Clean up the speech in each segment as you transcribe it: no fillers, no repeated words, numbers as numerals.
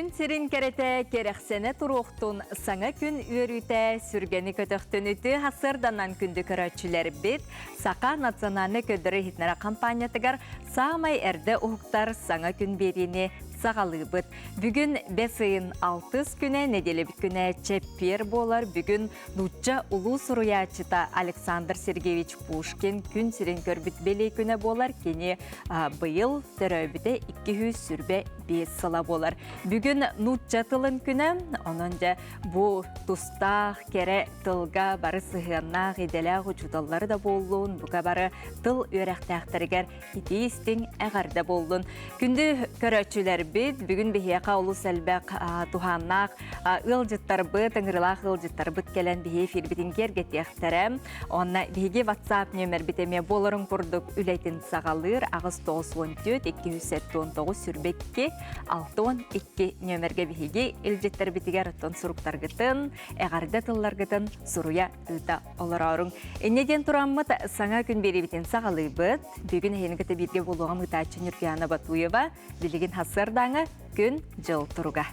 Күн сирин кэрэтэ кэрэхсэнэ туруохтун, саҥа күн үөрүүтэ сүргэни көтөхтүн үтүө сарсыарданан күндү көрөөччүлэрбит Саха национальнай көрдөрөр-иһитиннэрэр хампаанньатыгар саамай эрдэ уһуктар саҥа күн биэриини саҕалыыбыт. Бүгүн бэс ыйын алтыс күнэ, нэдиэлэбит күнэ чэппиэр буолар. Бүгүн нуучча улуу суруйааччыта Александр Сергеевич Пушкин күн сирин көрбүт бэлиэ күнэ буолар. Кини быйыл төрөөбүтэ 225 сыла буолар. Бүгүн нуучча тылын күнэ, онон дьэ бу тустаах кэрэ тылга бары сыһыаннаах идэлээх учууталлары да буоллун, бука бары тыл үөрэхтээхтэригэр итии-истиҥ эҕэрдэ буоллун. Күндү көрөөччүлэрбит, бүгүн биһиэхэ олус элбэх туһааннаах ыалдьыттарбыт, ыҥырылаах ыалдьыттарбыт кэлэн биһи эфирбитин киэргэтиэхтэрэ. Онно биһиги WhatsApp нүөмэрбит эмиэ буоларын курдук үлэтин саҕалыыр 894 279 22 62 нүөмэргэ биһиги илдьиттэрбитигэр оттон суруктаргытын, эҕэрдэ тылларгытын суруйа ыыта олорооруҥ. Инньэ диэн тураммыт саҥа күн биэриибитин саҕалыыбыт. Бүгүн эһиэни кытта бииргэ буолуоҕум ыытааччы Нюргиана Батуева. Билигин сарсыардааҥы күн-дьыл туруга.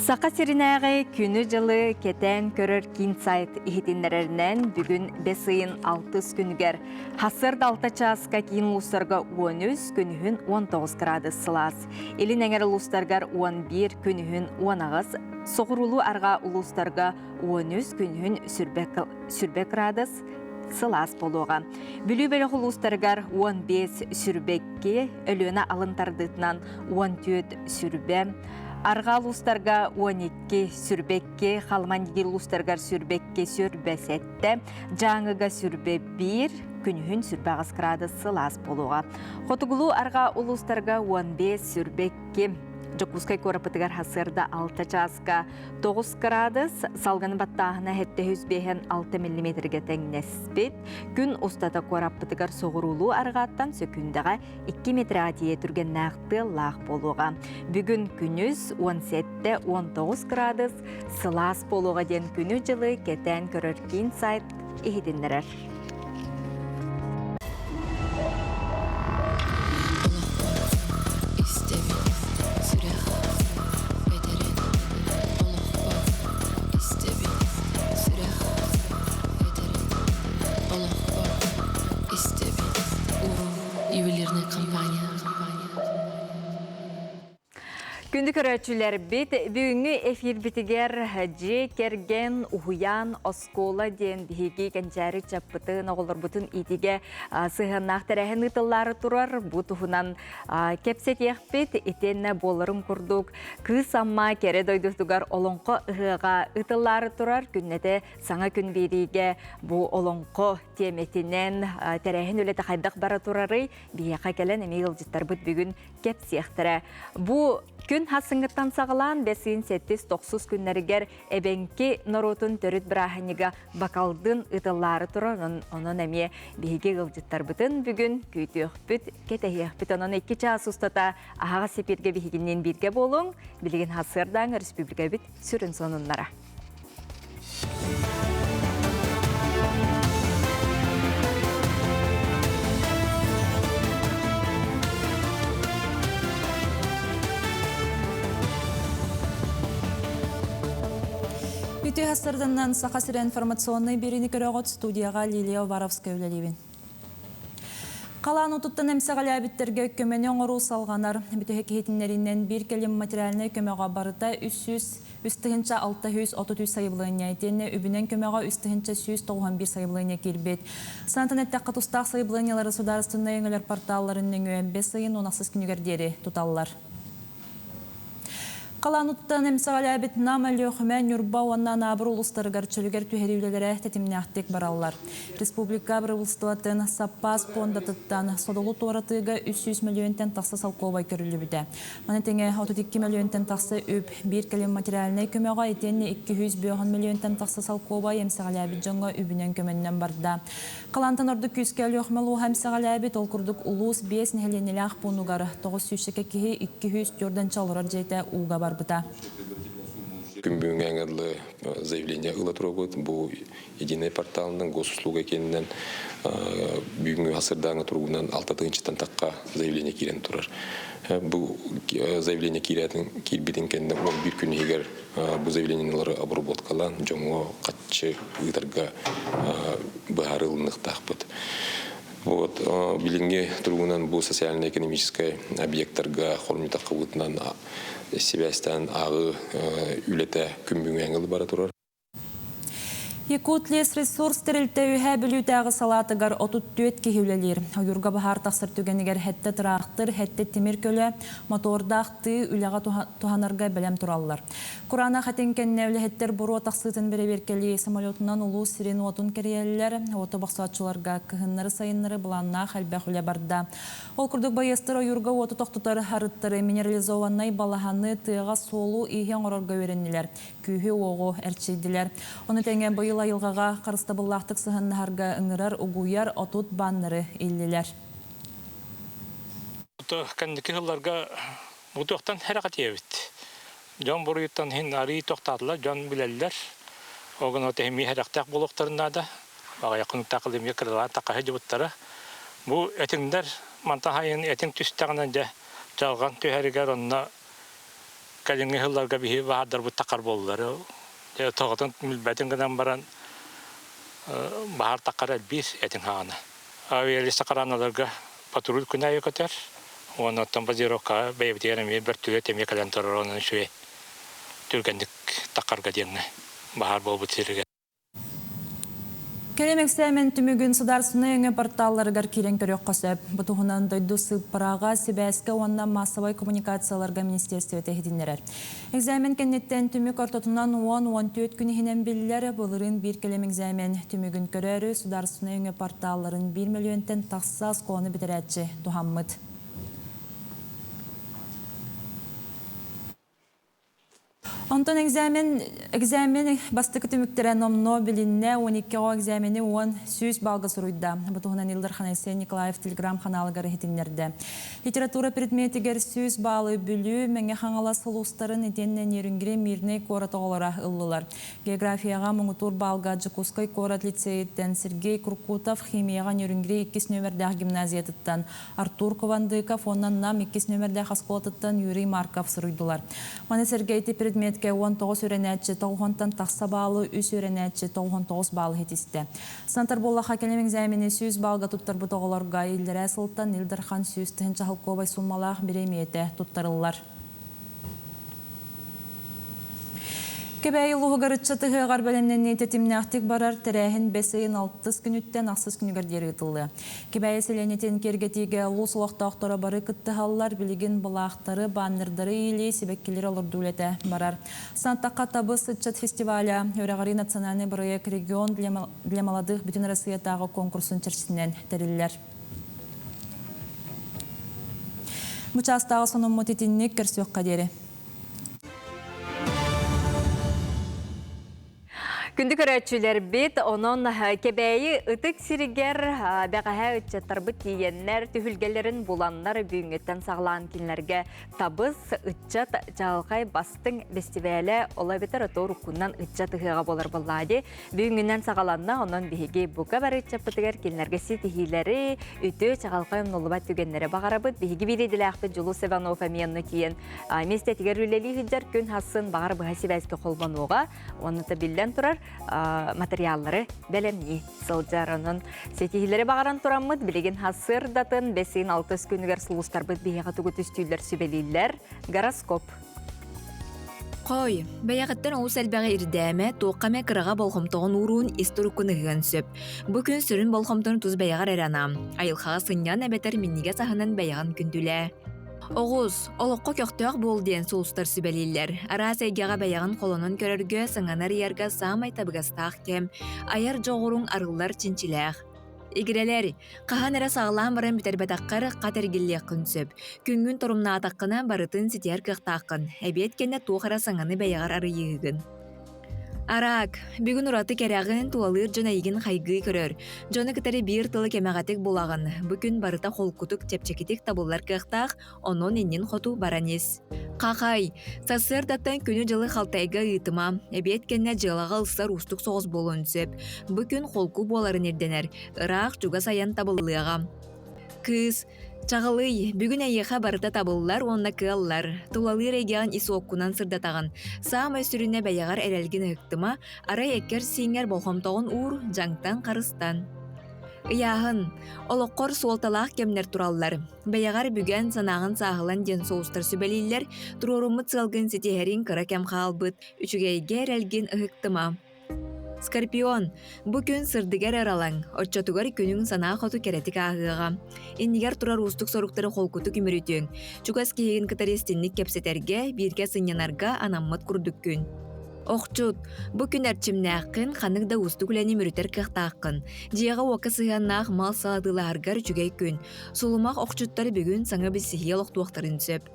Саха сиринээҕи күнү-дьылы кэтээн көрөр киин сайт иһитиннэрэринэн бүгүн бэс ыйын алтыс күнүгэр сарсыарда алта чааска киин улуустарга 13, күнүһүн 19 градус сылаас. Илин эҥэр улуустаргар 11, күнүһүн 18, соҕуруулуу-арҕаа улуустарга 13, күнүһүн сүрбэ градус сылаас буолуоҕа. Бүлүү бөлөх улуустарыгар 15 сүрбэкки, Өлүөнэ алын тардыытынан 14 сүрбэ, Арҕаа улуустарга 12 сүрбэкки, Халыман-Дигир улуустарыгар сүрбэкки сүрбэ сэттэ, Дьааҥыга сүрбэ биир, күнүһүн сүрбэ аҕыс градус сылаас буолуоҕа. Хотугулуу-арҕаа улуустарга 15 сүрбэкки, Дьокуускай куораппытыгар сарсыарда 6 чааска 9 градус, салгын баттааһына 756 миллиметргэ тэҥнэспит. Күн устата куораппытыгар соҕуруулуу арҕааттан сөкүүндэҕэ 2 метрға тиийэ түргэннээх тыаллаах буолуоҕа. Бүгүн күнүс 17-19 градус сылаас буолуоҕа диэн күнү-дьылы кэтээн көрөр киин сайт иһитиннэрэр. Истэбин сүрэх этэрин олохпор истэбин сүрэх этэрин олохпор истэбин уруу ювелирная компания. Күндү көрөөччүлэрбит, бүгүҥҥү эфирбитигэр дьиэ кэргэн, уһуйаан, оскуола диэн биһиги кэнчээри ыччаппытын, оҕолорбутун иитигэ сыһыаннаах тэрээһин ыытыллаары турар. Бу туһунан кэпсэтиэхпит. Итиэннэ буоларын курдук, Кыыс Амма кэрэ дойдутугар олоҥхо ыһыаҕа ыытыллаары турар. Күннэтэ саҥа күн биэриигэ бу олоҥхо тиэмэтинэн тэрээһин үлэтэ хайдах бара турарый? Биһиэхэ кэлэн эмиэ ыалдьыттарбыт бүгүн кэпсиэхтэрэ. Бу күн хасыҥҥыттан саҕалаан бэс ыйын сэттис тохсус күннэригэр эбэҥки норуотун төрүт бырааһынньыга Бакалдын ыытыллаары турар. Онон эмиэ биһиги ыалдьыттарбытын бүгүн күүтүөхпүт, кэтэһиэхпит. Онон икки чаас устата аһаҕас эпииргэ биһигинниин бииргэ буолуҥ. Билигин сарсыардааҥ өрөспүүбүлүкэбит сүрүн сонуннара. Үтүө сарсыарданнан Саха сирэ информационнай биэриини көрөҕүт студияҕа Лилия Уваровская үлэлиибин. Халаан уутуттан эмсэҕэлээбиттэргэ көмөнү оҥоруу салҕанар. Бүтэһик иһитиннэриинэн биир кэлим материальнай көмөҕө барыта 303 633 сайабылыанньа итиэннэ үбүнэн көмөҕө 3191 сайабылыанньа киирбит. Санатан эттэххэ, тустаах сайабылыанньалары судаарыстыбаннай өҥөлөр порталларын нөҥүө бэс ыйын уон ахсыс күнүгэр диэри туталлар. Халаан уутуттан эмсэҕэлээбит Нам, Өлүөхүмэ, Ньурба уонна Анаабыр улуустарыгар чөлүгэр түһэрии үлэлэрэ тэтимнээхтик бараллар. Республика бырабыыталыстыбатын саппаас пуондатыттан содулу туоратыыга 300 мөлүйүөнтэн тахса солкуобай көрүллүбүтэ. Маны тэҥэ 32 мөлүйүөнтэн тахса үп, биир кэлим материальнай көмөҕө итиэннэ 250 мөлүйүөнтэн тахса солкуобай эмсэҕэлээбит дьоҥҥо үбүнэн көмөннөн барда. Халаантан ордук күүскэ Өлүөхүмэ улууһа эмсэҕэлээбит, ол курдук улуус биэс нэһилиэнньэлээх пуунугар 900 киһи 204 олорор дьиэтэ ууга барбыта. Күн бүгүҥҥэ дылы заявление ыла турабыт. Бу единый порталынан госуслуга киэнинэн бүгүҥҥү сырдааҥы туругунан алта тыһыынчаттан тахха заявление киирэн турар. Бу заявление киирэтин киирбитин кэннэ 11 күн иһигэр бу заявлениелары обработкалаан дьоҥҥо хаччы ыытарга быһаарыы ылыныахтаахпыт. Вот, билиҥҥи туругунан бу социально-экономическай объектарга хормутаххыбытынан сибээстээн ааҕыы үлэтэ күн бүгүҥҥэ бара турар. Якутлесресурс тэрилтэ Үөһээ Бүлүүтээҕи салаатыгар 34 киһи үлэлиир. Ойуурга баһаар тахсар түгэнигэр сэттэ тыраахтыр, сэттэ тимир көлө, мотордаах тыы үлэҕэ туһанарга бэлэм тураллар. Кураанах этиҥ кэннэ үлэһиттэр буруо тахсыытын бэрэбиэркэлии самолетунан улуус сирин-уотун кэрийэллэр. Уоту бохсооччуларга кыһыннары-сайыннары былааннаах элбэх үлэ барда. Ол курдук байыастар ойуурга уоту тохтотор арыттары, минерализованнай балаһаны, тыаҕа суолу-ииһи оҥорорго үөрэннилэр. күүһү-уоҕу эрчийдилэр. Ону тэҥэ быйыл айылҕаҕа харыстабыллаахтык сыһыаннаһарга ыҥырар, угуйар 30 баннеры иллилэр. Кэнники сылларга бутуохтан хэрэхэтиэбит. Дьон буруйуттан иһин арыы тохтаатылар, дьон билэллэр. Огон тэһимии хэрэхтээх буолуохтарын наада. Аҕыйах хонуктаах кылымыйа кыралаан тахаһы дьыбыттара. Бу этиҥнэр мантан хайын этиҥ түстэҕинэ дьэ чалҕан түһэригэр онно Кэлиҥҥи сылларга биһи баһаардарбыт такар буоллулар. Тоҕотун билбэтин гынан баран баһаар такар элбиир этиҥ хаҕана. Авиалесохраналарга патруль күн аайы көтөр. Уонна оттон базировкаҕа бэйэбитигэр эмиэ бөртүлүөт эмиэ кэлэн турар онон үчүгэй түргэнник такарга диэҥҥэ баһаар буолбут сиригэр. Кэлим эксээмэн түмүгүн судаарыстыбаннай өҥө порталларыгар киирэн көрүөххэ сөп. Бу туһунан дойду сыыппараҕа, сибээскэ уонна маассабай коммуникацияларга министиэристибэтэ иһитиннэрэр. Экзамен кэнниттэн түмүк ортотунан 10-14 күн иһинэн биллэр. Былырыын биир кэлим экзамен түмүгүн көрөөрү судаарыстыбаннай өҥө порталларын биир мөлүйүөнтэн тахса оскуоланы бүтэрээччи туһаммыт. Онтон экзамен, экзамен бастакы түмүктэрэ номнуо билиннэ, 12 оҕо экзамени 10 100 балга суруйда. Бу туһунан Ил Дархан Айсен Николаев телеграм-ханаалыгар иһитиннэрдэ. Литература предметигэр 100 баалы Бүлүү, Мэҥэ Хаҥалас улуустарын итиэннэ Нерюнгри, Мирнэй куорат оҕолоро ыллылар. Географияҕа муҥутуур баалга Дьокуускай куорат лицейиттэн Сергей Куркутов, химияҕа Нерюнгри иккис нүөмэрдээх гимназиятыттан Артур Кувандыков уонна Нам иккис нүөмэрдээх оскуолатыттан Юрий Марков суруйдулар. Маны сэргэ ити предметкэ 19 үөрэнээччи тоҕуһунтан тахса баалы, үс үөрэнээччи 99 баалы ситистэ. Санатар буоллахха, кэлим экзамени 100 баалга туттарбыт оҕолорго иллэрээ сылтан Ил Дархан 100 тыһыынча холкуобай сууммалаах бириэмийэтэ туттарыллар. Кэбээйи улууһугар ыччат ыһыаҕар бэлэмнэнии тэтимнээхтик барар тэрээһин бэс ыйын алтыс күнүттэн ахсыс күнүгэр диэри ыытыллыа. Кэбээйи сэлиэнньэтин киэргэтиигэ улуус олохтоохторо бары кыттыһаллар, билигин былаахтары, баннердары иилии, сибэккилэри олордуу үлэтэ барар. Сантахха табыс ыччат фестиваля Үөрэҕирии национальный бырайыак «Регион для молодых» Бүтүн Россиятааҕы конкурсун чэрчитинэн тэриллэр. Бу чаастааҕы сонуммут итинник көрсүөххэ диэри. Күндү көрөөччүлэрбит, онон Кэбээйи ытык сиригэр бэҕэһээ ыччаттарбыт тиийэннэр, түһүлгэлэрин буланнар бүгүҥҥүттэн саҕалаан кинилэргэ табыс, ыччат чаҕылхай бастыҥ бэстибээлэ, ол эбэтэр ото уруккунан ыччат ыһыаҕа буолар буоллаа дии. Бүгүҥҥүнэн саҕаланна, онон биһиги бука бары ыччаппытыгар кинилэргэ ситиһиилэри, үтүө чаҕылхай умнуллубат түгэннэри баҕарабыт. Биһиги биир идэлээхпит Дьулус Иванов эмиэ онно тиийэн миэстэтигэр үлэлии сылдьар күн хассын баҕар быһа сибээскэ холбонуоҕа. Уонна биллэн турар материаллары бэлэмнии сылдьар. Онон ситиһиилэри баҕаран тураммыт билигин сарсыардатын бэсиин алтыс күнүгэр сулустарбыт биһиэхэ тугу түстүүллэр сүбэлииллэр. Гороскоп. Хой, бэйэҕиттэн олус элбэҕи ирдээмэ, туохха эмэ кыраҕа болҕомтоҕун ууруун ис туруккун ыһыан сөп. Бу күн сүрүн болҕомтону тус бэйэҕэр эрэ анаа. Айылҕаҕа сынньан эбэтэр минньигэс аһынан бэйэҕин күндүлээ. Оҕус, олоххо көхтөөх буол диэн сулустар сүбэлииллэр. Араас эйгэҕэ бэйэҕин холонон көрөргө, саҥаны арыйарга саамай табыгастаах кэм, айар дьоҕуруҥ арыллар чинчилээх. Игирэлэр, хаһан эрэ саҕалаан баран бүтэрбэтэххэр хат эргиллиэххин сөп. Күҥҥүн торумнаатаххына барытын ситиһэр кыахтааххын. Эбиэт кэннэ туох эрэ саҥаны бэйэҕэр арыйыыгын. Араак, бүгүн ураты кэрэҕин, тулалыыр дьон эйигин хайгыы көрөр. Дьону кытары биир тылы кэмэҕэтик булаҕын. Бу күн барыта холкутук, чэпчэкитик табыллар кыахтаах, онон иннин хоту баран ис. Хахай, сарсыардаттан күнү-дьылы халтайга ыытыма. Эбиэт кэннэ дьыалаҕа ылсар уустук соҕус буолуон сөп. Бу күн холку буоларын ирдэнэр. Ыраах, чугас айан табыллыаҕа. Кыыс, Чаҕылый, бүгүн эйиэхэ барыта табыллар уонна кыаллар. Тулалыыр эйгэҕин ис уоккунан сырдатаҕын. Саамай сүрүнэ бэйэҕэр эрэлгин ыһыктыма, арай эккэр-сииҥҥэр болҕомтоҕун уур, дьаҥтан харыстан. Ыйааһын. Олоххор суолталаах кэмнэр тураллар. Бэйэҕэр бүгэн, санааҕын сааһылан диэн соустар сүбэлииллэр, туруоруммут сыалгын ситиһэриҥ кыра кэм хаалбыт, үчүгэйгэ эрэлгин ыһыктыма. Скорпион, бу күн сырдыгар ыралаҥ, оччотугар күнүҥ санаа хоту кэрэтик ааһыаҕа. Иннигэр турар уустук соруктары холкутук үмүрүтүөҥ. Чугас киһигин кытары истинник кэпсэтэргэ, бииргэ сынньанарга анаммыт курдук күн. Охчут, бу күн эрчимнээххин, ханнык да уустук үлэни мүрүтэр кыахтааххын. Дьиэҕэ-уокка сыһыаннаах мал-сал атыылаһаргар үчүгэй күн. Сулумах охчуттар бүгүн саҥа билсиһии олохтуохтарын сөп.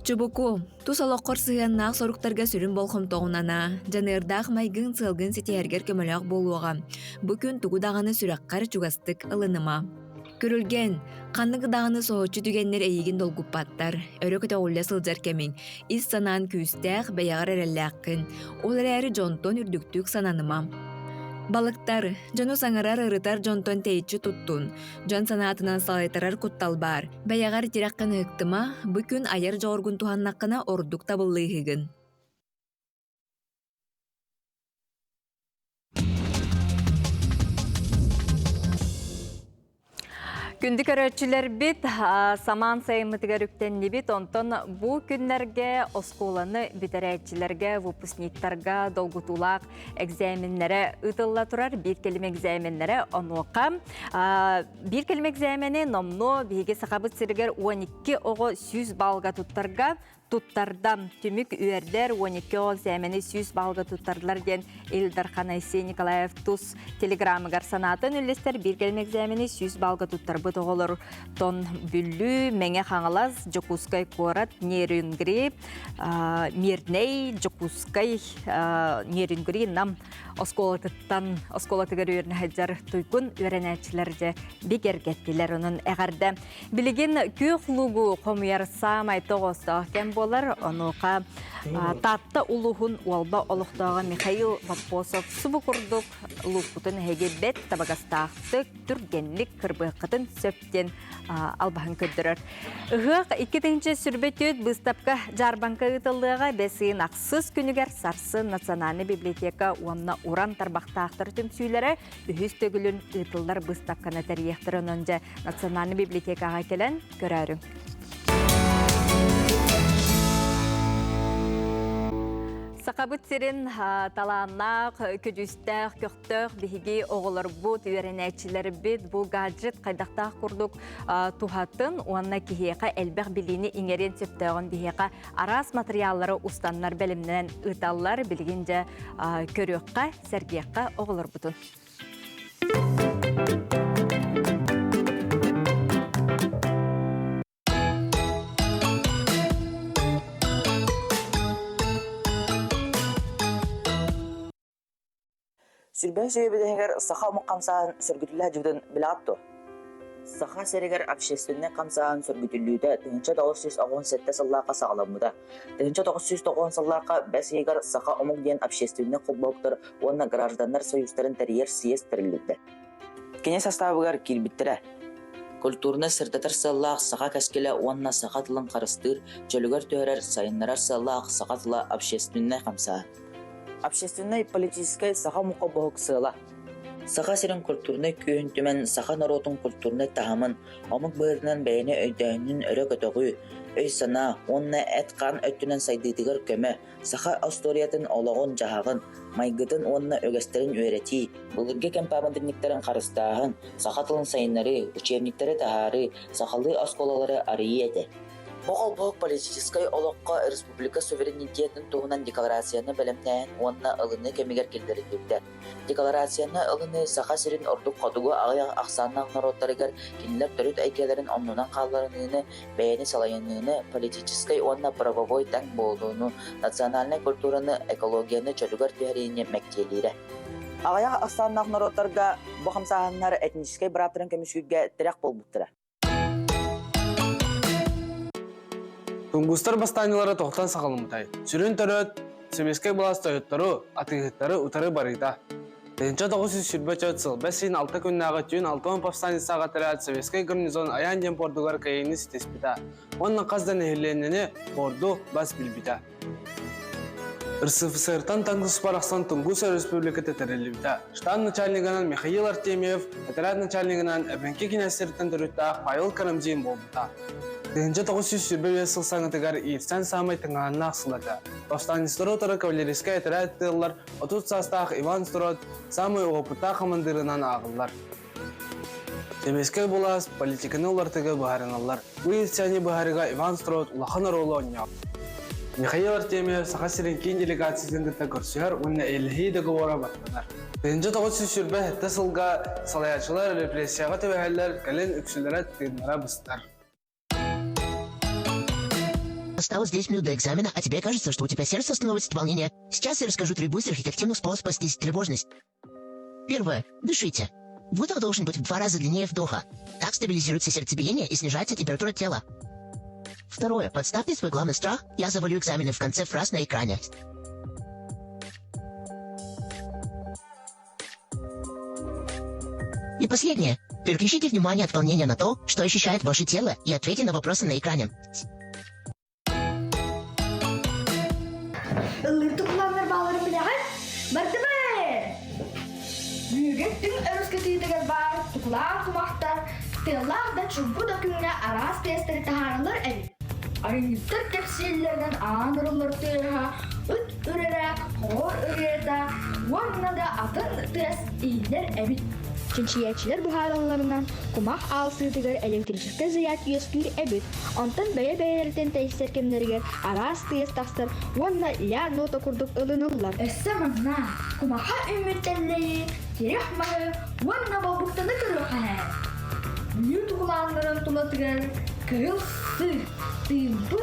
Чубуку, тус олоххор сыһыаннаах соруктарга сүрүн болҕомтоҕун анаа, дьаныардаах майгыҥ сыалгын ситиһэргэр көмөлөөх буолуоҕа. Бу күн тугу даҕаны сүрэххэр чугастык ылыныма. Күрүлгэн, ханнык даҕаны соһуччу түгэннэр эйигин долгуппаттар, өрө көтөҕүллэ сылдьар кэмиҥ, ис санаан күүстээх, бэйэҕэр эрэллээххин. Ол эрээри дьонтон үрдүктүк сананыма. Балыктар, дьону саҥарар, ырытар дьонтон тэйиччи туттун. Дьон санаатынан салайтарар куттал баар. Бэйэҕэр тирэххин ыһыктыма, бу күн айар дьоҕургун туһаннаххына ордук табыллыыһыгын. Күндү көрөөччүлэрбит, самаан сайыммытыгар үктэннибит. Онтон бу күннэргэ оскуоланы бүтэрээччилэргэ, выпускниктарга долгутуулаах экзаменнэрэ ыытылла турар. Биир кэлим экзаменнэрэ онуоха Биир кэлим экзамени номнуо биһиги Сахабыт сиригэр 12 оҕо 100 баллга туттарга туттарда. Түмүк үөрдэр 12 оҕо экзамени 100 баллга туттардылар диэн Ил Дархан Айсен Николаев тус телеграмыгар санаатын үллэстэр. Биир кэлим экзамени 100 баллга туттарбыт оҕолор тон Бүлүү, Мэҥэ Хаҥалас, Дьокуускай куорат, Нерюнгри, Мирнэй, Дьокуускай, Нерюнгри, Нам оскуолатыттан оскуолатыгар үөрэнэ сылдьар туйгун үөрэнээччилэр дьэ бигэргэттилэр. Онон эҕэрдэ. Билигин күөх лугу хомуйар саамай тоҕоостоох кэм буолар. Онуоха Таатта улууһун уолба олохтооҕо Михаил Боппосов субу курдук луукпутун эһиги бэт табыгастаахтык, түргэнник кырбыаххытын сөп диэн албаһын көрдөрөр. Ыһыах 2024 быыстапка дьаарбаҥка ыытыллыаҕа бэс ыйын ахсыс күнүгэр сарсын Национальнай библиотека уонна уран тарбахтаахтар түмсүүлэрэ үһүс төгүлүн ыытыллар быыстапканы тэрийиэхтэрэ. Онон дьэ Национальнай библиотекаҕа кэлэн көрөөрүҥ. Сахабыт сирин талааннаах, көдьүүстээх, көхтөөх биһиги оҕолорбут, үөрэнээччилэрбит бу гаджет хайдахтаах курдук туһатын уонна киһиэхэ элбэх билиини иҥэриэн сөптөөҕүн биһиэхэ араас матырыйааллары устаннар бэлэмнэнэн ыыталлар. Билигин дьэ көрүөххэ, сэргиэххэ оҕолорбутун. Сүлбэһи сүүйэбидэһигэр саха омук хамсааһын сөргүтүллэ сылдьыбытын билэҕит дуо? Саха сиригэр общественнай хамсааһын сөргүтүллүүтэ 1997 сыллаахха саҕаламмыта. 1990 сыллаахха бэс ыйыгар Саха омук диэн общественнай холбоһуктар уонна гражданнар союзтарын тэрийэр съезд тэриллибитэ. Кини састаабыгар киирбиттэрэ. Культурнай сырдатар сыаллаах саха кэскилэ уонна саха тылын харыстыыр, чөлүгэр түһэрэр, сайыннарар сыаллаах саха тыла общественнай хамсааһын. Общественнай-политическай саха омук холбоһук сыала. Саха сирин культурнай күүһүн түмэн саха норуотун культурнай таһымын, омук быһыытынан бэйэни өйдөөһүнүн өрө көтөҕүү, өй-санаа уонна эт-хаан өттүнэн сайдыытыгар көмө, саха остуоруйатын олоҕун-дьаһаҕын, майгытын уонна үгэстэрин үөрэтии, былыргы кэм пааматынньыктарын харыстааһын, саха тылын сайыннарыы, учебниктары таһаарыы, сахалыы оскуолалары арыйыы этэ. Бу холбоһук политическай олоххо республика суверенитетын туһунан декларацияны бэлэмнээһин уонна ылыныы кэмигэр киллэриллибитэ. Декларацияны ылыныы Саха сирин ордук хотугу аҕыйах ахсааннаах норуоттарыгар кинилэр төрүт эйгэлэрин оннунан хаалларыныыны, бэйэни салайыныыны, политическай уонна правовой тэҥ буолууну, национальнай культураны, экологияны чөлүгэр түһэриини мэктиэлиирэ. Аҕыйах ахсааннаах норуоттарга бу хамсааһыннар этническэй бырааптарын көмүскүүргэ тирэх буолбуттара. Тунгустар бастаанньалара тохтон саҕаламмытай. Сүрүн төрөт сэбиэскэй былаас тойоттору, атыыһыттары утары барыыта. 1924 сыл бэс ыйын алта күннээҕи түүн 60 повстанецаҕа отряд советскай гарнизон Аян диэн пордугар кыайыыны ситиспитэ уонна хас да нэһилиэнньэни порду бас билбитэ. РСФСР-тан Тангус барахсан Тунгус Өрөспүүбүлүкэтэ тэриллибитэ. Штаб начальнигынан Михаил Артемьев, отряд начальнигынан Эбэҥки кинээстэриттэн төрүттээх Павел Карамзин буолбута. 1925 сыл саҥатыгар иирсэн саамай тыҥааһыннаах сыл этэ. Повстанецтары утары кавалерийскай отряд тыаллар 30 саастаах Иван Строд саамай уопуттаах хамандыырынан ааҕыллар. Сэбиэскэй былаас политиканы уларытыыга быһаарыналлар. Бу иирсээни быһаарыыга Иван Строд улахан оруолу оонньообут. Михаил Артемьев Саха сирин киин делегациятын кытта көрсүһэр уонна эйэлэһии договора баттанар. 1927 сылга салайааччылар репрессияҕа түбэһэллэр, кэлин үксүлэрэ тыыннара быстар. Осталось 10 минут до экзамена, а тебе кажется, что у тебя сердце остановится от волнения. Сейчас я расскажу три быстрых эффективных способа снизить тревожность. Первое. Дышите. Выдох должен быть в два раза длиннее вдоха. Так стабилизируется сердцебиение и снижается температура тела. Второе. Подставьте свой главный страх «Я завалю экзамены» в конце фраз на экране. И последнее. Переключите внимание от волнения на то, что ощущает ваше тело, и ответьте на вопросы на экране. Ыллыыр тукулааннар бааларын билэҕин? Бардыбы! Бүгүн түҥ өрүс кытыытыгар баар тукулаан кумахтар тыаллаах да чуумпу да күҥҥэ араас тыастары таһаараллар эбит. Айанньыттар кэпсииллэринэн аан ырыллар тыаһа, ыт үрэрэ, хор ырыата уонна да атын тыас иһиллэр эбит. Чинчийээччилэр быһааралларынан, кумах аалсыытыгар электрическэй заряд үөскүүр эбит. Онтон бэйэ-бэйэлэриттэн тэйсэр кэмнэригэр араас тыас тахсар уонна ля нота курдук ылыныллар. Өссө манна кумаха үүммүт тэллэйи, тирэх маһы уонна болбуктаны көрүөххэ Бүлүү тукулааннарын тулатыгар кыһыл сыр, тыымпы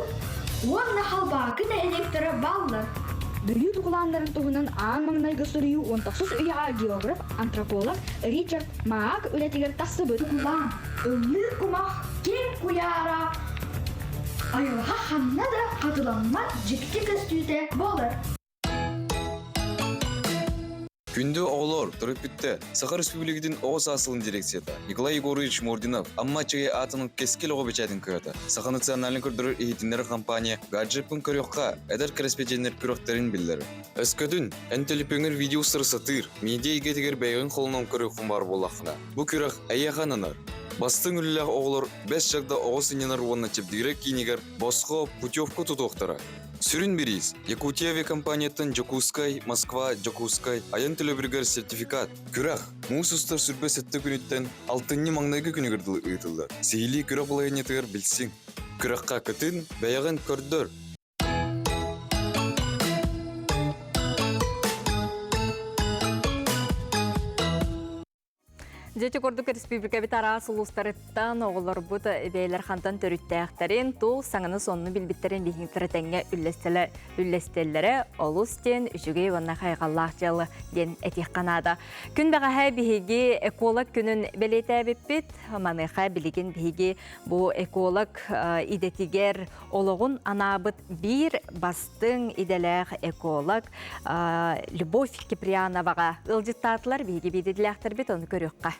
уонна халбаакы нэһилиэктэрэ бааллар. Бүлүү тукулааннарын туһунан аан маҥнайгы суруйуу уон тохсус үйэҕэ географ, антрополог Ричард Маак үлэтигэр тахсыбыт. Тукулаан ыллыыр кумах киэҥ куйаара айылҕа ханна да хатыламмат дьикти көстүүтэ буолар. Күндү оҕолор, төрөппүттэр, Саха Республикатын оҕо саас сылын дирекцията Николай Егорович Мординов Амма Аччыгый аатынан Кэскил оҕо бэчээтин кыһата, Саха национальнай көрдөрөр иһитиннэрэр компания гаджеппын көрүөххэ эдэр кэрэспэдьиэннэр күрэхтэрин биллэрэр. Өскөтүн, эн төлөпүөҥҥэр видео устары сатыыр, медиа эйгэтигэр бэйэҕин холонон көрүөххүн баар буоллаххына, бу күрэх эйиэхэ ананар. Бастыҥ үлэлээх оҕолор Бэс Чагда оҕо сынньанар уонна чэбдигирэр киинигэр босхо путевка тутуохтара. Сүрүн бириис Якутия авиакомпанияттан Дьокуускай, Москва, Дьокуускай айан төлөбүрүгэр сертификат. Күрэх муус устар сүрбэ сэттэ күнүттэн алтынньы маҥнайгы күнүгэр дылы ыытыллар. Сиһилии күрэх балаһыанньатыгар билсиҥ. Күрэххэ кытын, бэйэҕин көрдөр! Дьэ курдук республикабыт араас улуустарыттан оҕолорбут бэйэлэр хантан төрүттээхтэрин, тул саҥаны сонну билбиттэрин биһиги тэҥҥэ үллэстэллэрэ олус диэн үчүгэй уонна хайҕаллаах дьыала диэн этиэххэ наада. Күн бэҕэһээ биһиги эколог күнүн бэлиэтээбиппит. Маныаха билигин биһиги бу эколог идэтигэр олоҕун анаабыт биир бастыҥ идэлээх эколог Любовь Киприяноваҕа ыалдьыттаатылар. Биһиги биирдиилээхтэрбит ону көрүөххэ.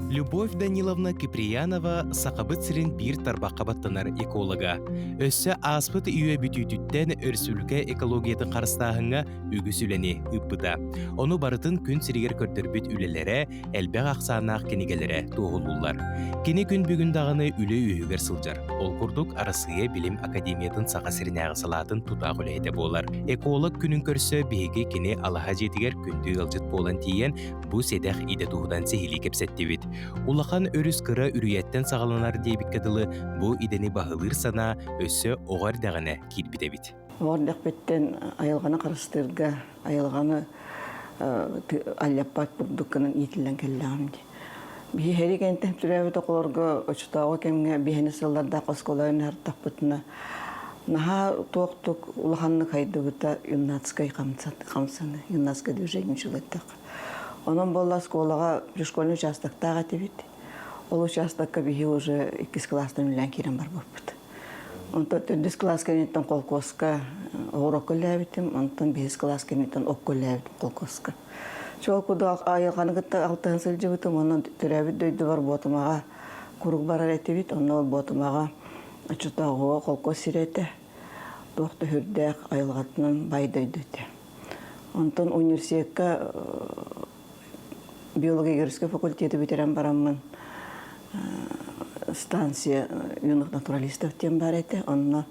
Любовь Даниловна Киприянова Сахабыт сирин биир тарбахха баттанар эколога. Өссө ааспыт үйэ бүтүүтүттэн өрсүлүкэ экологиятын харыстааһыҥҥа үгүс үлэни ыыппыта. Ону барытын күн сиригэр көрдөрбүт үлэлэрэ, элбэх ахсааннаах кинигэлэрэ туоһулууллар. Кини күн бүгүн даҕаны үлэ үөһүгэр сылдьар. Ол курдук, Арассыыйа Билим Академиятын Саха сиринээҕи салаатын тутаах үлэһитэ буолар. Эколог күнүн көрсө биһиги кини алаһа дьиэтигэр күндү ыалдьыт буолан тиийэн, бу сэдэх идэ туһунан сиһилии кэпсэттибит. Улахан өрүс кыра үрүйэттэн саҕаланар диэбиккэ дылы бу идэни баһылыыр санаа өссө оҕо эрдэҕинэ киирбит эбит. Оҕо эрдэхпиттэн айылҕаны харыстыырга, айылҕаны аллаппат курдук гынан иитиллэн кэллэҕим дии. Биһи һэри кэнтэн төрөөбүт оҕолорго оччотооҕу кэмҥэ биһини сыллардаах оскуоланы аһартахпытына наһаа туохтук улаханнык хайдыбыта юннатскай хамсаны, юннатское движение училаттах. Онон буолла оскуолаҕа пришкольный участоктаах этибит. Ол участокка биһи уже иккис кылаастан үлэлээн киирэн барбыппыт. Онтон төрдүс кылаас кэнниттэн холкуоска оҕуруокка үлэлээбитим, онтон бэһис кылаас кэнниттэн окко үлэлээбитим холкуоска. Чуол курдук айылҕаны кытта алтыһан сылдьыбытым, онон төрөөбүт дойдубар Буотумаҕа куруук барар этибит. Онно ол Буотумаҕа оччотооҕуга холкуос сирэ этэ. Туох да сүрдээх айылҕатынан бай дойду этэ. Онтон университекка биолого-географическай факультеты бүтэрэн бараммын станция юных натуралистов диэн баар этэ. Онно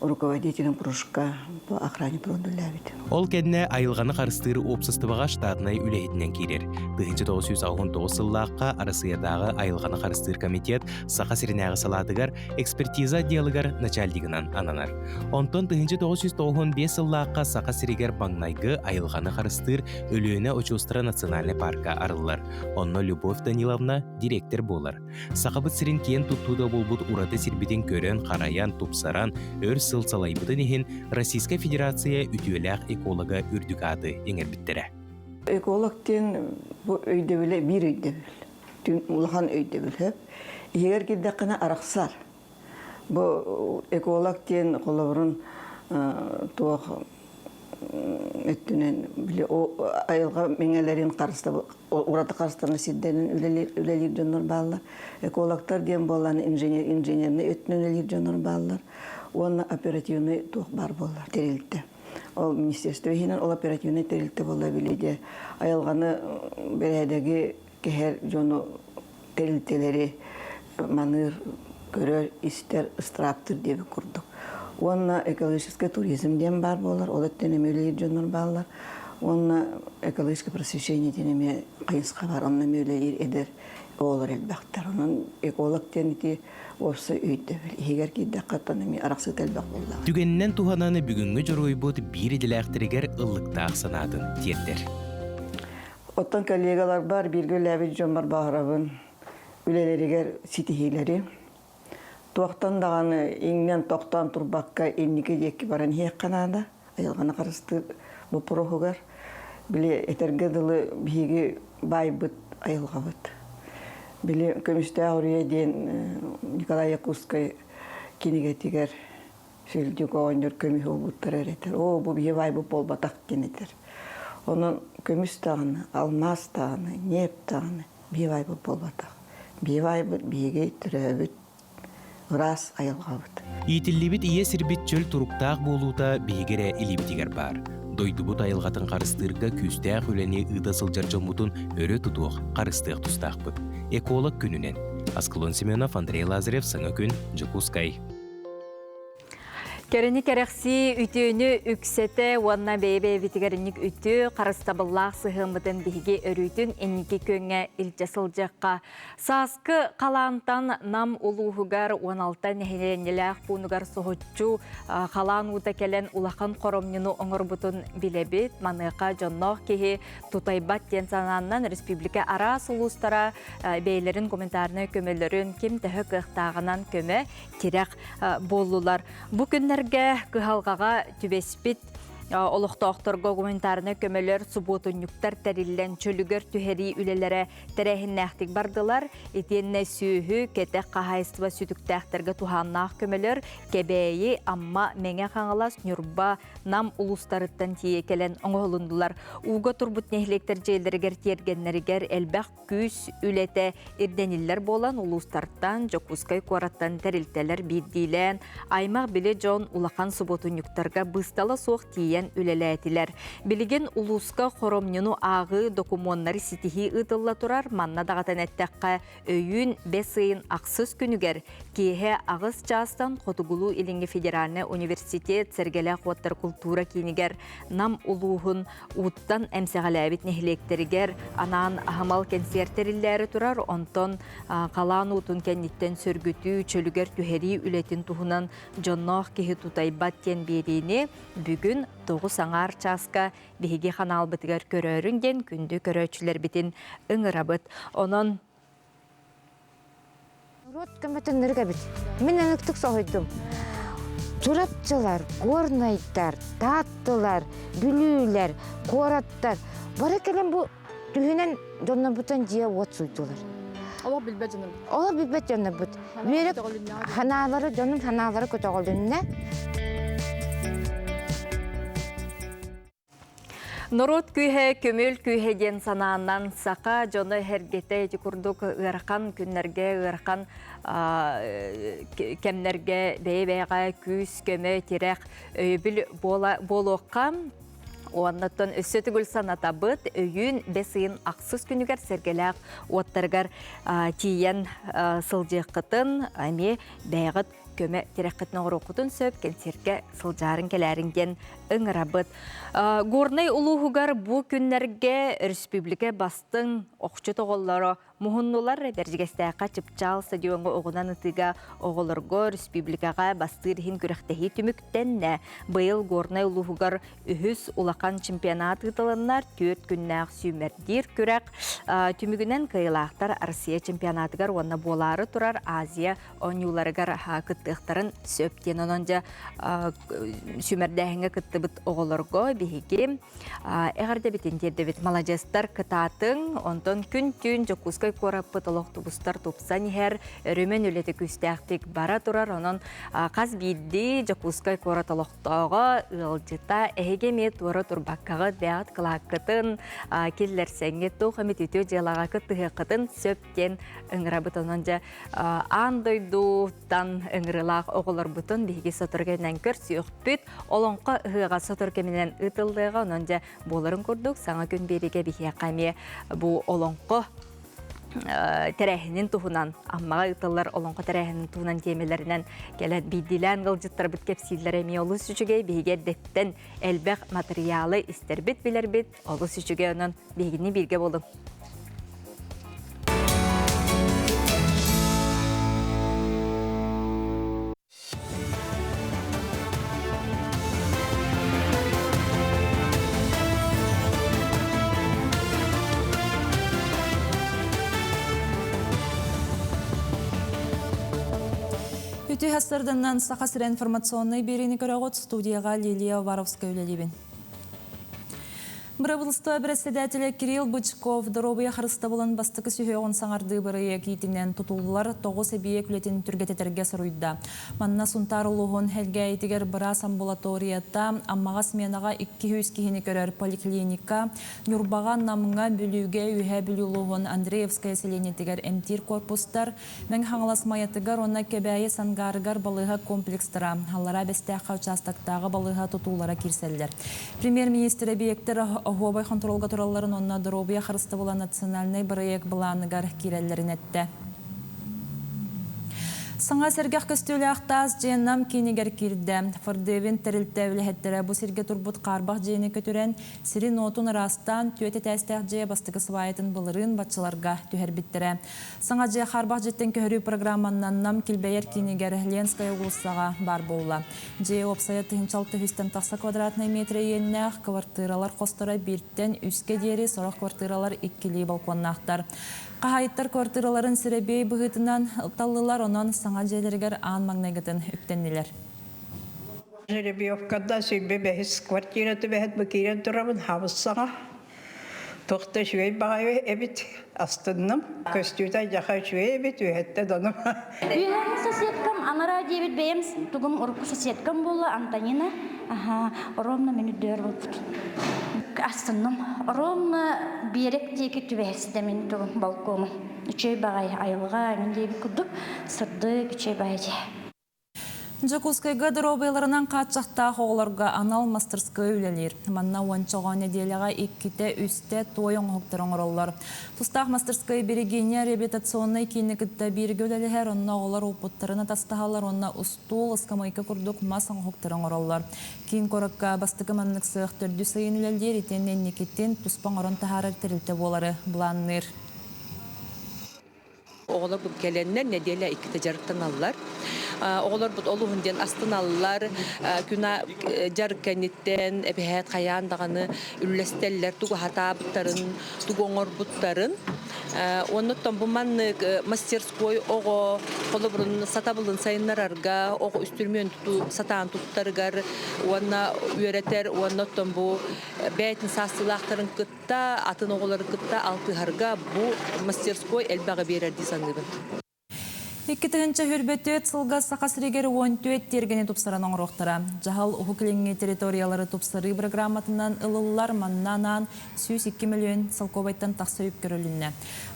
руководителем кружка по охране природы үлэлээбит. Ол кэннэ айылҕаны харыстыыр уопсастыбаҕа штатнай үлэһитинэн киирэр. 1989 сыллаахха Арассыыйатааҕы айылҕаны харыстыыр комитет Саха сиринээҕи салаатыгар экспертиза отделыгар начальнигынан ананар. Онтон 1995 сыллаахха Саха сиригэр маҥнайгы айылҕаны харыстыыр Өлүөнэ очуостара национальнай парка арыллар. Онно Любовь Даниловна директор буолар. Сахабыт сирин киэн туттуута буолбут ураты сирбитин көрөн-харайан, тупсаран, өр сыл салайбытын иһин Российскай Федерация үтүөлээх эколога үрдүк ааты иҥэрбиттэрэ. Эколог диэн бу өйдөбүлэ биир өйдөбүл. Улахан өйдөбүл сөп. Иһигэр киирдэххинэ арахсар. Бу эколог диэн холобурун туох өттүнэн били айылҕа миҥэлэрин харыстабыл ураты харыстанар сирдэринэн үлэлиир дьоннор бааллар. Экологтар диэн буолан инженер инженерный өттүнэн үлэлиир дьоннор бааллар уонна оперативный туох баар буолар тэрилтэ. Ол министерство иһинэн ол оперативный тэрилтэ буолла били дьэ айылҕаны бэрээдэги кэһэр дьону тэрилтэлэри маныыр, көрөр, истэр, ыстырааптыр диэбит курдук. Уонна экологический туризм диэн баар буолар, ол өттүн эмиэ үлэлиир дьоннор бааллар. Уонна экологическое просвещение диэн эмиэ хайысха бар, онно эмиэ үлэлиир эдэр оҕолор элбэхтэр. Онон эколог диэн ити уопсай өйдөбүл. Иһигэр киирдэххэ оттон эмиэ арахсыыта элбэх буоллаҕа. Түгэнинэн туһанан бүгүҥҥү дьоруойбут биир идэлээхтэригэр ыллыктаах санаатын тиэрдэр. Оттон коллегаларбар, бииргэ үлэлээбит дьоммор баҕарабын үлэлэригэр ситиһиилэри. Туохтан даҕаны иҥнэн-тохтоон турбакка инники диэки баран иһиэххэ наада. Айылҕаны харыстыыр боппуруоһугар. Били этэргэ дылы биһиги баайбыт айылҕабыт. Били Көмүстээх үрүйэ диэн Николай Якутскай кинигэтигэр Сүлдьүк оҕонньор көмүс уолбуттара эрэ этэр. Оо, бу биһи баайбыт буолбатах диэн этэр. Онон көмүс даҕаны, алмаас даҕаны, ньиэп даҕаны биһи баайбыт буолбатах. Биһи баайбыт биһиги төрөөбүт ыраас айылҕабыт. Иитиллибит ийэ сирбит чөл туруктаах буолуута биһиги эрэ илиибитигэр баар. Дойдубут айылҕатын харыстыырга күүстээх үлэни ыыта сылдьар дьоммутун өрө тутуох, харыстыах тустаахпыт. Эколог күнүнэн. Аскалон Семенов, Андрей Лазарев, Саҥа күн, Дьокуускай. Кэрэни кэрэхсии үтүөнү үксэтэ уонна бэйэ-бэйэбитигэр инник үтүө харыстабыллаах сыһыаммытын биһиги өрүүтүн инники күөҥҥэ илдьэ сылдьыахха. Сааскы халаантан Нам улууһугар 16 нэһилиэнньэлээх пуунугар соһуччу халаан уута кэлэн улахан хоромньуну оҥорбутун билэбит. Маныаха дьонноох киһи тутайбат диэн санааннан республика араас улуустара бэйэлэрин гуманитарнай көмөлөрүн ким төһө кыахтааҕынан көмө тирэх буоллулар. Бу күннэргэ кыһалҕаҕа түбэспит олохтоохторго гуманитарнай көмөлөр, субуотунньуктар тэриллэн чөлүгэр түһэрии үлэлэрэ тэрээһиннээхтик бардылар. Итиэннэ сүөһү, кэтэх хаһаайыстыба сүтүктээхтэргэ туһааннаах көмөлөр Кэбээйи, Амма, Мэҥэ Хаҥалас, Ньурба, Нам улуустарыттан тиийэ кэлэн оҥоһулуннулар. Ууга турбут нэһилиэктэр дьиэлэригэр тиэргэннэригэр элбэх күүс үлэтэ ирдэниллэр буолан улуустартан, Дьокуускай куораттан тэрилтэлэр биирдиилээн аймах-билэ дьон улахан субуотунньуктарга быыстала суох тиийэн тиийэн үлэлээтилэр. Билигин улууска хоромньуну ааҕыы докумуоннары ситиһии ыытылла турар. Манна даҕатан эттэххэ, өйүүн бэс ыйын ахсыс күнүгэр киэһэ аҕыс чаастан Хотугулуу-Илиҥҥи федеральнай университет Сэргэлээх уоттар култуура киинигэр Нам улууһун ууттан эмсэҕэлээбит нэһилиэктэригэр анаан аһымал кэнсиэр тэриллээри турар. Онтон халаан уутун кэнниттэн сөргүтүү, чөлүгэр түһэрии үлэтин туһунан дьонноох киһи тутайбат диэн биэриини бүгүн 9 аҥаар чааска биһиги ханаалбытыгар көрөөрүҥ диэн күндү көрөөччүлэрбитин ыҥырабыт. Онон Норуот көмөтөннөрүк эбит. Мин ыныктык соһуйдум. Чурапчылар, Горнайдар, Тааттылар, Бүлүүлэр, куораттар бары кэлэн бу түһүнэн дьоннорбутун дьиэ уот суйдулар. Олох билбэт дьоннорбут. Олох билбэт дьоннорбут. Үөрэ ханаалары, дьонум ханаалары көтөҕүлүннэ. Норуот күүһэ, көмүл күүһэ диэн санаанан саха дьоно эһэргэтэ ити курдук ыарахан күннэргэ, ыарахан кэмнэргэ бэйэ-бэйэҕэ күүс-көмө, тирэх, өйөбүл буолуохха. Уоннаттан өссө төгүл санатабыт, өйүүн бэс ыйын ахсыс күнүгэр сэргэлээх уоттарыгар тиийэн сылдьыаххытын, эмиэ бэйэҕит көмө тирэххитин оҥоруоххутун сөп, кэнсиэркэ сылдьаарын кэлээриҥ диэн ыҥырабыт. Горнай улууһугар бу күннэргэ өрөспүүбүлүкэ бастыҥ охчут оҕолоро муһуннулар. Бэрдьигэстээххэ Чыпчаал стадиоҥҥа оҕунан ытыыга оҕолорго республикаҕа бастыыр иһин күрэхтэһии түмүктэннэ. Быйыл Горнай улууһугар үһүс улахан чемпионат ыытылыннар. 4 күннээх сүүмэрдиир күрэх түмүгүнэн кыайыылаахтар Россия чемпионатыгар уонна буолаары турар Азия оонньууларыгар кыттыахтарын сөп диэн онон дьэ сүүмэрдээһиҥҥэ кыттыбыт оҕолорго биһиги эҕэрдэбитин тиэрдэбит маладьыастар кытаатыҥ онтон күн-түүн Дьокуускай куораппыт олох тубустар тупсан иһэр өрөмүөн үлэтэ күүстээхтик бара турар онон хас биирдии Дьокуускай куорат олохтооҕо ыалдьыта эһиги эмиэ туора турбаккаҕыт бэйэҕит кылааккытын киллэрсэҥҥит туох эмит үтүө дьыалаҕа кыттыһыаххытын сөп диэн ыҥырабыт онон дьэ аан дойдуттан ыҥырыылаах оҕолорбутун биһиги сотору кэминэн көрсүөхпүт. Олоҥхо ыһыаҕа сотору кэминэн ыытыллыаҕа. Онон дьэ буоларын курдук саҥа күн биэриигэ биһиэхэ эмиэ бу олоҥхо тэрээһинин туһунан Аммаҕа ыытыллар олоҥхо тэрээһинин туһунан тиэмэлэринэн кэлэн биирдиилээн ыалдьыттарбыт кэпсииллэрэ эмиэ олус үчүгэй. Биһиги эрдэттэн элбэх матырыйаалы истэрбит, билэрбит олус үчүгэй. Онон биһигини бииргэ буолуҥ. Үтүө сарсыарданнан Саха сирэ информационнай биэриини көрөҕүт студияҕа Лилия Уваровская үлэлиибин. Бырабыылыстыба бэрэссэдээтэлэ Кирилл Бычков доруобуйа харыстабылын бастакы сүһүөҕүн саҥардыы бырайыак иитинэн тутуллар 9 эбийиэк үлэтин түргэтэтэргэ соруйда. Манна Сунтаар улууһун Элгээйитигэр быраас амбулаторията, Аммаҕа сменаҕа 200 киһини көрөр поликлиника, Ньурбаҕа, Намҥа, Бүлүүгэ, Үөһээ Бүлүү улууһун Андреевская сэлиэнньэтигэр эмтиир корпустар, Мэҥэ Хаҥалас Майатыгар уонна Кэбээйи Сангаарыгар балыыһа комплекстара, Аллараа Бэстээххэ учаастактааҕы балыыһа тутуулара киирсэллэр. Премьер-миниистир эбийиэктэр оһуобай хонтуруолга туралларын уонна доруобуйа харыстабыла национальнай бырайыак былааныгар киирэллэрин эттэ. Саҥа сэргэх көстүүлээх таас дьиэ Нам киинигэр киирдэ. Фордевин тэрилтэ үлэһиттэрэ бу сиргэ турбут хаарбах дьиэни көтүрэн, сирин-уотун ыраастаан, түөрт этээстээх дьиэ бастакы сыбаайатын былырыын баччаларга түһэрбиттэрэ. Саҥа дьиэ хаарбах дьиэттэн көһөрүү программаннан Нам килбэйэр киинигэр Ленская уулуссаҕа баар буолла. Дьиэ уопсайа 1600-тан тахса квадратнай метр иэннээх, квартиралар хосторо бииртэн үскэ диэри, сорох квартиралар иккилии балконнаахтар. Хаһаайыттар квартираларын сэрэбиэй быһыытынан таллылар, онон саҥа дьиэлэригэр аан маҥнайгытын үктэннилэр. Жеребьевкада сүүрбэ бэһис квартира түбэһит бу киирэн турабын хабыс-саҥа. Туох да үчүгэй баҕайы эбит, астынным. Көстүүтэ дьаха үчүгэй эбит, үөһэттэ донум. Үөһээҥҥи соседкам анараа диэбит бэйэм тугум урукку соседкам буолла Антонина. Аха, ровно мин үрдүгэр буолбут. Астынным. Ровно биэрэк диэки түбэһэстэ мин тугум балконум. Үчүгэй баҕайы айылҕа, мин диэбит курдук сырдык, үчүгэй баҕайы дьиэ. Дьокуускайга доруобуйаларынан хааччахтаах оҕолорго анал мастарскыай үлэлиир. Манна уонча оҕо нэдиэлэҕэ иккитэ-үстэ туой оҥоһуктары оҥороллор. Тустаах мастарскыай Берегиня реабилитационнай киини кытта бииргэ үлэлэһэр, онно оҕолор уопуттарын атастаһаллар уонна устуол, ыскамыайка курдук мас оҥоһуктары оҥороллор. Киин куоракка бастакы маннык сыах төрдүс ыйын үлэлиир, итиэннэ инникитин туспа оҥорон таһаарар тэрилтэ буолары былаанныыр. Оҕолорбут кэлэннэр нэдиэлэ иккитэ дьарыктаналлар. Оҕолорбут олуһун диэн астыналлар. Күн дьарык кэнниттэн эбэһээт хайаан даҕаны үллэстэллэр тугу хатаабыттарын, тугу оҥорбуттарын. Оннуттан бу маннык мастерской оҕо холобурун сатабылын сайыннарарга, оҕо үстүрүмүөн сатаан туттарыгар уонна үөрэтэр уонна оттон бу бэйэтин саастыылаахтарын кытта атын оҕолору кытта алтыһарга бу мастерской элбэҕи биэрэр дии саныыбын. 2024 сылга Саха сиригэр 14 тиэргэни тупсаран оҥоруохтара. Дьаһал Уһук Илиҥҥи территориялары тупсарыы программатынан ылыллар манна анаан 102 миллион солкуобайтан тахса үп көрүлүннэ.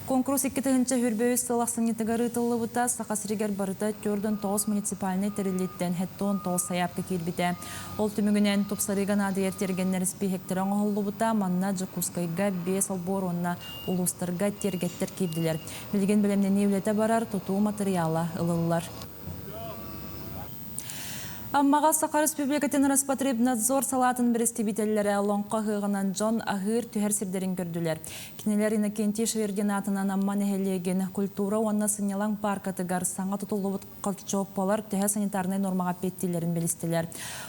Куонкурус 2023 сыл ахсынньытыгар ыытыллыбыта Саха сиригэр барыта 49 муниципальнай тэриллииттэн 79 сайаапка киирбитэ. Ол түмүгүнэн тупсарыыга наадыйар тиэргэннэр испииһэктэрэ оҥоһуллубута. Манна Дьокуускайга биэс олбуор уонна улуустарга тиэргэттэр киирдилэр. Билигин бэлэмнэнии үлэтэ барар, тутуу матырыйаала ылыллар. Аммаҕа Саха Республикатын Роспотребнадзор салаатын бэрэстэбиитэллэрэ Олоҥхо ыһыаҕынан дьон аһыыр түһэр сирдэрин көрдүлэр. Кинилэр Иннокентий Швердин аатынан Амма нэһилиэгин культура уонна сынньалаҥ пааркатыгар саҥа тутуллубут Колчопполар төһө санитарнай нуормаҕа эппиэттииллэрин билистилэр.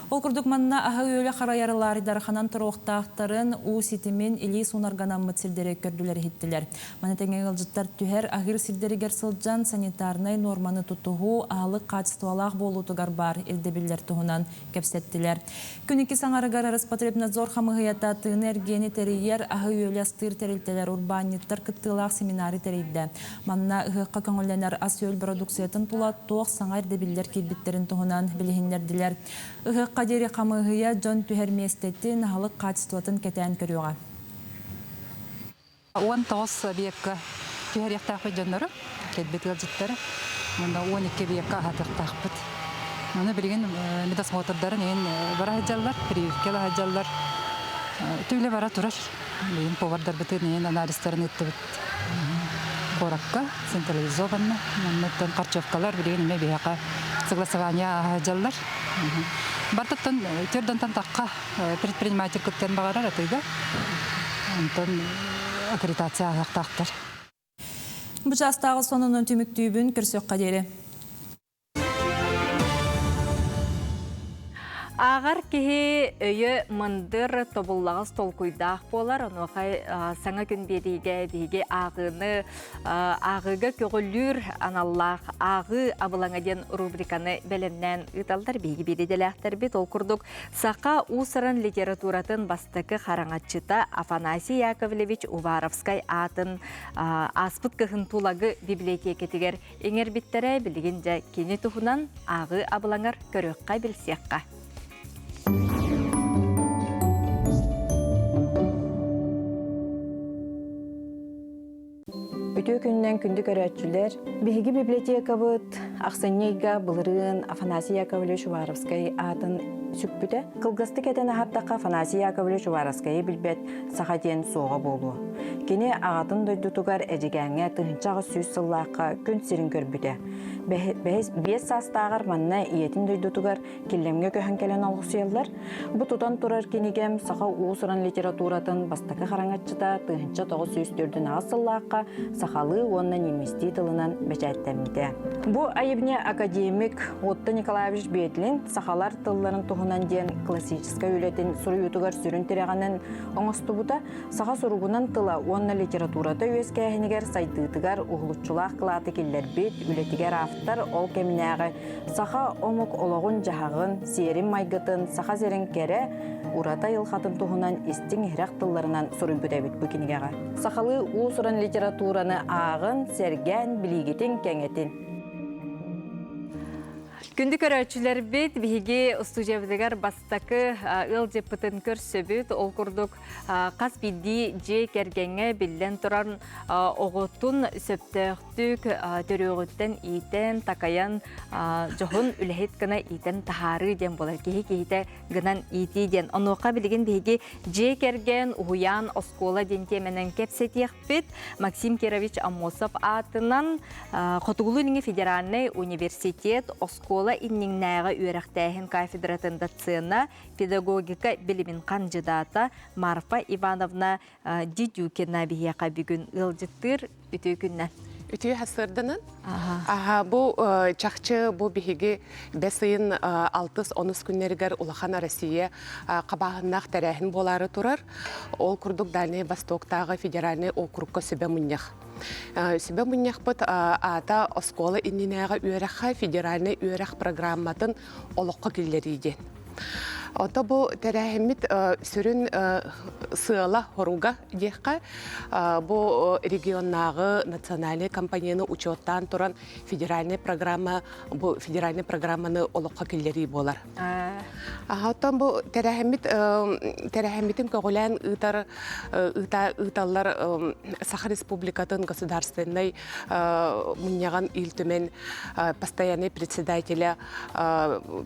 Ол курдук манна аһы-үөлү харайарылаар дарханан туруохтаахтарын, уу ситимин, илии суунарганаммыт сирдэри көрдүлэр-иһиттилэр. Маны тэҥэ ыалдьыттар түһэр аһыыр сирдэригэр сылдьан санитарнай нуорманы тутуһуу, аһылык хаачыстыбалаах буолуутугар баар ирдэбиллэр туһунан кэпсэттилэр. Күн иккис аҥарыгар Роспотребнадзор хамыыһыйата тыыны-эргиэни тэрийэр, аһы-үөлү астыыр тэрилтэлэр, урбаанньыттар кыттыылаах семинары тэрийдэ. Манна ыһыахха көҥүллэнэр ас-үөл бородууксуйатын тула туох саҥа ирдэбиллэр киирбиттэрин туһунан билиһиннэрдилэр. Ыһыахха диэри хамыыһыйа дьон түһэр миэстэтин, аһылык хаачыстыбатын кэтээн көрүөҕэ. 19 объекка түһэриэхтээхпит дьоннору, кэлбит ыалдьыттары. Уонна 12 объекка аһатыахтаахпыт. Аны билигин медосмотрдарын иһин бара сылдьаллар, прививка ыла сылдьаллар. Түлэ бара турар. Билигин повардарбытын иһин анализтарын ыыттыбыт. Куоракка централизованно. Оннуттан харчевкалар билигин эмиэ биһиэхэ согласование ааһа сылдьаллар. Бартыттан төрдөнтөн тахха предприниматель кыттыан баҕарар атыыга. Онтон аккредитация ааһыахтаахтар. Бу чаастааҕы сонунун түмүктүүбүн көрсүөххэ диэри. Ааҕар киһи өйө мындыр, тобуллаҕас толкуйдаах буолар. Онуоха саҥа күн биэриигэ биһиги ааҕыыны ааҕыыга көҕүлүүр аналлаах ааҕыы абылаҥа диэн рубриканы бэлэмнээн ыыталлар биһиги биир идэлээхтэрбит. Ол курдук саха уус-уран литературатын бастакы хараҥаччыта Афанасий Яковлевич Уваровскай аатын ааспыт кыһын Тулагы библиотекэтигэр иҥэрбиттэрэ билигин дьэ кини туһунан ааҕыы абылаҥар көрүөххэ билсиэххэ. Үтүө күнүнэн күндү көрөөччүлэр! Биһиги библиотекабыт ахсынньы ыйга былырыын Афанасий Яковлевич Уваровскай аатын сүкпүтэ. Кылгастык этэн аһардахха Афанасий Яковлевич Уваровскайы билбэт саха диэн суоҕа буолуо. Кини аҕатын дойдутугар Эдьигээҥҥэ 1800 сыллаахха күн сирин көрбүтэ. Биэс саастааҕар манна ийэтин дойдутугар Киллэмҥэ көһөн кэлэн олохсуйаллар. Бу тутан турар кинигэм саха уус-уран литературатын бастакы хараҥаччыта 1904 сыллаахха сахалыы уонна немецтии тылынан бэчээттэммитэ. Бу айымньы академик Отто Николаевич Бетлин сахалар тылларын туһунан диэн классическай үлэтин суруйуутугар сүрүн тирэҕинэн оҥостубута, саха суругунан тыла уонна литературата үөскээһинигэр сайдыытыгар уһулуччулаах кылааты киллэрбит үлэтигэр автор ол кэминээҕи Саха омук олоҕун-дьаһаҕын, сиэрин-майгытын, Саха сирин кэрэ, ураты айылҕатын туһунан истиҥ-иһирэх тылларынан суруйбут эбит бу кинигэҕэ. Сахалыы уус-уран литератураны ааҕын, сэргээн, билиигитин кэҥэтин. Күндү көрөөччүлэрбит, биһиги устуудьуйабытыгар бастакы ыалдьыппытын көрсөбүт. Ол курдук хас биирдии дьиэ кэргэҥҥэ биллэн туран оҕотун сөптөөхтүк төрүөҕүттэн иитэн, такайан, дьоһун үлэһит гына иитэн таһаарыы диэн буолар. Киһи киһитэ гынан иитии диэн. Онуоха билигин биһиги дьиэ кэргэн, уһуйаан, оскуола диэн тиэмэнэн кэпсэтиэхпит. Максим Кирович Аммосов аатынан Хотугулуу-Илиҥҥи федеральнай университет оскуола инниҥнээҕи үөрэхтээһин кафедратын доцена, педагогика билимин хандьыдаата Марфа Ивановна Дедюкина биһиэхэ бүгүн ыалдьыттыыр үтүө күннэн. Үтүө сарсыарданан. Аха, бу чахчы бу биһиги бэс ыйын алтыс онус күннэригэр улахан Россия хабааһыннаах тэрээһин буолаары турар. Ол курдук Дальнай Востоктааҕы федеральнай округка сүбэ мунньах. Сүбэ мунньахпыт аата оскуола иннинээҕи үөрэххэ федеральнай үөрэх программатын олоххо киллэрии диэн. Ото бу тэрээһиммит сүрүн сыала хоруга диэххэ бу регионнааҕы национальнай компанияны учуоттаан туран федеральный программа бу федеральный программаны олоххо киллэрии буолар. Оттон бу тэрээһиммит тэрээһиммитин көҕүлээн ыытар ыыталлар Саха Республикатын государственнай мунньаҕын Ил Түмэн постоянный председателя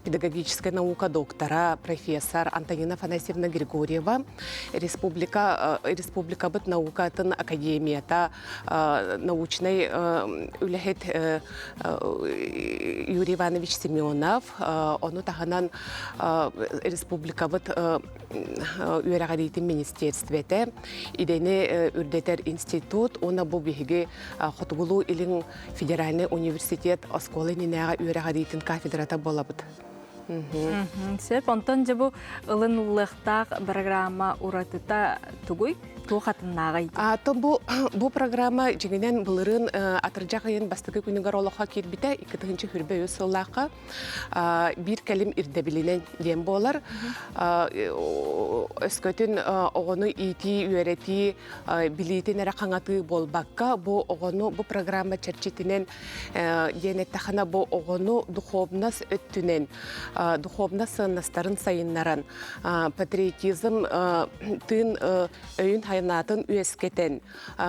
педагогическая наука доктора, профессор Антонина Афанасьевна Григорьева, республика республикабыт наукатын академията научнай үлэһит Юрий Иванович Семенов, ону таһынан республикабыт үөрэҕириитин министерствете, идэни үрдэтэр институт уонна бу биһиги Хотугулуу-Илин федеральный университет оскуола иннинээҕи үөрэҕириитин кафедрата буолабыт. Сөп, онтон дьэ бу ылыныллыахтаах программа уратыта тугуй? Туох атыннааҕый? То бу бу программа дьиҥинэн былырыын атырдьах ыйын бастакы күнүгэр олоххо киирбитэ 2023 сыллаахха биир кэлим ирдэбилинэн диэн буолар. Өскөтүн оҕону иитии, үөрэтии билиитин эрэ хаҥатыы буолбакка, бу оҕону бу программа чэрчитинэн диэн эттэххинэ, бу оҕону духовнас өттүнэн, духовнас сыаннастарын сайыннаран, патриотизм тыын өйүн хайнаатын үөскэтэн,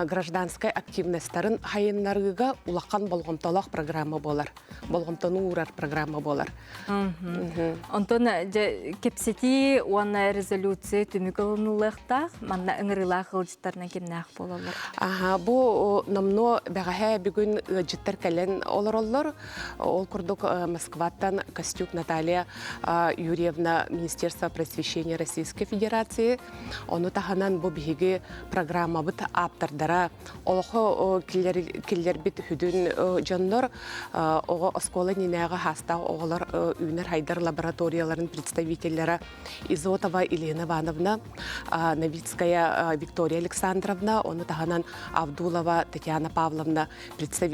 гражданскай активностарын хайыннарыыга улахан болҕомтолоох программа буолар. Болҕомтону уурар программа буолар. Онтон дьэ кэпсэтии уонна резолюция түмүк ылыныллыахтаах. Манна ыҥырыылаах ыалдьыттарынан кимнээх буолаллар? Аха, бу номнуо бэҕэһээ бүгүн ыалдьыттар кэлэн олороллор. Ол курдук Москваттан Костюк Наталья Юрьевна Министерство просвещения Российской Федерации. Ону таһынан бу биһиги программабыт ааптардара олохо киллэрбит хүдүн дьоннор оҕо оскуола иннинээҕи хаастаах оҕолор үүнэр хайдар лабораторияларын представителлара Изотова Елена Ивановна, Новицкая Виктория Александровна, ону таһынан Авдулова Татьяна Павловна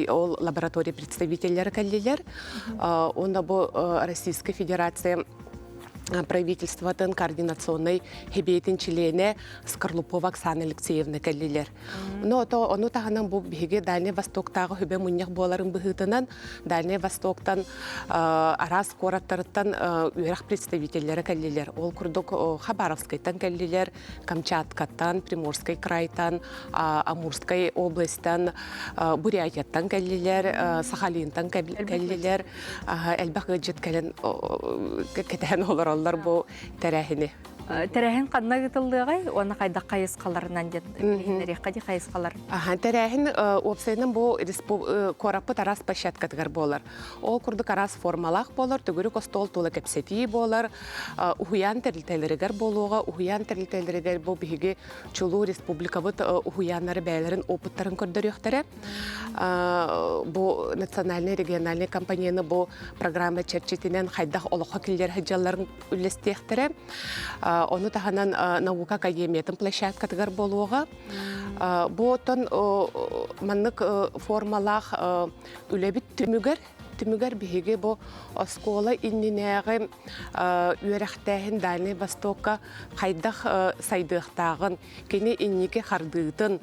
ол лаборатория представителлэрэ кэллилэр. Уонна бу Российская Федерация правительствотын координационнай хэбиэтин чилиэнэ Скорлупова Оксана Алексеевна кэллилэр. Но то ону таһынан бу биһиги Дальнай Востоктааҕы хүбэ мунньах буоларын быһыытынан Дальнай Востоктан араас куораттарыттан үөрэх представителлэрэ кэллилэр. Ол курдук Хабаровскайтан кэллилэр, Камчаткаттан, Приморскай крайтан, Амурскай областан, Бурятияттан кэллилэр, Сахалинтан кэллилэр. Элбэх ыалдьыт кэлэн кэтэһэн олороллор бу тэрээһини. Тэрээһин ханна ыытыллыаҕай уонна хайдах хайысхаларынан диэн билиһиннэриэххэ дии хайысхалар. Аха, тэрээһин уопсайынан бу куораппыт араас площадкатыгар буолар. Ол курдук араас формалаах буолар, төгүрүк остуол тула кэпсэтии буолар, уһуйаан тэрилтэлэригэр буолуоҕа, уһуйаан тэрилтэлэригэр бу биһиги чулуу республикабыт уһуйааннары бэйэлэрин опыттарын көрдөрүөхтэрэ. Бу национальнай региональнай компанияны бу программа чэрчитинэн хайдах олоххо киллэрэ сылдьалларын үллэстиэхтэрэ. Ону таһынан наука академиятын площадкатыгар буолуоҕа. Бу оттон маннык формалаах үлэбит түмүгэр. Түмүгэр биһиги бу оскуола иннинээҕи үөрэхтээһин Дальнай Востокка хайдах сайдыахтааҕын, кини инники хардыытын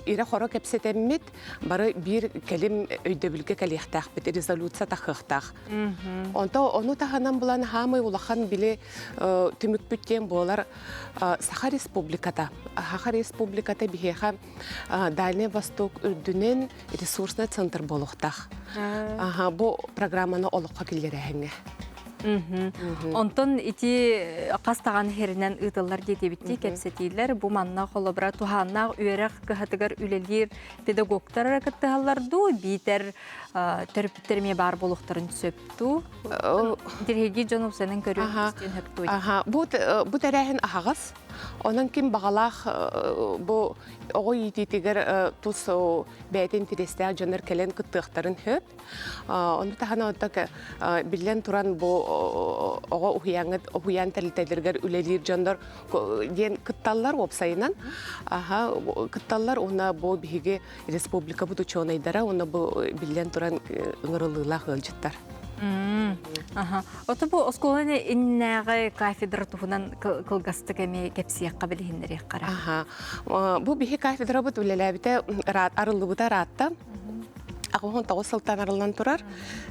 ирэ-хоро кэпсэтэммит, бары биир кэлим өйдөбүлгэ кэлиэхтээхпит, резолюция тахыахтаах. Онто ону таһынан булан хаамай улахан били түмүкпүт диэн буолар Саха Республиката. Саха Республиката биһиэхэ Дальний Восток үрдүнэн ресурсный центр буолуохтаах. Аха, бу программаны олоххо киллэрээһиҥҥэ. Онтон ити хас даҕаны иһэринэн ыытыллар диэтибиттии кэпсэтиилэр бу манна холобура туһааннаах үөрэх кыһатыгар үлэлиир педагогтар эрэ кыттыһаллар дуу биитэр төрөппүттэр эмиэ баар буолуохтарын сөп дуу Дириһиги дьон упсанан көрүөн истиэн сөп дуу Бу бу тэрээһин аһаҕас. Онон ким баҕалаах бу оҕо иитиитигэр тус бэйэтин интэриэстээх дьоннор кэлэн кыттыахтарын сөп. Ону таһынан биллэн туран бу оҕо уһуйааҥҥыт уһуйаан тэрилтэлэригэр үлэлиир дьоннор диэн кытталлар уопсайынан. Аха кытталлар уонна бу биһиги республикабыт учуонайдара уонна бу биллэн туран ыҥырылыылаах ыалдьыттар. Аха. Ото бу оскуоланы иннээҕи кафедра туһунан кылгастык эмиэ кэпсиэххэ билиһиннэриэххэ эрэ. Аха. Бу биһи кафедрабыт үлэлээбитэ арыллыбыта ыраатта. 89 сылтан арыллан турар.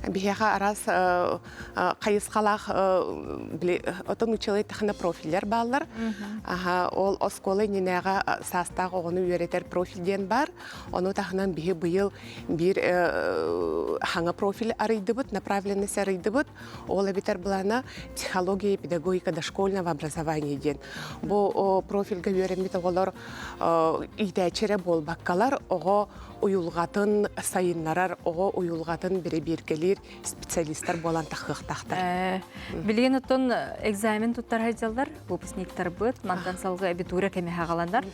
Биһиэхэ араас хайысхалаах отон училый тахына профиллер бааллар. Аха, ол оскуола иннинээҕи саастаах оҕону үөрэтэр профиль диэн бар. Ону таһынан биһи быйыл биир хаҥа профиль арыйдыбыт, направленность арыйдыбыт. Ол эбитэр былаана психология и педагогика дошкольного образования диэн. Бу профильга үөрэммит оҕолор иитээччи эрэ буолбаккалар, оҕо уйулҕатын сайыннарар, оҕо уйулҕатын бэрэбиэркэлиир специалистар буолан тахыахтаахтар. Билигин оттон экзамен туттар сылдьаллар, выпускниктарбыт, мантан салгыы абитура кэми хаҕаланар.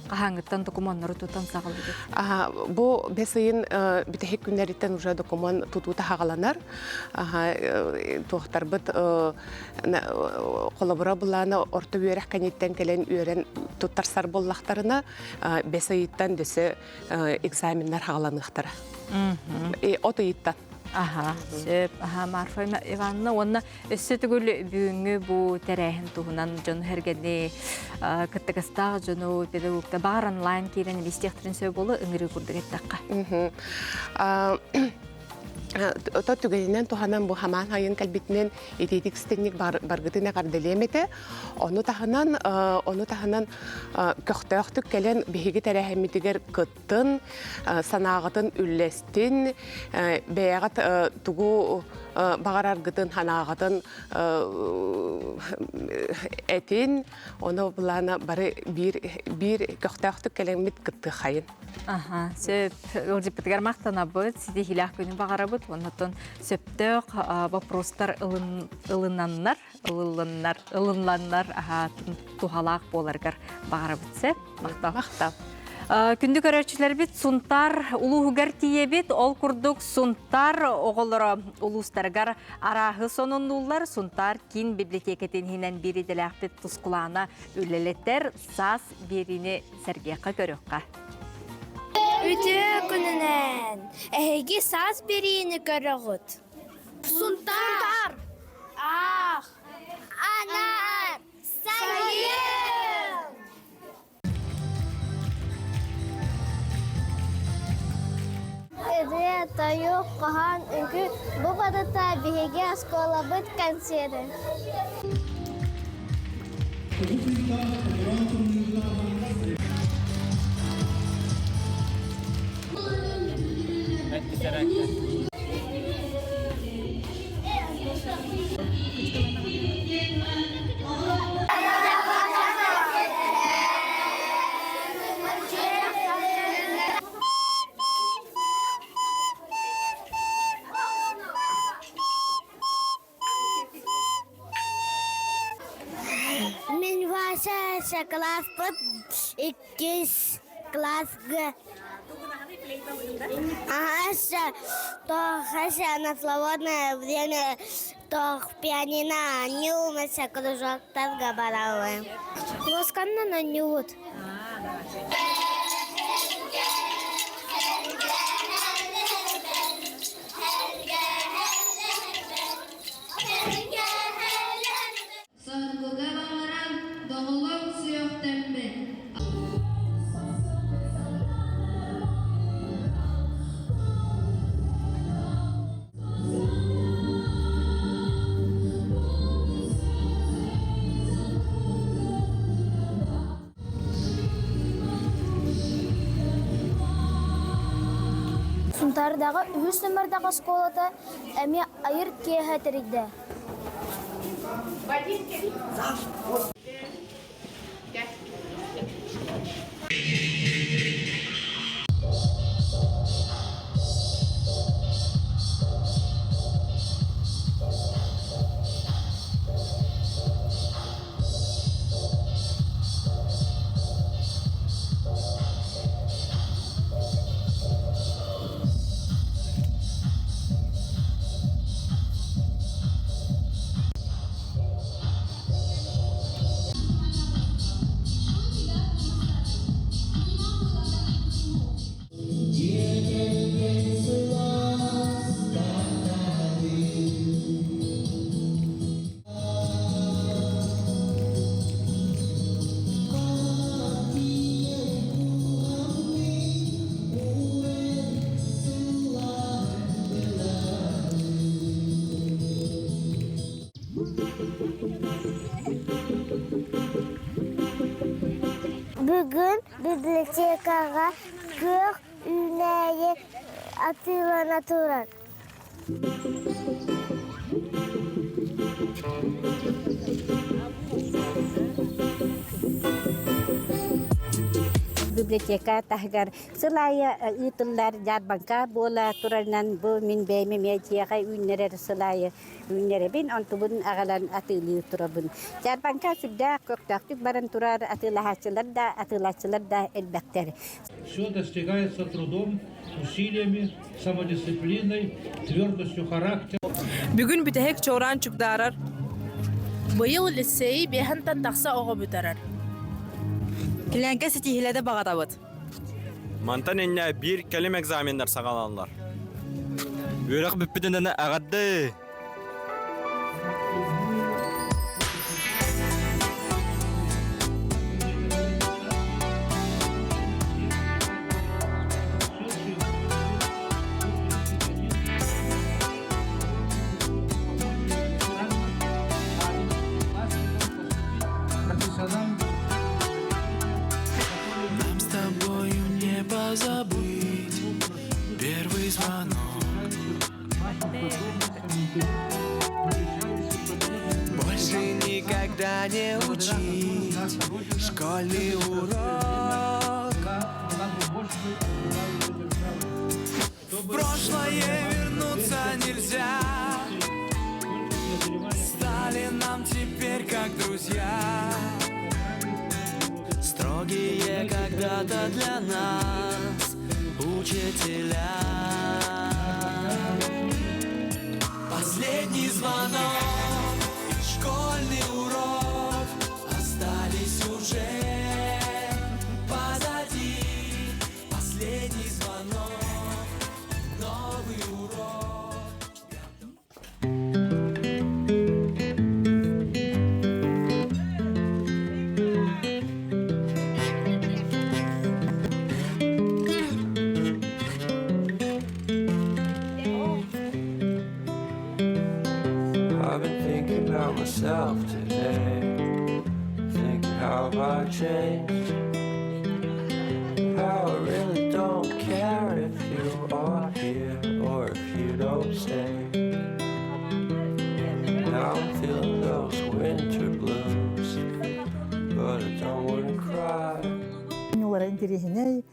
Хаһааҥҥыттан докумуоннары тутан саҕалыгыт? Бу бэс ыйын бүтэһик күннэриттэн уже докумуон тутуута хаҕаланар. Туохтарбыт холобура былаана орто үөрэх кэнниттэн кэлэн үөрэн туттарсар буоллахтарына, бэс ыйыттан дөсө экзаменнар хаҕаланыахтара. От ыйыттан. Аха, сөп. Аха, Марфа Ивановна уонна өссө төгүл бүгүҥҥү бу тэрээһин туһунан дьону сэргэни кыттыгастаах дьону педагогта баар онлайн киирэн истиэхтэрин сөп буолу ыҥырыы курдук эттэххэ. Ото түгэнинэн туһанан бу хамаан хайын кэлбитинэн итиитик стенник баргытын эҕэрдэлиэм этэ. Ону таһынан ону таһынан көхтөөхтүк кэлэн биһиги тэрээһиммитигэр кыттын, санааҕытын үллэстин, бэйэҕит тугу баҕараргытын, санааҕытын этин, ону былаана бары биир биир көхтөөхтүк кэлэммит кыттыахайын. Аха, сөп. Ыалдьыппытыгар махтанабыт, ситиһиилээх күнү баҕарабыт. Оннотон сөптөөх вопростар ылынаннар, ылылланнар, ылынланнар аха туһалаах буоларгар баҕарабыт сөп. Махтал. Махтал. Күндү көрөөччүлэрбит Сунтаар улууһугар тиийэбит. Ол курдук Сунтаар оҕолоро улуустарыгар арааһы сонуннууллар. Сунтаар киин библиотекатын иһинэн биир идэлээхпит Тускулаана үлэлэтэр саас биэриини сэргиэххэ көрүөххэ. Үтүө күнүнэн! Эһиги саас биэриини көрөҕүт. Сунтаар! Аах! Анаан! Сайын! Ырыа, тойук, хоһоон, үҥкүү бу барыта биһиги оскуолабыт кэнсиэрэ. Мин Вася класспыт иккис класска Ага, то на свободное время то пианино оонньуу, кружоктарга барабын. Лосканнан оонньуубут. Сунтаардаҕы үһүс номердаах оскуолата эмиэ айыр киэһэ тэрийдэ. Бүгүн библиотекаҕа күөх үүнээйи атыылана турар. Библиотека таһыгар сыл аайы ыытыллар дьаарбаҥка буола турарынан бу мин бэйэм эмиэ дьиэҕэ үүннэрэр сыл аайы үүннэрэбин, онтубун аҕалан атыылыы турабын. Дьаарбаҥка сүрдээх көхтөөхтүк баран турар атыылаһааччылар да, атыылааччылар да элбэхтэр. Все достигается трудом, усилиями, самодисциплиной, твердостью характера. Бүгүн бүтэһик чуораан чугдаарар. Быйыл лицейи биэһэнтэн тахса оҕо бүтэрэр. Килэҥкэ ситиһилэдэ баҕатабыт. Мантан инньэ биир кэлим экзаменнар саҕаланаллар. Үөрэх бүппүтүнэн эҕэрдэ! Нам с тобою не позабыть первый звонок. Больше никогда не учить школьный урок. В прошлое вернуться нельзя. Стали нам теперь как друзья. Строгие когда-то для нас учителя. Последний звонок и школьный урок остались уже позади. Последний звонок, новый урок. I've been thinking about myself today. Thinking how I changed. How I really don't care if you are here or if you don't stay. Now I'm feeling those winter blues, but I don't wanna cry. Оонньуулара интэриэһинэй,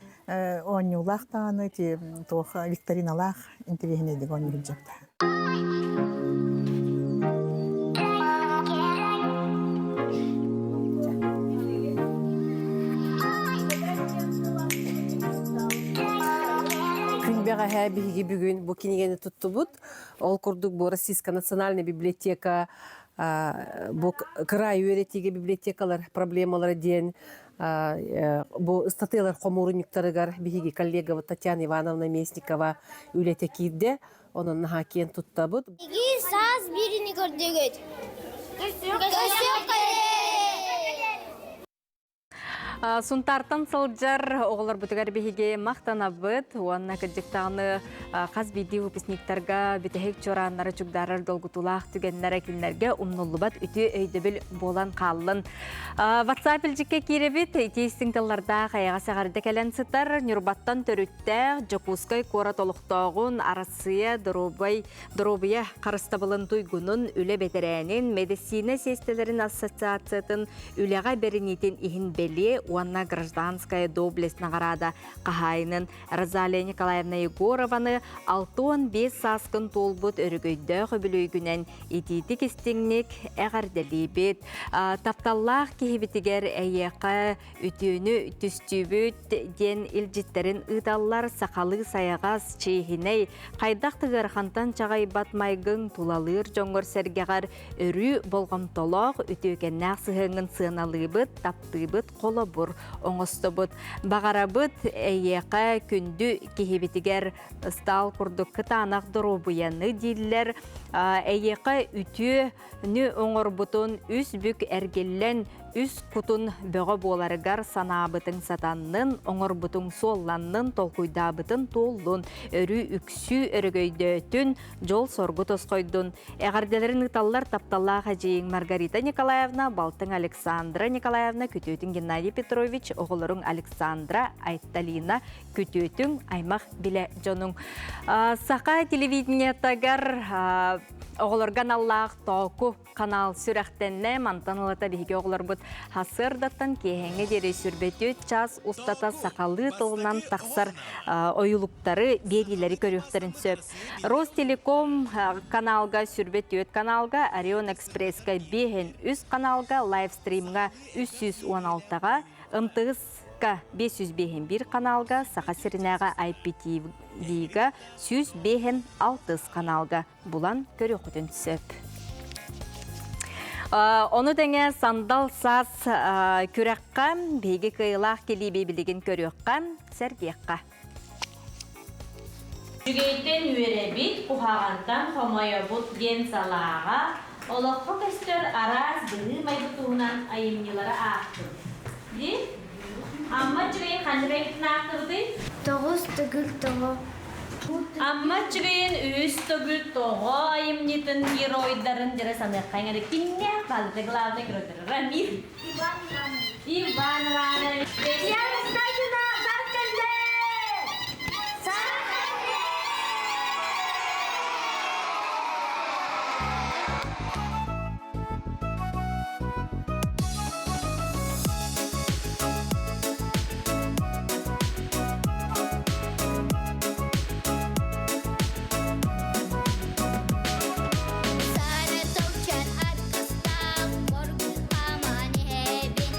оонньуулаах даҕаны ити туох викториналаах интэриэһинэйдик оонньуу сылдьыбыта. Күн бэҕэһээ биһиги бүгүн бу кинигэни туттубут. Ол курдук бу Российская национальная библиотека бу кыраай үөрэтиигэ библиотекалар проблемалара диэн бу ыстатыйалар хомуурунньуктарыгар биһиги коллегабыт Татьяна Ивановна Местникова үлэтэ киирдэ. Онон наһаа киэн туттабыт. Биһиги саас биирини көрдүгүт. Сунтаартан сылдьар оҕолорбутугар биһиги махтанабыт уонна кырдьыктааны Хас биирдии выпускниктарга бүтэһик чуорааннары чугдаарар долгутуулаах түгэннэрэ кинилэргэ умнуллубат үтүө өйдөбүл буолан хааллын. WhatsApp илдьиккэ киирэбит. Ити истиҥ тыллардаах эйэҕэс эҕэрдэ кэлэн сытар. Ньурбаттан төрүттээх Дьокуускай куорат олохтооҕун Арассыйа доруобай доруобуйа харыстабылын туйгунун, үлэ бэтэрээнин, мэдиссиинэ сиэстэлэрин ассоциациятын үлэҕэ бэриниитин иһин бэлиэ уонна гражданская доблесть наҕараада хаһаайынын Розалия Николаевна Егорованы 65 сааскын туолбут өрөгөйдөөх үбүлүөйгүнэн итиитик истиҥник эҕэрдэлиибит. Тапталлаах киһибитигэр эйиэхэ үтүөнү түстүүбүт диэн илдьиттэрин ыыталлар сахалыы сайаҕас, чиэһинэй, хайдах да ыарахантан чаҕыйбат майгыҥ тулалыыр дьоҥҥор-сэргэҕэр өрүү болҕомтолоох, үтүөкэннээх сыһыаҥҥын сыаналыыбыт, таптыыбыт, холобур оҥостобут. Баҕарабыт эйиэхэ күндү киһибитигэр ыстаал курдук кытаанах доруобуйаны дииллэр. Эйиэхэ үтүөнү оҥорбутун үс бүк эргиллэн үс кутун бөҕө буоларыгар санаабытыҥ сатаннын, оҥорбутуҥ суолланнын, толкуйдаабытын туоллун, өрүү үксүү өрөгөйдөөтүн, дьол-соргу тосхойдун. Эҕэрдэлэрин ыыталлар тапталлаах эдьиийиҥ Маргарита Николаевна, балтыҥ Александра Николаевна, күтүөтүҥ Геннадий Петрович, оҕолоруҥ Александра, Айталина, күтүөтүҥ, аймах билэ дьонуҥ. Саха телевидениетагар оҕолорго аналлаах тооку канал сүрэхтэннэ. Мантан ылата биһиги оҕолорбут сарсыардаттан киэһэҥҥэ диэри сүрбэтүөт час устата сахалыы тылынан тахсар ойулуктары, биэриилэри көрүөхтэрин сөп. Ростелеком каналга сүрбэтүөт каналга, Орион Экспресска биэһин үс каналга, лайвстримҥа 316-га, МТС-ка 505 каналга, Саха сиринээҕи IPTV-га 105 каналга булан көрүөххүтүн сөп. Ону тэҥэ сандал саас күрэххэ биһиги кыайыылаах килииби билигин көрүөххэ, сэргиэххэ. Үчүгэйтэн үөрэбит, куһаҕантан хомойобут диэн салааҕа олоххо көстөр араас быһыы-майгы туһунан айымньылары аахтым. Дии? Амма үчүгэйин ханнык айымньытын аахтыбытый? Тоҕус төгүл тоҕо. Амма үчүгэйин үс төгүл тоҕо айымньытын геройдарын дьэрэ саныахха иҥэрэ кимнээх баалыта главный геройдары Рамир Иван Иванович Иван Иванович Татьяна Стасина саркалле Саркалле Сары тылчан аргыстаах, оргуй хааман иһэбин.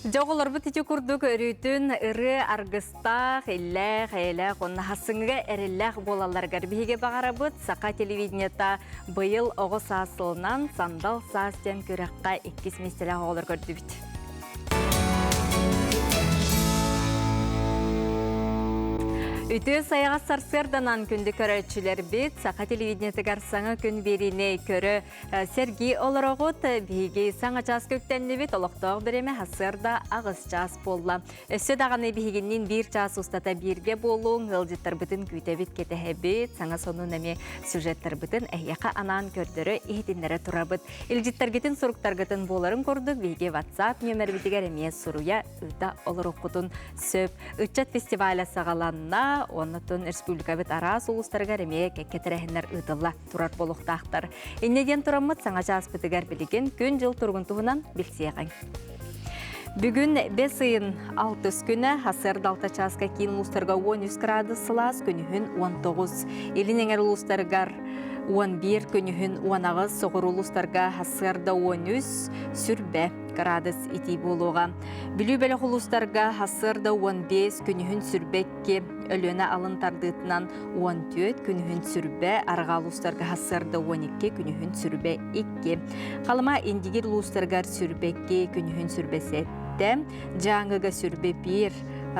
Дьоҕолорбут ити курдук өрүүтүн ырыа аргыстаах, иллээх, эйэлээх уонна хассыҥҥыга эрэллээх буолалларыгар биһиги баҕарабыт. Саха телевидениета быйыл оҕо саас сылынан Сандал саас диэн күрэххэ иккис миэстэлээх оҕолор көрдүбүт. Үтүө сайаҕас сарсыарданан күндү көрөөччүлэрбит Саха телевидениетыгар саҥа күн биэриини көрө Сэргии олороҕут, биһиги саҥа чааска үктэннибит, олохтоох бириэмэ сарсыарда аҕыс чаас буолла. Өссө даҕаны биһигинниин биир чаас устата бииргэ буолуҥ, ыалдьыттарбытын күүтэбит, кэтэһэбит, саҥа сонун эмиэ сюжеттарбытын эһиэхэ анаан көрдөрө, иһитиннэрэ турабыт. Илдьиттэргитин, суруктаргытын буоларын курдук биһиги WhatsApp нүөмэрбитигэр эмиэ суруйа, ыыта олоруоххутун сөп. Ыччат фестиваля саҕаланна, оннотон республикабыт араас улуустарыгар эмиэ кэккэ тэрээһиннэр ыытылла турар буолуохтаахтар. Инньэ диэн тураммыт саҥа чааспытыгар билигин күн-дьыл туругун туһунан билсиэҕиҥ. Бүгүн бэс ыйын алтыс күнэ, сарсыарда алта чааска киин улуустарга 13 градус сылаас, күнүһүн 19. Илин эҥэр улуустарыгар 11, күнүһүн 18, соҕуруу улуустарга сарсыарда 13, сүрбэ градус итии буолуоҕа. Бүлүү бөлөх улуустарга сарсыарда 15, күнүһүн сүрбэ 2, Өлүөнэ алын тардыытынан 14, күнүһүн сүрбэ, арҕаа улуустарга сарсыарда 12, күнүһүн сүрбэ 2. Халыма Индигир улуустарыгар сүрбэ 2, күнүһүн сүрбэ 7, Дьааҥыга сүрбэ 1,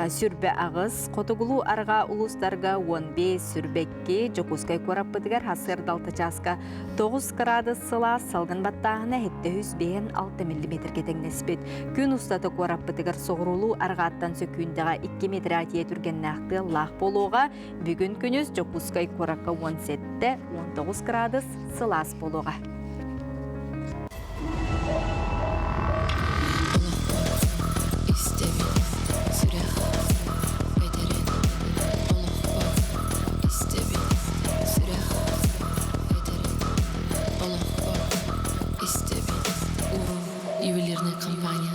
сүрбэ 8, хотугулуу арҕаа улуустарга 15, сүрбэ 2, Дьокуускай куораппытыгар сарсыарда 6 чааска 9 кыраадыс сылаас салгын баттааһына 756 миллиметргэ тэҥнэспит. Күн устата куораппытыгар соҕуруулуу арҕааттан сөкүүндэҕэ 2 метр атия түргэннээх тыаллаах буолуоҕа. Бүгүн күнүс Дьокуускай куоракка 17-19 градус сылаас буолуоҕа. Истэбин сүрэх этэрин олохпор истэбин сүрэх этэрин олохпор истэбин уруу ювелирная компания.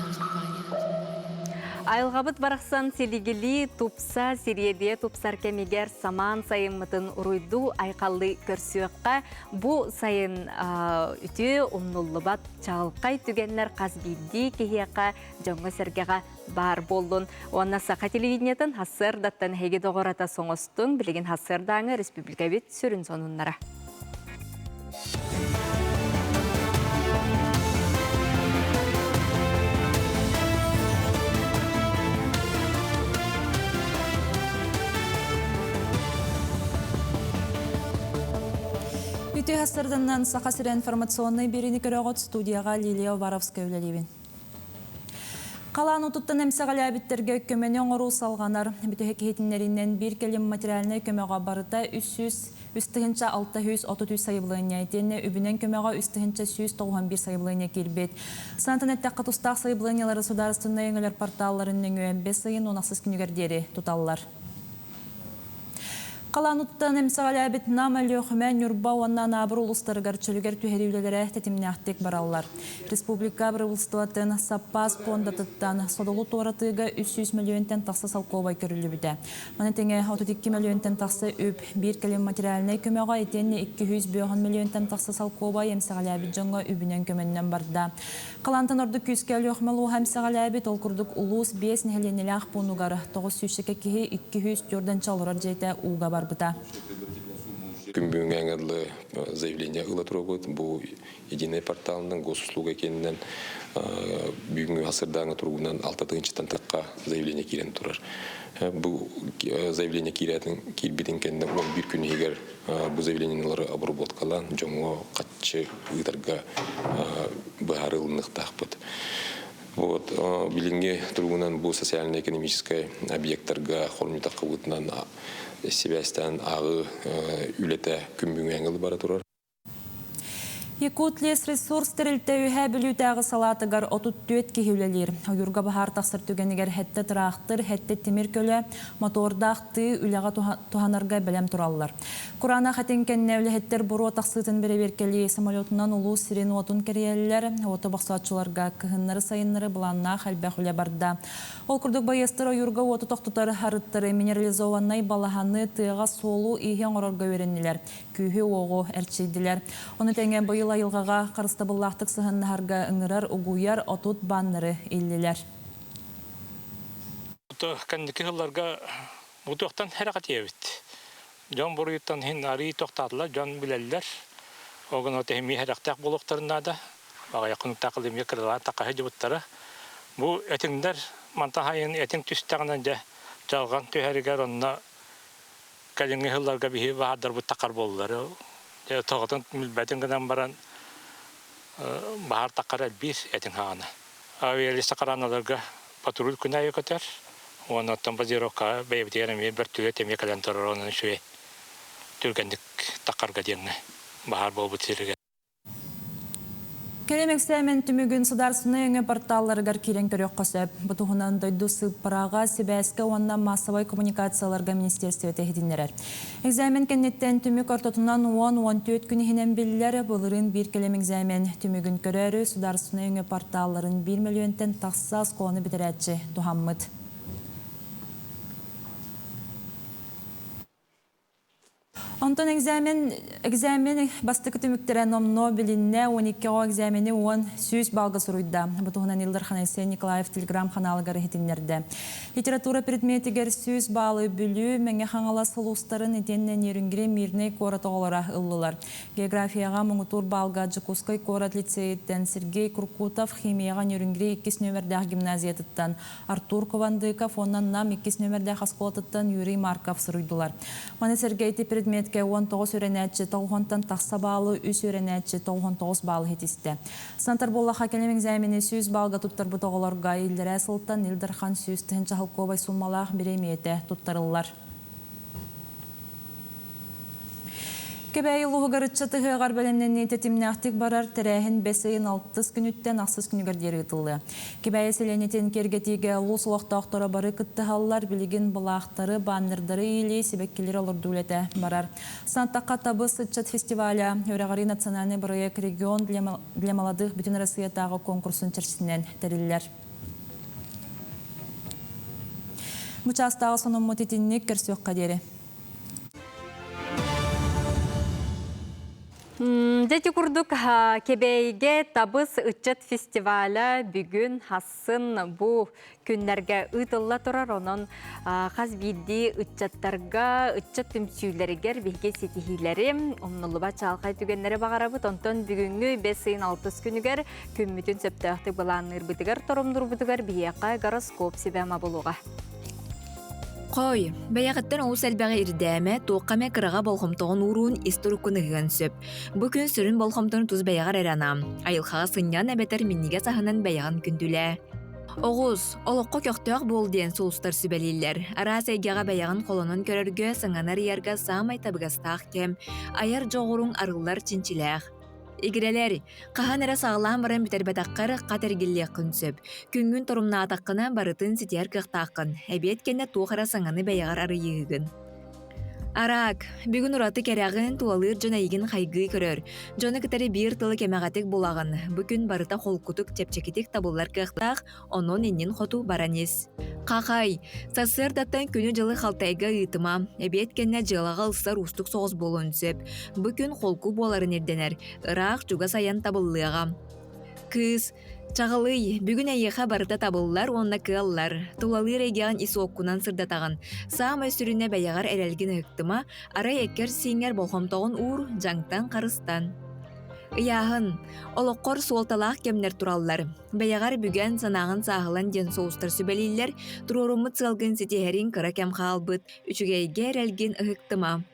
Айылҕабыт барахсан силигилии тупса, сириэдийэ тупсар кэмигэр самаан сайыммытын уруйдуу айхаллыы көрсүөххэ. Бу сайын үтүө умнуллубат чаҕылхай түгэннэр хас биирдии киһиэхэ, дьоҥҥо-сэргэҕэ баар буоллун. Уонна саха телевидениетын сарсыардаттан эһиги доҕората соҥостуҥ, билигин сарсыардааҥы республикабыт сүрүн сонуннара. Үтүө сарсыарданан Саха сирэ информационнай биэриини көрөҕүт студияҕа Лилия Уваровская үлэлиибин. Халаан уутуттан эмсэҕэлээбиттэргэ көмөнү оҥоруу салҕанар. Бүтэһик иһитиннэриинэн биир кэлим материальнай көмөҕө барыта 303 633 сайабылыанньа итиэннэ үбүнэн көмөҕө 3191 сайабылыанньа киирбит. Санатан эттэххэ, тустаах сайабылыанньалары судаарыстыбаннай өҥөлөр порталларын нөҥүө бэс ыйын уон ахсыс күнүгэр диэри туталлар. Халаан уттан эмсэҕэлээбит Нам, Өлүөхүмэ, Ньурба уонна Анаабыр улуустарыгар чөлүгэр түһэрии үлэлэрэ тэтимнээхтик бараллар. Республика бырабыыталыстыбатын саппаас пуондатыттан содулу туоратыыга 300 мөлүйүөнтэн тахса солкуобай көрүллүбүтэ. Маны тэҥэ 32 мөлүйүөнтэн тахса үп, биир кэлим материальнай көмөҕө итиэннэ 250 мөлүйүөнтэн тахса солкуобай эмсэҕэлээбит дьоҥҥо үбүнэн көмөннөн барда. Халаантан ордук күүскэ Өлүөхүмэ улууһа эмсэҕэлээбит, ол курдук улуус биэс нэһилиэнньэлээх пуунугар 900 киһи 204 олорор дьиэтэ ууга барбыта. Күн бүгүҥҥэ дылы заявление ыла турабыт. Бу единый порталынан госуслуга киэнинэн бүгүҥҥү сырдааҥы туругунан алта тыһыынчаттан тахха заявление киирэн турар. Бу заявление киирэтин киирбитин кэннэ 11 күн иһигэр бу заявлениелары обработкалаан дьоҥҥо чахчы ыытарга быһаарыы ылыныахтаахпыт. Вот, билиҥҥи туругунан бу социально-экономическай объектарга хормутаххыбытынан сибээстээн ааҕыы үлэтэ күн бүгүҥҥэ бара турар. Якутлесресурс тэрилтэ Үөһээ Бүлүүтээҕи салаатыгар 34 киһи үлэлиир. Ойуурга баһаар тахсар түгэнигэр сэттэ тыраахтыр, сэттэ тимир көлө, мотордаах тыы үлэҕэ туһанарга бэлэм тураллар. Кураанах этиҥ кэннэ үлэһиттэр буруо тахсыытын бэрэбиэркэлии самолетунан улуус сирин-уотун кэрийэллэр. Уоту бохсооччуларга кыһыннары-сайыннары былааннаах элбэх үлэ барда. Ол курдук байыастар ойуурга уоту тохтотор арыттары, минерализованнай балаһаны, тыаҕа суолу-ииһи оҥорорго үөрэннилэр, күүһү-уоҕу эрчийдилэр. Ону тэҥэ быйыл айылҕаҕа харыстабыллаахтык сыһыаннаһарга ыҥырар, угуйар 30 баннеры иллилэр. Ото кэнники сылларга бутуохтан сэрэхэтийэбит. Дьон буруйуттан иһин арыый тохтоотулар, дьон билэллэр. Ол гынан эмиэ сэрэхтээх буолуохтарын наада. Аҕыйах хонуктаах эмиэ кыралаан такаһы дьыбыттара. Бу этиҥнэр мантан хайын этиҥ түстэҕинэ дьэ дьалҕан түһэригэр онно кэлиҥҥи сылларга биһи баһаардарбыт такар буоллулар. Дьэ тоҕотун билбэтин гынан баран баһаар такар элбиир этиҥ хаҕана. Авиалесохраналарга патруль күн аайы көтөр. Уонна оттон базировкаҕа бэйэбитигэр эмиэ бөртүлүөт эмиэ кэлэн турар онон үчүгэй түргэнник таххарга диэҥҥэ баһаар буолбут сиригэр. Кэлим эксээмэн түмүгүн судаарыстыбаннай өҥө порталларыгар киирэн көрүөххэ сөп. Бу туһунан дойду сыыппараҕа, сибээскэ уонна маассабай коммуникацияларга министиэристибэтэ иһитиннэрэр. Экзамен кэнниттэн түмүк ортотунан 10-14 күн иһинэн биллэр. Былырыын биир кэлим экзамен түмүгүн көрөөрү судаарыстыбаннай өҥө порталларын биир мөлүйүөнтэн тахса оскуоланы бүтэрээччи туһаммыт. Онтон экзамен, экзамен бастакы түмүктэрэ номнуо билиннэ, 12 оҕо экзамени 10 100 балга суруйда. Бу туһунан Ил Дархан Айсен Николаев телеграм-ханаалыгар иһитиннэрдэ. Литература предметигэр 100 баалы Бүлүү, Мэҥэ Хаҥалас улуустарын итиэннэ Нерюнгри, Мирнэй куорат оҕолоро ыллылар. Географияҕа муҥутуур баалга Дьокуускай куорат лицейиттэн Сергей Куркутов, химияҕа Нерюнгри иккис нүөмэрдээх гимназиятыттан Артур Кувандыков уонна Нам иккис нүөмэрдээх оскуолатыттан Юрий Марков суруйдулар. Маны сэргэ ити предметкэ 19 үөрэнээччи тоҕуһунтан тахса баалы, үс үөрэнээччи 99 баалы ситистэ. Сантар буоллаха кэлим экзамени 100 баалга туттарбыт оҕолорго иллэрээ сылтан Ил Дархан 100 тыһыынча холкуобай суммалаах бириэмийэтэ туттарыллар. Кэбээйи улууһугар ыччат ыһыаҕар бэлэмнэнии тэтимнээхтик барар тэрээһин бэс ыйын алтыс күнүттэн ахсыс күнүгэр диэри ыытыллыа. Кэбээйи сэлиэнньэтин киэргэтиигэ улуус олохтоохторо бары кыттыһаллар, билигин былаахтары, баннердары иилии, сибэккилэри олордуу үлэтэ барар. Сантахха Табыс ыччат фестиваля Үөрэҕирии национальнай бырайыак «Регион для молодых» Бүтүн Россиятааҕы конкурсун чэрчитинэн тэриллэр. Бу чаастааҕы сонуммут итинник көрсүөххэ диэри. Дьэ ити курдук Кэбээйигэ Табыс ыччат фестиваля бүгүн хассын бу күннэргэ ыытылла турар. Онон хас биирдии ыччаттарга, ыччат түмсүүлэригэр биһиги ситиһиилэри, умнуллубат чаҕылхай түгэннэри баҕарабыт. Онтон бүгүҥҥү бэс ыйын алтыс күнүгэр күммүтүн сөптөөхтүк былаанныырбытыгар, торумнуурбутугар биһиэхэ гороскоп сүбэ-ама булуоҕа. Хой, бэйэҕиттэн олус элбэҕи ирдээмэ, туохха эмэ кыраҕа болҕомтоҕун ууруун ис туруккун ыһыан сөп. Бу күн сүрүн болҕомтону тус бэйэҕэр эрэ анаа. Айылҕаҕа сынньан эбэтэр минньигэс аһынан бэйэҕин күндүлээ. Оҕус, олоххо көхтөөх буол диэн сулустар сүбэлииллэр. Араас эйгэҕэ бэйэҕин холонон көрөргө, саҥаны арыйарга саамай табыгастаах кэм. Айар дьоҕуруҥ арыллар чинчилээх. Игирэлэр, хаһан эрэ саҕалаан баран бүтэрбэтэххэр хат эргиллиэххин сөп. Күҥҥүн торумнаатаххына барытын ситиһэр кыахтааххын. Эбиэт кэннэ туох эрэ саҥаны бэйэҕэр арыйыыһыгын. Араак, бүгүн ураты кэрэҕин, тулалыыр дьон эйигин хайгыы көрөр. Дьону кытары биир тылы кэмэҕэтик булаҕын. Бу күн барыта холкутук, чэпчэкитик табыллар кыахтаах, онон иннин хоту баран ис. Хахай, сарсыардаттан күнү-дьылы халтайга ыытыма, эбиэт кэннэ дьыалаҕа ылсар уустук соҕус буолуон сөп. Бу күн холку буоларын ирдэнэр, ыраах чугас айан табыллыаҕа. Кыыс, чаҕылый, бүгүн эйиэхэ барыта табыллар уонна кыаллар. Тулалыыр эйгэҕин ис уоккунан сырдатаҕын. Саамай сүрүнэ бэйэҕэр эрэлгин ыһыктыма, арай эккэр-сииҥҥэр болҕомтоҕун уур, дьаҥтан харыстан. Ыйааһын, олоххор суолталаах кэмнэр тураллар. Бэйэҕэр бүгэн, санааҕын сааһылан диэн соустар сүбэлииллэр, туруоруммут сыалгын ситиһэриҥ кыра кэм хаалбыт, үчүгэйгэ эрэлгин ыһыктыма.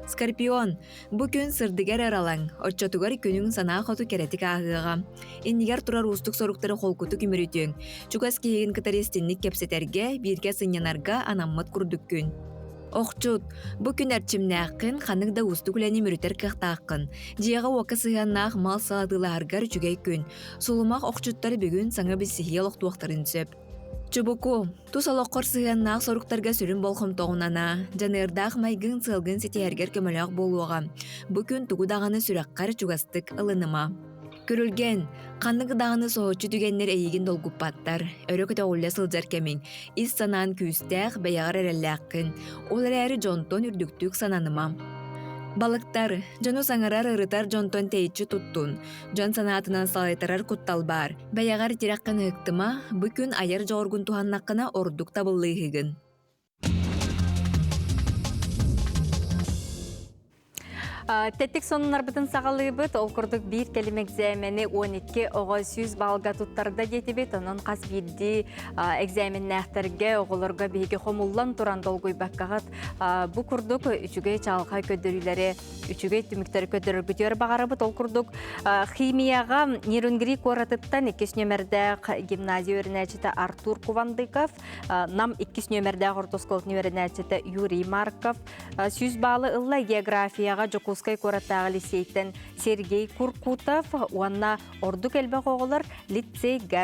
Скорпион, бу күн сырдыгар ыралаҥ, оччотугар күнүҥ санаа хоту кэрэтик ааһыаҕа. Иннигэр турар уустук соруктары холкутук үмүрүтүөҥ. Чугас киһигин кытары истинник кэпсэтэргэ, бииргэ сынньанарга анаммыт курдук күн. Охчут, бу күн эрчимнээххин, ханнык да уустук үлэни мүрүтэр кыахтааххын. Дьиэҕэ-уокка сыһыаннаах мал-сал атыылаһаргар үчүгэй күн. Сулумах охчуттар бүгүн саҥа билсиһии олохтуохтарын сөп. Чубуку, тус олоххор сыһыаннаах соруктарга сүрүн болҕомтоҕун анаа, дьаныардаах майгыҥ сыалгын ситиһэргэр көмөлөөх буолуоҕа. Бу күн тугу даҕаны сүрэххэр чугастык ылыныма. Күрүлгэн, ханнык даҕаны соһуччу түгэннэр эйигин долгуппаттар, өрө көтөҕүллэ сылдьар кэмиҥ, ис санаан күүстээх, бэйэҕэр эрэллээххин, ол эрээри дьонтон үрдүктүк сананыма. Балыктар, дьону саҥарар ырытар дьонтон тэйиччи туттун. Дьон санаатынан салайтарар куттал баар. Бэйэҕэр тирэххин ыһыктыма, бу күн айар дьоҕургун туһаннаххына ордук табыллыыһыгын. Тэттик сонуннарбытын саҕалыыбыт. Ол курдук биир кэлим экзэмени 12 оҕо 100 баллга туттарда диэтибит. Онон хас биирдии экзаменнээхтэргэ, оҕолорго биһиги хомуллан туран долгуйбаккаҕыт. Бу курдук үчүгэй чаҕылхай көрдөрүүлэри, үчүгэй түмүктэри көрдөрөргүтүгэр баҕарабыт. Ол курдук химияҕа Нерюнгри куоратыттан иккис нүөмэрдээх гимназия үөрэнээччитэ Артур Кувандыков, Нам иккис нүөмэрдээх орто оскуолатын үөрэнээччитэ Юрий Марков 100 баалы ылла географияҕа Дьокуускай куораттааҕы лицейтэн Сергей Куркутов уонна ордук элбэх оҕолор лицейгэ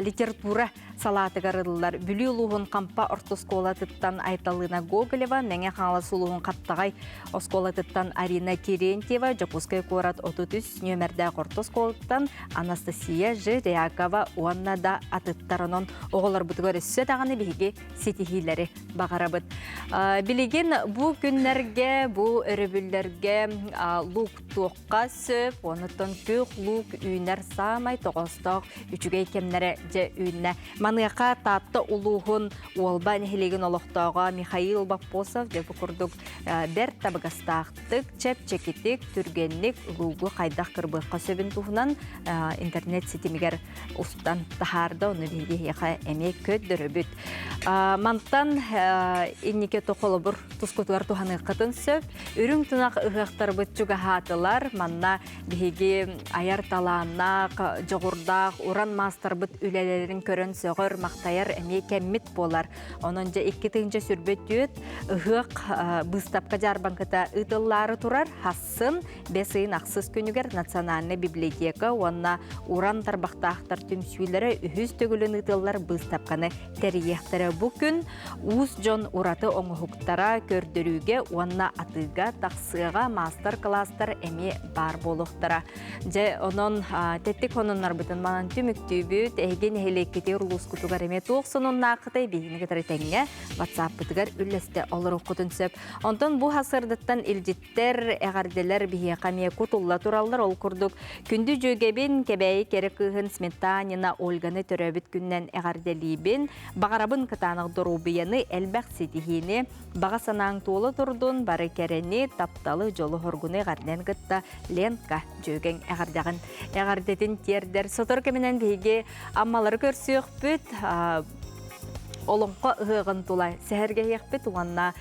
литература салаатыгар ыллар. Бүлүү улууһун Хампа орто оскуолатыттан Айталына Гоголева, Мэҥэ Хаҥалас улууһун Хаптаҕай оскуолатыттан Арина Терентьева, Дьокуускай куорат 33 нүөмэрдээх орто оскуолаттан Анастасия Жирякова уонна да атыттар. Онон оҕолорбутугар өссө даҕаны биһиги ситиһиилэри баҕарабыт. Билигин бу күннэргэ, бу өрөбүллэргэ лууктуохха сөп, онуттан күөх луук үүнэр саамай тоҕоостоох үчүгэй кэмнэрэ дьэ үүннэ. Маныаха Таатта улууһун Уолба нэһилиэгин олохтооҕо Михаил Боппосов дьэ бу курдук бэрт табыгастаахтык, чэпчэкитик, түргэнник луугу хайдах кырбыахха сөбүн туһунан интернет ситимигэр устан таһаарда, ону биһиги эһиэхэ эмиэ көрдөрөбүт. Мантан инники холобур тускутугар туһаныаххытын сөп. Үрүҥ тунах ыһыахтарбыт чугаһаатылар. Манна биһиги айар талааннаах, дьоҕурдаах, уран маастарбыт үлэлэрин көрөн сөҕөр, махтайар эмиэ кэммит буолар. Онон дьэ 2024 ыһыах быыстапка дьаарбаҥката ыытыллаары турар. Хассын бэс ыйын ахсыс күнүгэр Национальнай библиотека уонна уран тарбахтаахтар түмсүүлэрэ үһүс төгүлүн ыытыллар быыстапканы тэрийиэхтэрэ. Бу күн уус дьон ураты оҥоһуктара көрдөрүүгэ уонна атыыга тахсыаҕа маастар-кылаастар эмиэ баар буолуохтара. Дьэ, онон тэттик сонуннарбытын манан түмүктүүбүт. Эһиги нэһилиэккитигэр улуускутугар эмиэ туох сонуннааххытай биһигини кытары тэҥҥэ WhatsApp-пытыгар үллэстэ олоруоххутун сөп. Онтон бу сарсыардаттан илдьиттэр, эҕэрдэлэр биһиэхэ эмиэ кутулла тураллар. Ол курдук, күндү дьүөгэбин, Кэбээйи кэрэ кыыһын Сметанина Ольганы төрөөбүт күнүнэн эҕэрдэлиибин. Баҕарабын кытаанах доруобуйаны, элбэх ситиһиини, баҕа санааҥ туола турдун, бары кэрэни, тапталы, дьолу-соргуну эҕэрдэн кытта Ленка дьүөгэҥ эҕэрдэҕин эҕэрдэтин тиэрдэр. Сотору кэминэн биһиги Аммалары көрсүөхпүт, Олоҥхо ыһыаҕын тула сэһэргэһиэхпит уонна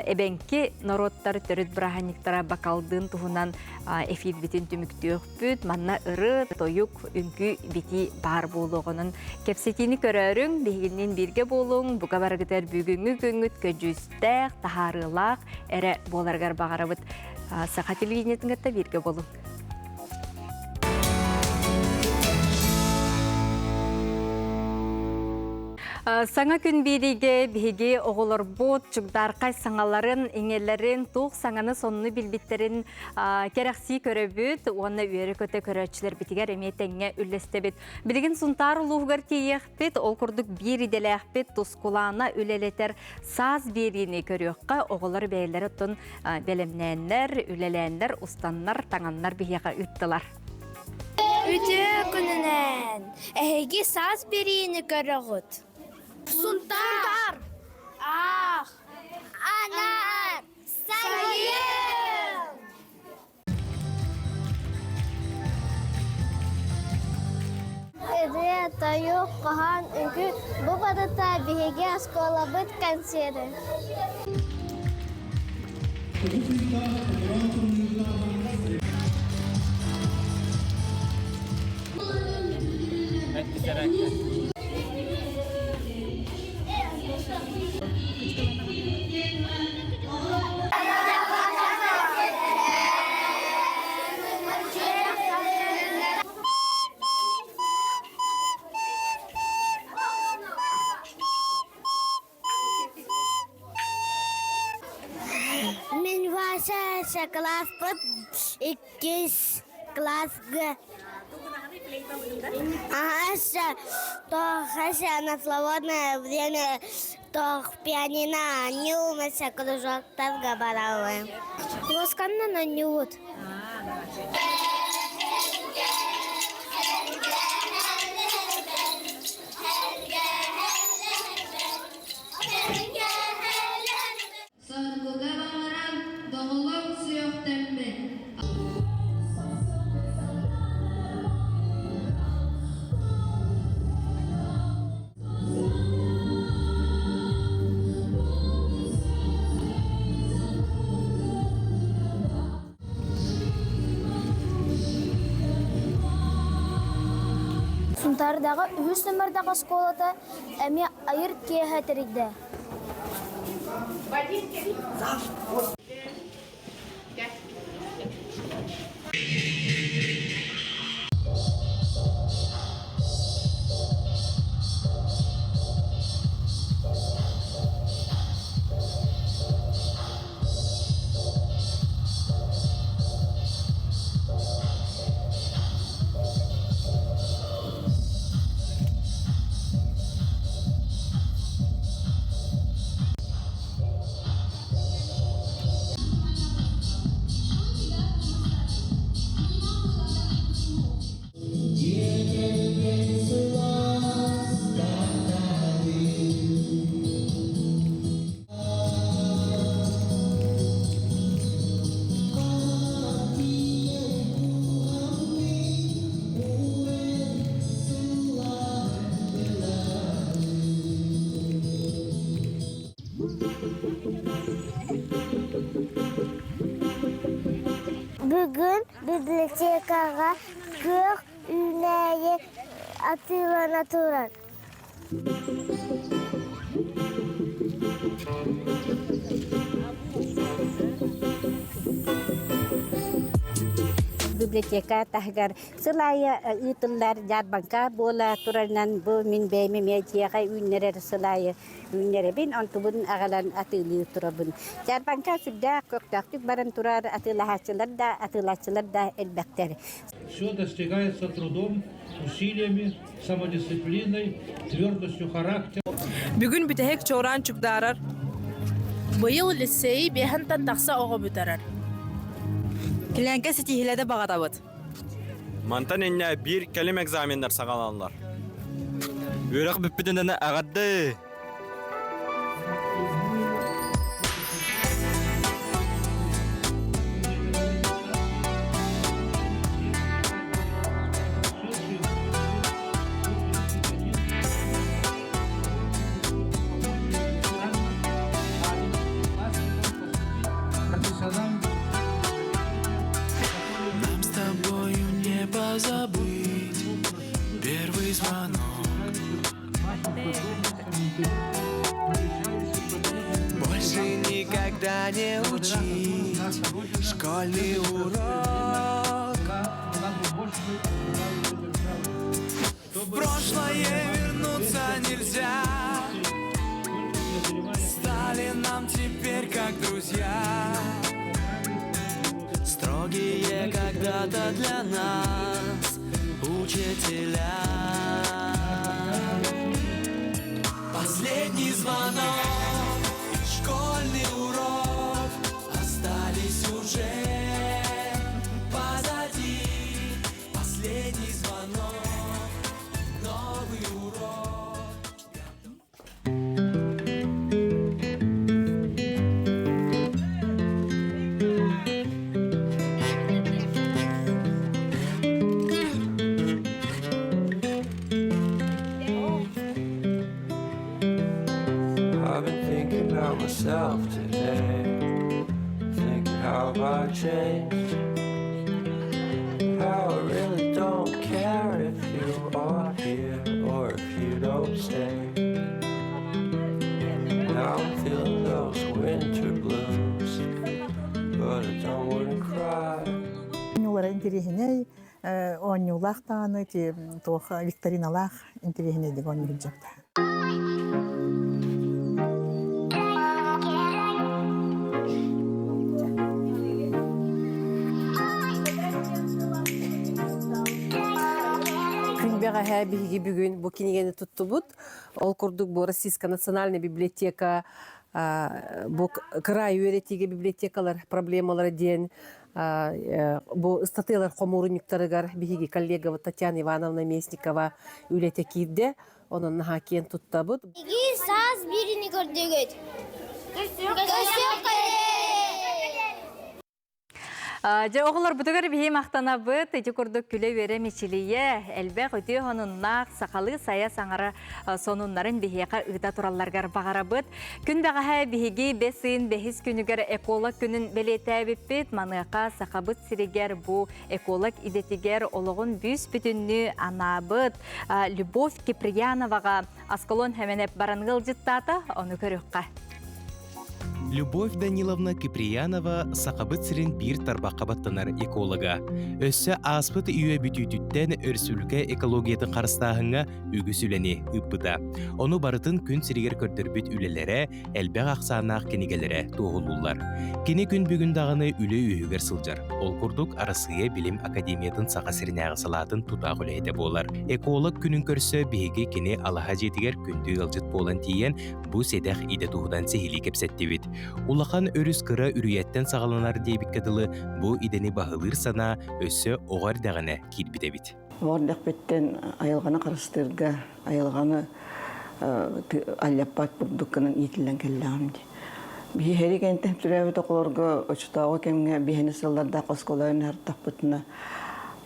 эбэҥки норуоттар төрүт бырааһынньыктара бакалдыын туһунан эфирбитин түмүктүөхпүт. Манна ыры, тойук, үҥкүү, битии баар буолуоҕунун кэпсэтиини көрөөрүҥ, биһигинниин бииргэ буолуҥ, бука барыгытыгар бүгүҥҥү күҥҥүт көдьүүстээх, таһаарыылаах эрэ буоларыгар баҕарабыт. Саха телевидениетын кытта бииргэ буолуҥ. Саҥа күн биэриигэ биһиги оҕолорбут чугдаархай саҥаларын, иҥэлэрин, туох саҥаны сонну билбиттэрин кэрэхсии көрөбүт уонна үөрэ-көтө көрөөччүлэрбитигэр эмиэ тэҥҥэ үллэстэбит. Билигин Сунтаар улууһугар тиийиэхпит, ол курдук биир идэлээхпит Тускулаана үлэлэтэр саас биэриини көрүөххэ, оҕолор бэйэлэрэ оттон бэлэмнээннэр, үлэлээннэр, устаннар, таҥаннар биһиэхэ ыыттылар. Үтүө күнүнэн! Эһиги саас биэриини көрөҕүт. Сунтаар! Аах! Анаар! Сайын! Ырыа, тойук, хоһоон, үҥкүү бу барыта биһиги оскуолабыт кэнсиэрэ. Мин Вася кылааспыт иккис. Класска. Ага, то на свободное время то пианино не умеется кружоктарга барабы. Лосканнан оонньуубут. Соргуга баҕаран доҕолоҥ сүөхтэммит Сунтаардаҕы үһүс номердаах оскуолата эмиэ айыр киэһэ тэрийдэ. Бүгүн библиотекаҕа күөх үүнээйи атыылана турар. Библиотека таһыгар сыл аайы ыытыллар дьаарбаҥка буола турарынан бу мин бэйэм эмиэ дьиэҕэ үүннэрэр сыл аайы үүннэрэбин, онтубун аҕалан атыылыы турабын. Дьаарбаҥка сүрдээх көхтөөхтүк баран турар атыылаһааччылар да, атыылааччылар да элбэхтэр. Все достигается трудом, усилиями, самодисциплиной, твердостью характера. Бүгүн бүтэһик чуораан чугдаарар. Быйыл лицейи биэһэнтэн тахса оҕо бүтэрэр. Килэҥкэ ситиһилэдэ баҕатабыт. Мантан инньэ биир кэлим экзаменнар саҕаланаллар. Үөрэх бүппүтүнэн эҕэрдэ! Нам с тобою не позабыть первый звонок. Больше никогда не учить школьный урок. В прошлое вернуться нельзя. Стали нам теперь как друзья. Строгие когда-то для нас учителя. Последний звонок и школьный урок остались уже позади. Последний звонок, новый урок. I've been thinking about myself today. Thinking how I changed. How I really don't care if you are here or if you don't stay. Now I'm feeling those winter blues, but I don't wanna cry. Оонньуулара интэриэһинэй, оонньуулаах даҕаны туох викториналаах интэриэһинэйдик оонньуу сылдьабыта. бэҕэһээ биһиги бүгүн бу кинигэни туттубут. Ол курдук бу Российская национальная библиотека бу кыраай үөрэтиигэ библиотекалар проблемалара диэн бу ыстатыйалар хомуурунньуктарыгар биһиги коллегабыт Татьяна Ивановна Местникова үлэтэ киирдэ. Онон наһаа киэн туттабыт. Биһиги саас биирини көрдүгүт. Көстүөх Дьэ, оҕолорбутугар биһи махтанабыт. Ити курдук күлэ-үөрэ мичилийэ, элбэх үтүө сонуннаах, сахалыы сайа саҥара сонуннарын биһиэхэ ыыта туралларыгар баҕарабыт. Күн бэҕэһээ биһиги бэс ыйын бэһис күнүгэр эколог күнүн бэлиэтээбиппит. Маныаха Сахабыт сиригэр бу эколог идэтигэр олоҕун бүүс-бүтүннүү анаабыт Любовь Киприяноваҕа Аскалон Хэмэнэп баран ыалдьыттаата, ону көрүөххэ. Любовь Даниловна Киприянова Сахабыт сирин биир тарбахха баттанар эколога. Өссө ааспыт үйэ бүтүүтүттэн өрсүлүкэ экологиятын харыстааһыҥҥа үгүс үлэни ыыппыта. Ону барытын күн сиригэр көрдөрбүт үлэлэрэ, элбэх ахсааннаах кинигэлэрэ туоһулууллар. Кини күн бүгүн даҕаны үлэ үөһүгэр сылдьар. Ол курдук Арассыыйа Билим Академиятын Саха сиринээҕи салаатын тутаах үлэһитэ буолар. Эколог күнүн көрсө биһиги кини алаһа дьиэтигэр күндү ыалдьыт буолан тиийэн Бу сэдэх идэ туһунан сиһилии кэпсэттибит. Улахан өрүс кыра үрүйэттэн саҕаланар диэбиккэ дылы, бу идэни баһылыыр санаа өссө оҕо эрдэҕинэ киирбит эбит. Оҕо эрдэхпиттэн айылҕаны харыстыырга, айылҕаны аллаппат курдук гынан иитиллэн кэллэҕим дии. Биһи һэри кэнтэн төрөөбүт оҕолорго оччотооҕу кэмҥэ биһини сыллардаах оскуоланы артахпытына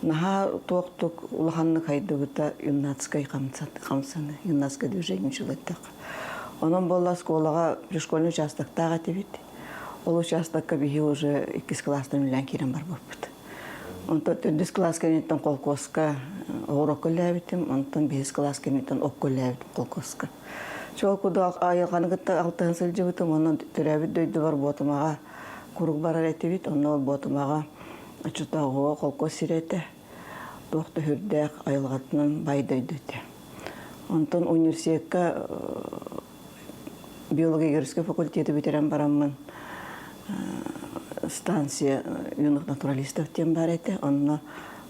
наһаа туохтук улаханнык хайдыбыта юннатскай хамсаны, юннатское движение училаттах. Онон буолла оскуолаҕа пришкольный участоктаах этибит. Ол участокка биһи уже иккис кылаастан үлэлээн киирэн барбыппыт. Онтон төрдүс кылаас кэнниттэн холкуоска оҕуруокка үлэлээбитим, онтон бэһис кылаас кэнниттэн окко үлэлээбитим холкуоска. Чол курдук айылҕаны кытта алтыһан сылдьыбытым, онон төрөөбүт дойдубар Буотумаҕа куруук барар этибит. Онно ол Буотумаҕа оччотооҕуга холкуос сирэ этэ. Туох да сүрдээх айылҕатынан бай дойду этэ. Онтон университекка биолого-юридическай факультеты бүтэрэн бараммын станция юных натуралистов диэн баар этэ. Онно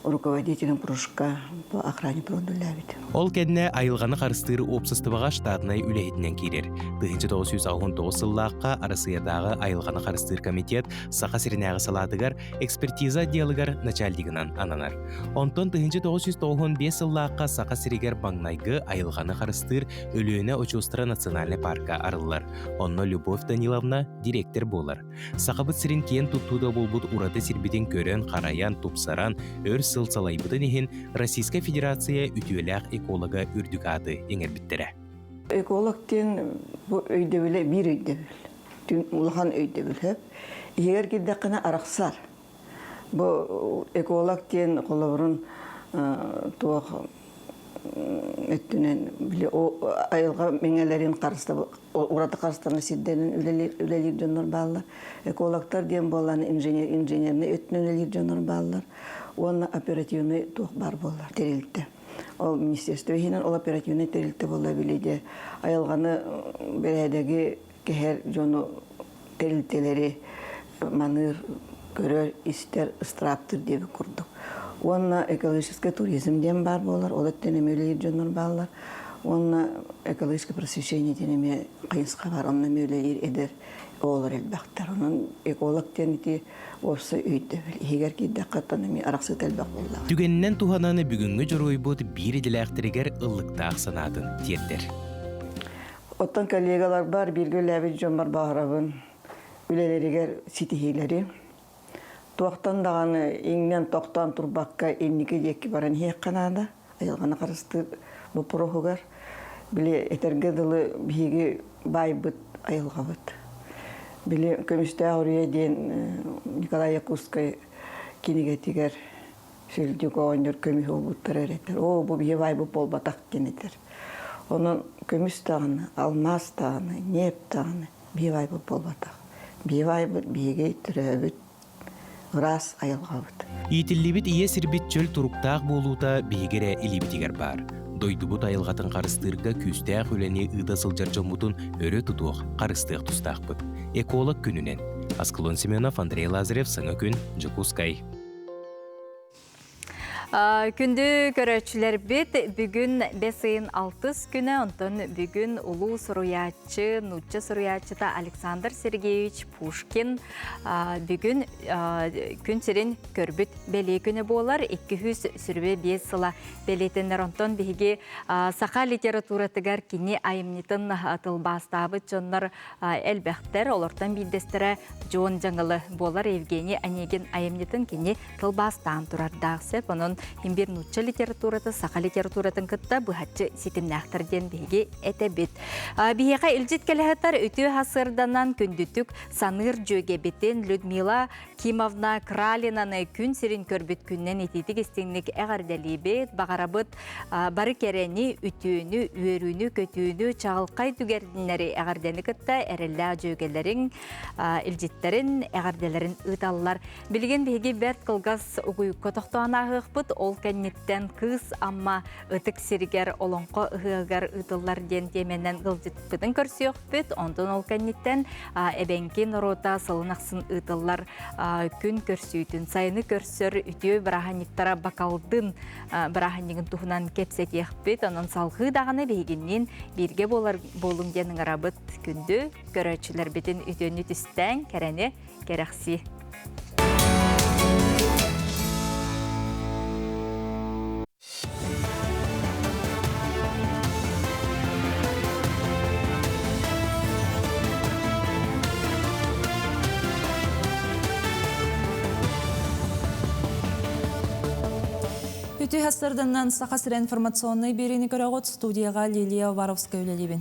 руководителем кружка по охране природы үлэлээбит. Ол кэннэ айылҕаны харыстыыр уопсастыбаҕа штатнай үлэһитинэн киирэр. 1989 сыллаахха Арассыыйатааҕы айылҕаны харыстыыр комитет Саха сиринээҕи салаатыгар экспертиза отделыгар начальнигынан ананар. Онтон 1995 сыллаахха Саха сиригэр маҥнайгы айылҕаны харыстыыр Өлүөнэ очуостара национальнай парка арыллар. Онно Любовь Даниловна директор буолар. Сахабыт сирин киэн туттуута буолбут ураты сирбитин көрөн-харайан, тупсаран, өр сыл салайбытын иһин Российскай Федерация үтүөлээх эколога үрдүк ааты иҥэрбиттэрэ. Эколог диэн бу өйдөбүлэ биир өйдөбүл. Улахан өйдөбүл сөп. Иһигэр киирдэххинэ арахсар. Бу эколог диэн холобурун туох өттүнэн били айылҕа миҥэлэрин харыстабыл ураты харыстанар сирдэринэн үлэлиир дьоннор бааллар. Экологтар диэн буоллаҕына инженер инженерный өттүнэн үлэлиир дьоннор бааллар уонна оперативный туох баар буоллар тэрилтэ. Ол министерство иһинэн ол оперативный тэрилтэ буолла били дьэ айылҕаны бэрээдэги кэһэр дьону тэрилтэлэри маныыр, көрөр, истэр, ыстырааптыр диэбит курдук. Уонна экологический туризм диэн баар буолар, ол өттүн эмиэ үлэлиир дьоннор бааллар. Уонна экологическое просвещение диэн эмиэ хайысха баар, онно эмиэ үлэлиир эдэр оҕолор элбэхтэр. Онон эколог диэн ити уопсай өйдөбүл. Иһигэр киирдэххэ оттон эмиэ арахсыыта элбэх буоллаҕа. Түгэнинэн туһанан бүгүҥҥү дьоруойбут биир идэлээхтэригэр ыллыктаах санаатын тиэрдэр. Оттон коллегаларбар, бииргэ үлэлээбит дьоммор баҕарабын үлэлэригэр ситиһиилэри. Туохтан даҕаны иҥнэн-тохтоон турбакка инники диэки баран иһиэххэ наада. Айылҕаны харыстыыр боппуруоһугар. Били этэргэ дылы биһиги баайбыт айылҕабыт. Били Көмүстээх үрүйэ диэн Николай Якутскай кинигэтигэр Сүлдьүк оҕонньор көмүс уолбуттара эрэ этэр. Оо, бу биһи баайбыт буолбатах диэн этэр. Онон көмүс даҕаны, алмаас даҕаны, ньиэп даҕаны биһи баайбыт буолбатах. Биһи баайбыт биһиги төрөөбүт ыраас айылҕабыт. Иитиллибит ийэ сирбит чөл туруктаах буолуута биһиги эрэ илиибитигэр баар. Дойдубут айылҕатын харыстыырга күүстээх үлэни ыыта сылдьар дьоммутун өрө тутуох, харыстыах тустаахпыт. Эколог күнүнэн. Аскалон Семенов, Андрей Лазарев, Саҥа күн, Дьокуускай. Күндү көрөөччүлэрбит, бүгүн бэс ыйын алтыс күнэ, онтон бүгүн улуу суруйааччы, нуучча суруйааччыта Александр Сергеевич Пушкин бүгүн күн сирин көрбүт бэлиэ күнэ буолар. 225 сыла бэлиэтэнэр. Онтон биһиги саха литературатыгар кини айымньытын тылбаастаабыт дьоннор элбэхтэр. Олортон биирдэстэрэ Дьуон Дьаҥылы буолар. Евгений Онегин айымньытын кини тылбаастаан турардаах сөп. Онон имбир нуучча литературата саха литературатын кытта быһаччы ситимнээхтэр диэн биһиги этэбит. Биһиэхэ илдьит кэлэһэтэр үтүө хасырданан күндүтүк саныыр дьүөгэбитин Людмила Кимовна Кралинаны күн сирин көрбүт күннэн итиитик истиҥник эҕэрдэлиибит, баҕарабыт бары кэрэни, үтүөнү, үөрүүнү, көтүүнү, чаҕылхай түгэрдиннэри эҕэрдэни кытта эрэллээх дьүөгэлэриҥ илдьиттэрин, эҕэрдэлэрин ыыталлар. Билигин биһиги бэрт кылгас угуйукка тохтоон ааһыахпыт, ол кэнниттэн Кыыс Амма ытык сиригэр олоҥхо ыһыаҕар ыытыллар диэн тиэмэнэн ыалдьыппытын көрсүөхпүт. Онтон ол кэнниттэн эбэҥки норуота сылын ахсын ыытыллар күн көрсүүтүн, сайыны көрсөр үтүө бырааһынньыктара Бакалдын бырааһынньыгын туһунан кэпсэтиэхпит. Онон салҕыы даҕаны биһигинниин бииргэ буолар буолуҥ диэн ыҥырабыт. Күндү көрөөччүлэрбитин үтүөнү түстээҥ, кэрэни кэрэхсии. Үтүө сарсыарданнан Саха сирэ информационнай биэриини көрөҕүт студияҕа Лилия Уваровская үлэлиибин.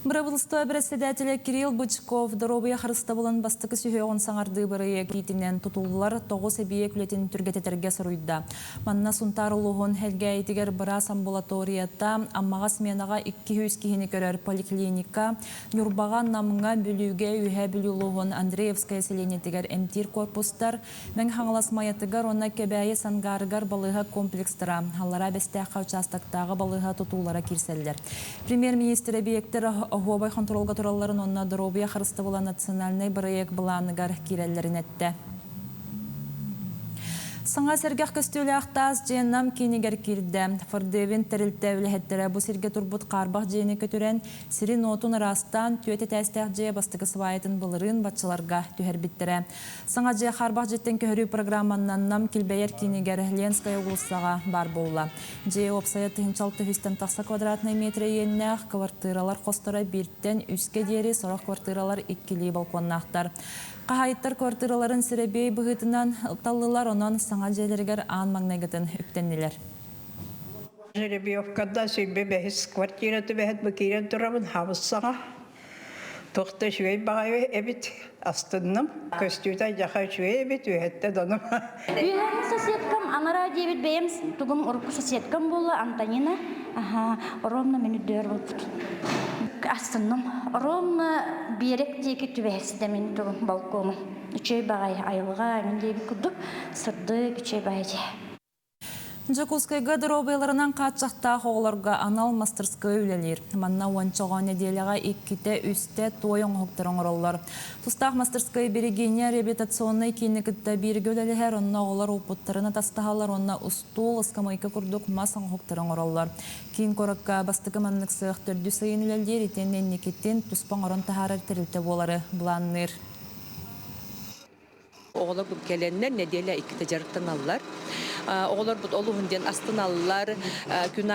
Бырабыылыстыба бэрэссэдээтэлэ Кирилл Бычков доруобуйа харыстабылын бастакы сүһүөҕүн саҥардыы бырайыак иитинэн тутуллар тоҕус эбийиэк үлэтин түргэтэтэргэ соруйда. Манна Сунтаар улууһун Элгээйитигэр быраас амбулаторията, Аммаҕа сменаҕа 200 киһини көрөр поликлиника, Ньурбаҕа, Намҥа, Бүлүүгэ, Үөһээ Бүлүү улууһун Андреевская сэлиэнньэтигэр эмтиир корпустар, Мэҥэ Хаҥалас Майатыгар уонна Кэбээйи Сангаарыгар балыыһа комплекстара, Аллараа Бэстээххэ учаастактааҕы балыыһа тутуулара киирсэллэр. Премьер-миниистир эбийиэктэр оһуобай хонтуруолга туралларын уонна доруобуйа харыстабыла национальнай бырайыак былааныгар киирэллэрин эттэ. Саҥа сэргэх көстүүлээх таас дьиэ Нам киинигэр киирдэ. Фордевин тэрилтэ үлэһиттэрэ бу сиргэ турбут хаарбах дьиэни көтүрэн, сирин-уотун ыраастаан, түөрт этээстээх дьиэ бастакы сваятын былырыын баччаларга түһэрбиттэрэ. Саҥа дьиэ хаарбах дьиэттэн көһөрүү программаннан Нам килбэйэр киинигэр Ленская уулуссаҕа баар буолла. Дьиэ уопсайа 1006 тахса квадратнай метр иэннээх, квартиралар хосторо бииртэн үскэ диэри, сорох квартиралар иккилии балконнаахтар. Хаһаайыттар квартираларын сэрэбиэй быһыытынан таллылар, онон саҥа дьиэлэригэр аан маҥнайгытын үктэннилэр. Жеребьевкада сүүрбэ бэһис квартира түбэһит бу киирэн турабын хабыс-саҥа. Туох да үчүгэй баҕайы эбит, астынным. Көстүүтэ дьаха үчүгэй эбит, үөһэттэ донум. Үөһээҥҥи соседкам анараа диэбит бэйэм тугум урукку соседкам буолла Антонина. Аха, ровно мин үрдүгэр буолбут. Астынным. Ровно биэрэк диэки түбэһэстэ мин тугум балконум. Үчүгэй баҕайы айылҕа, мин диэбит курдук сырдык үчүгэй баҕайы дьиэ. Дьокуускайга доруобуйаларынан хааччахтаах оҕолорго анал мастарскыай үлэлиир. Манна уонча оҕо нэдиэлэҕэ иккитэ-үстэ туой оҥоһуктары оҥороллор. Тустаах мастарскыай Берегиня реабилитационнай киини кытта бииргэ үлэлэһэр, онно оҕолор уопуттарын атастаһаллар уонна устуол, ыскамыайка курдук мас оҥоһуктары оҥороллор. Киин куоракка бастакы маннык сыах төрдүс ыйын үлэлиир, итиэннэ инникитин туспа оҥорон таһаарар тэрилтэ буолары былаанныыр. Оҕолорбут кэлэннэр нэдиэлэ иккитэ дьарыктаналлар. Оҕолорбут олуһун диэн астыналлар. Күн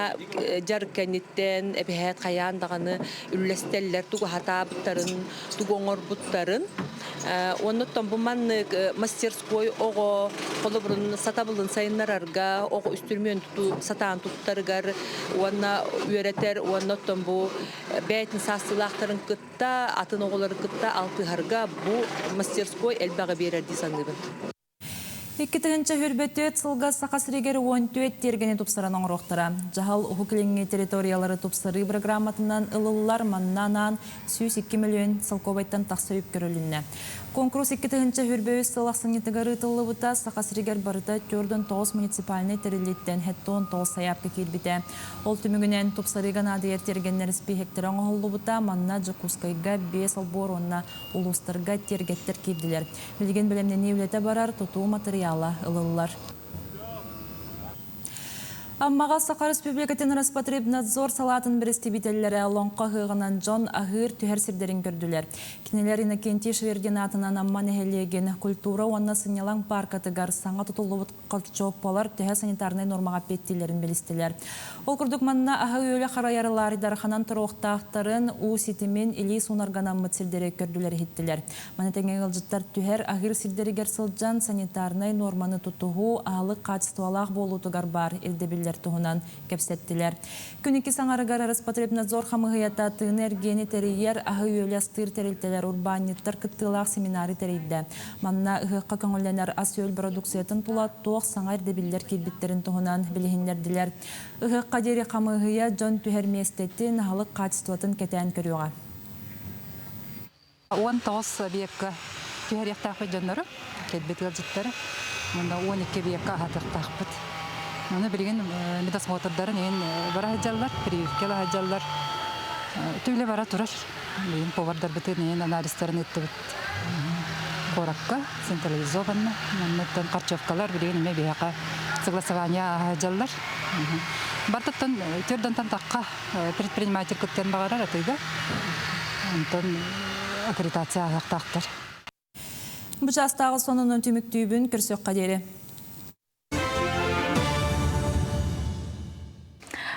дьарык кэнниттэн эбэһээт хайаан даҕаны үллэстэллэр тугу аһатаабыттарын, тугу оҥорбуттарын. Оннуттан бу маннык мастерской оҕо холобурун сатабылын сайыннарарга, оҕо үстүрүмүөн сатаан туттарыгар уонна үөрэтэр уонна оттон бу бэйэтин саастыылаахтарын кытта атын оҕолору кытта алтыһарга бу мастерской элбэҕи биэрэр дии саныыбын. 2024 сылга Саха сиригэр 14 тиэргэни тупсаран оҥоруохтара. Дьаһал Уһук Илиҥҥи территориялары тупсарыы программатынан ылыллар манна анаан 102 миллион солкуобайтан тахса үп көрүлүннэ. Куонкурус 2023 сыл ахсынньытыгар ыытыллыбыта Саха сиригэр барыта 49 муниципальнай тэриллииттэн 79 сайаапка киирбитэ. Ол түмүгүнэн тупсарыыга наадыйар тиэргэннэр испииһэктэрэ оҥоһуллубута. Манна Дьокуускайга биэс олбуор уонна улуустарга тиэргэттэр киирдилэр. Билигин бэлэмнэнии үлэтэ барар, тутуу матырыйаала ылыллар. Аммаҕа Саха Республикатын Роспотребнадзор салаатын бэрэстэбиитэллэрэ Олоҥхо ыһыаҕынан дьон аһыыр түһэр сирдэрин көрдүлэр. Кинилэр Иннокентий Швердин аатынан Амма нэһилиэгин культура уонна сынньалаҥ пааркатыгар саҥа тутуллубут харчопполар төһө санитарнай нуормаҕа эппиэттииллэрин билистилэр. Ол курдук манна аһы-үөлү харайар лаарыйдарханан туруохтаахтарын, уу ситимин, илии суунарганаммыт сирдэри көрдүлэр-иһиттилэр. Маны тэҥэ ыалдьыттар түһэр аһыыр сирдэригэр сылдьан санитарнай нуорманы тутуһуу, аһылык хаачыстыбалаах буолуутугар баар ирдэбиллэр туһунан кэпсэттилэр. Күн иккис аҥарыгар Роспотребнадзор хамыыһыйата тыыны-эргиэни тэрийэр, аһы-үөлү астыыр тэрилтэлэр, урбаанньыттар кыттыылаах семинары тэрийдэ. Манна ыһыахха көҥүллэнэр ас-үөл бородууксуйатын тула туох саҥа ирдэбиллэр киирбиттэрин туһунан билиһиннэрдилэр. Ыһыахха диэри хамыыһыйа дьон түһэр миэстэтин, аһылык хаачыстыбатын кэтээн көрүөҕэ. 19 объекка түһэриэхтээхпит дьоннору, кэлбит ыалдьыттары. Уонна 12 объекка аһатыахтаахпыт. Ону билигин медосмотрдарын иһин бара сылдьаллар, прививка ыла сылдьаллар. Түлэ бара турар. Билигин повардарбытын иһин анализтарын ыыттыбыт куоракка централизованно. Оннуттан харчевкалар билигин эмиэ биһиэхэ согласование ааһа сылдьаллар. Бартыттан төрдөнтөн тахха предприниматель кыттыан баҕарар атыыга. Онтон аккредитация ааһыахтаахтар. Бу чаастааҕы сонунун түмүктүүбүн көрсүөххэ диэри.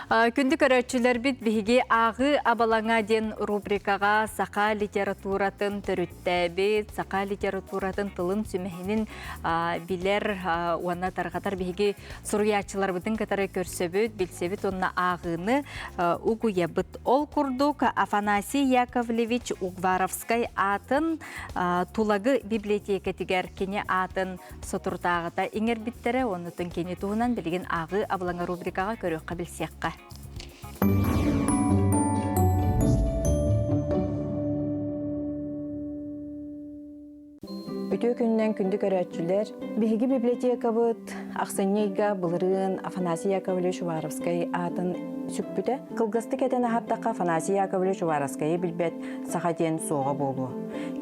Күндү көрөөччүлэрбит биһиги ааҕыы абалаҥа диэн рубрикаҕа саха литературатын төрүттээбит, саха литературатын тылын сүмэһинин билэр уонна тарҕатар биһиги суруйааччыларбытын кытары көрсөбүт, билсэбит уонна ааҕыыны угуйабыт. Ол курдук Афанасий Яковлевич Угваровскай аатын Тулагы библиотекатыгар кини аатын соторутааҕыта иҥэрбиттэрэ, оннутун кини туһунан билигин ааҕыы абылаҥа рубрикаҕа көрүөххэ билсиэххэ. Үтүө күнүнэн күндү көрөөччүлэр! Биһиги библиотекабыт ахсынньы ыйга былырыын Афанасий Яковлевич Уваровскай аатын сүкпүтэ. Кылгастык этэн аһардахха Афанасий Яковлевич Уваровскайы билбэт саха диэн суоҕа буолуо.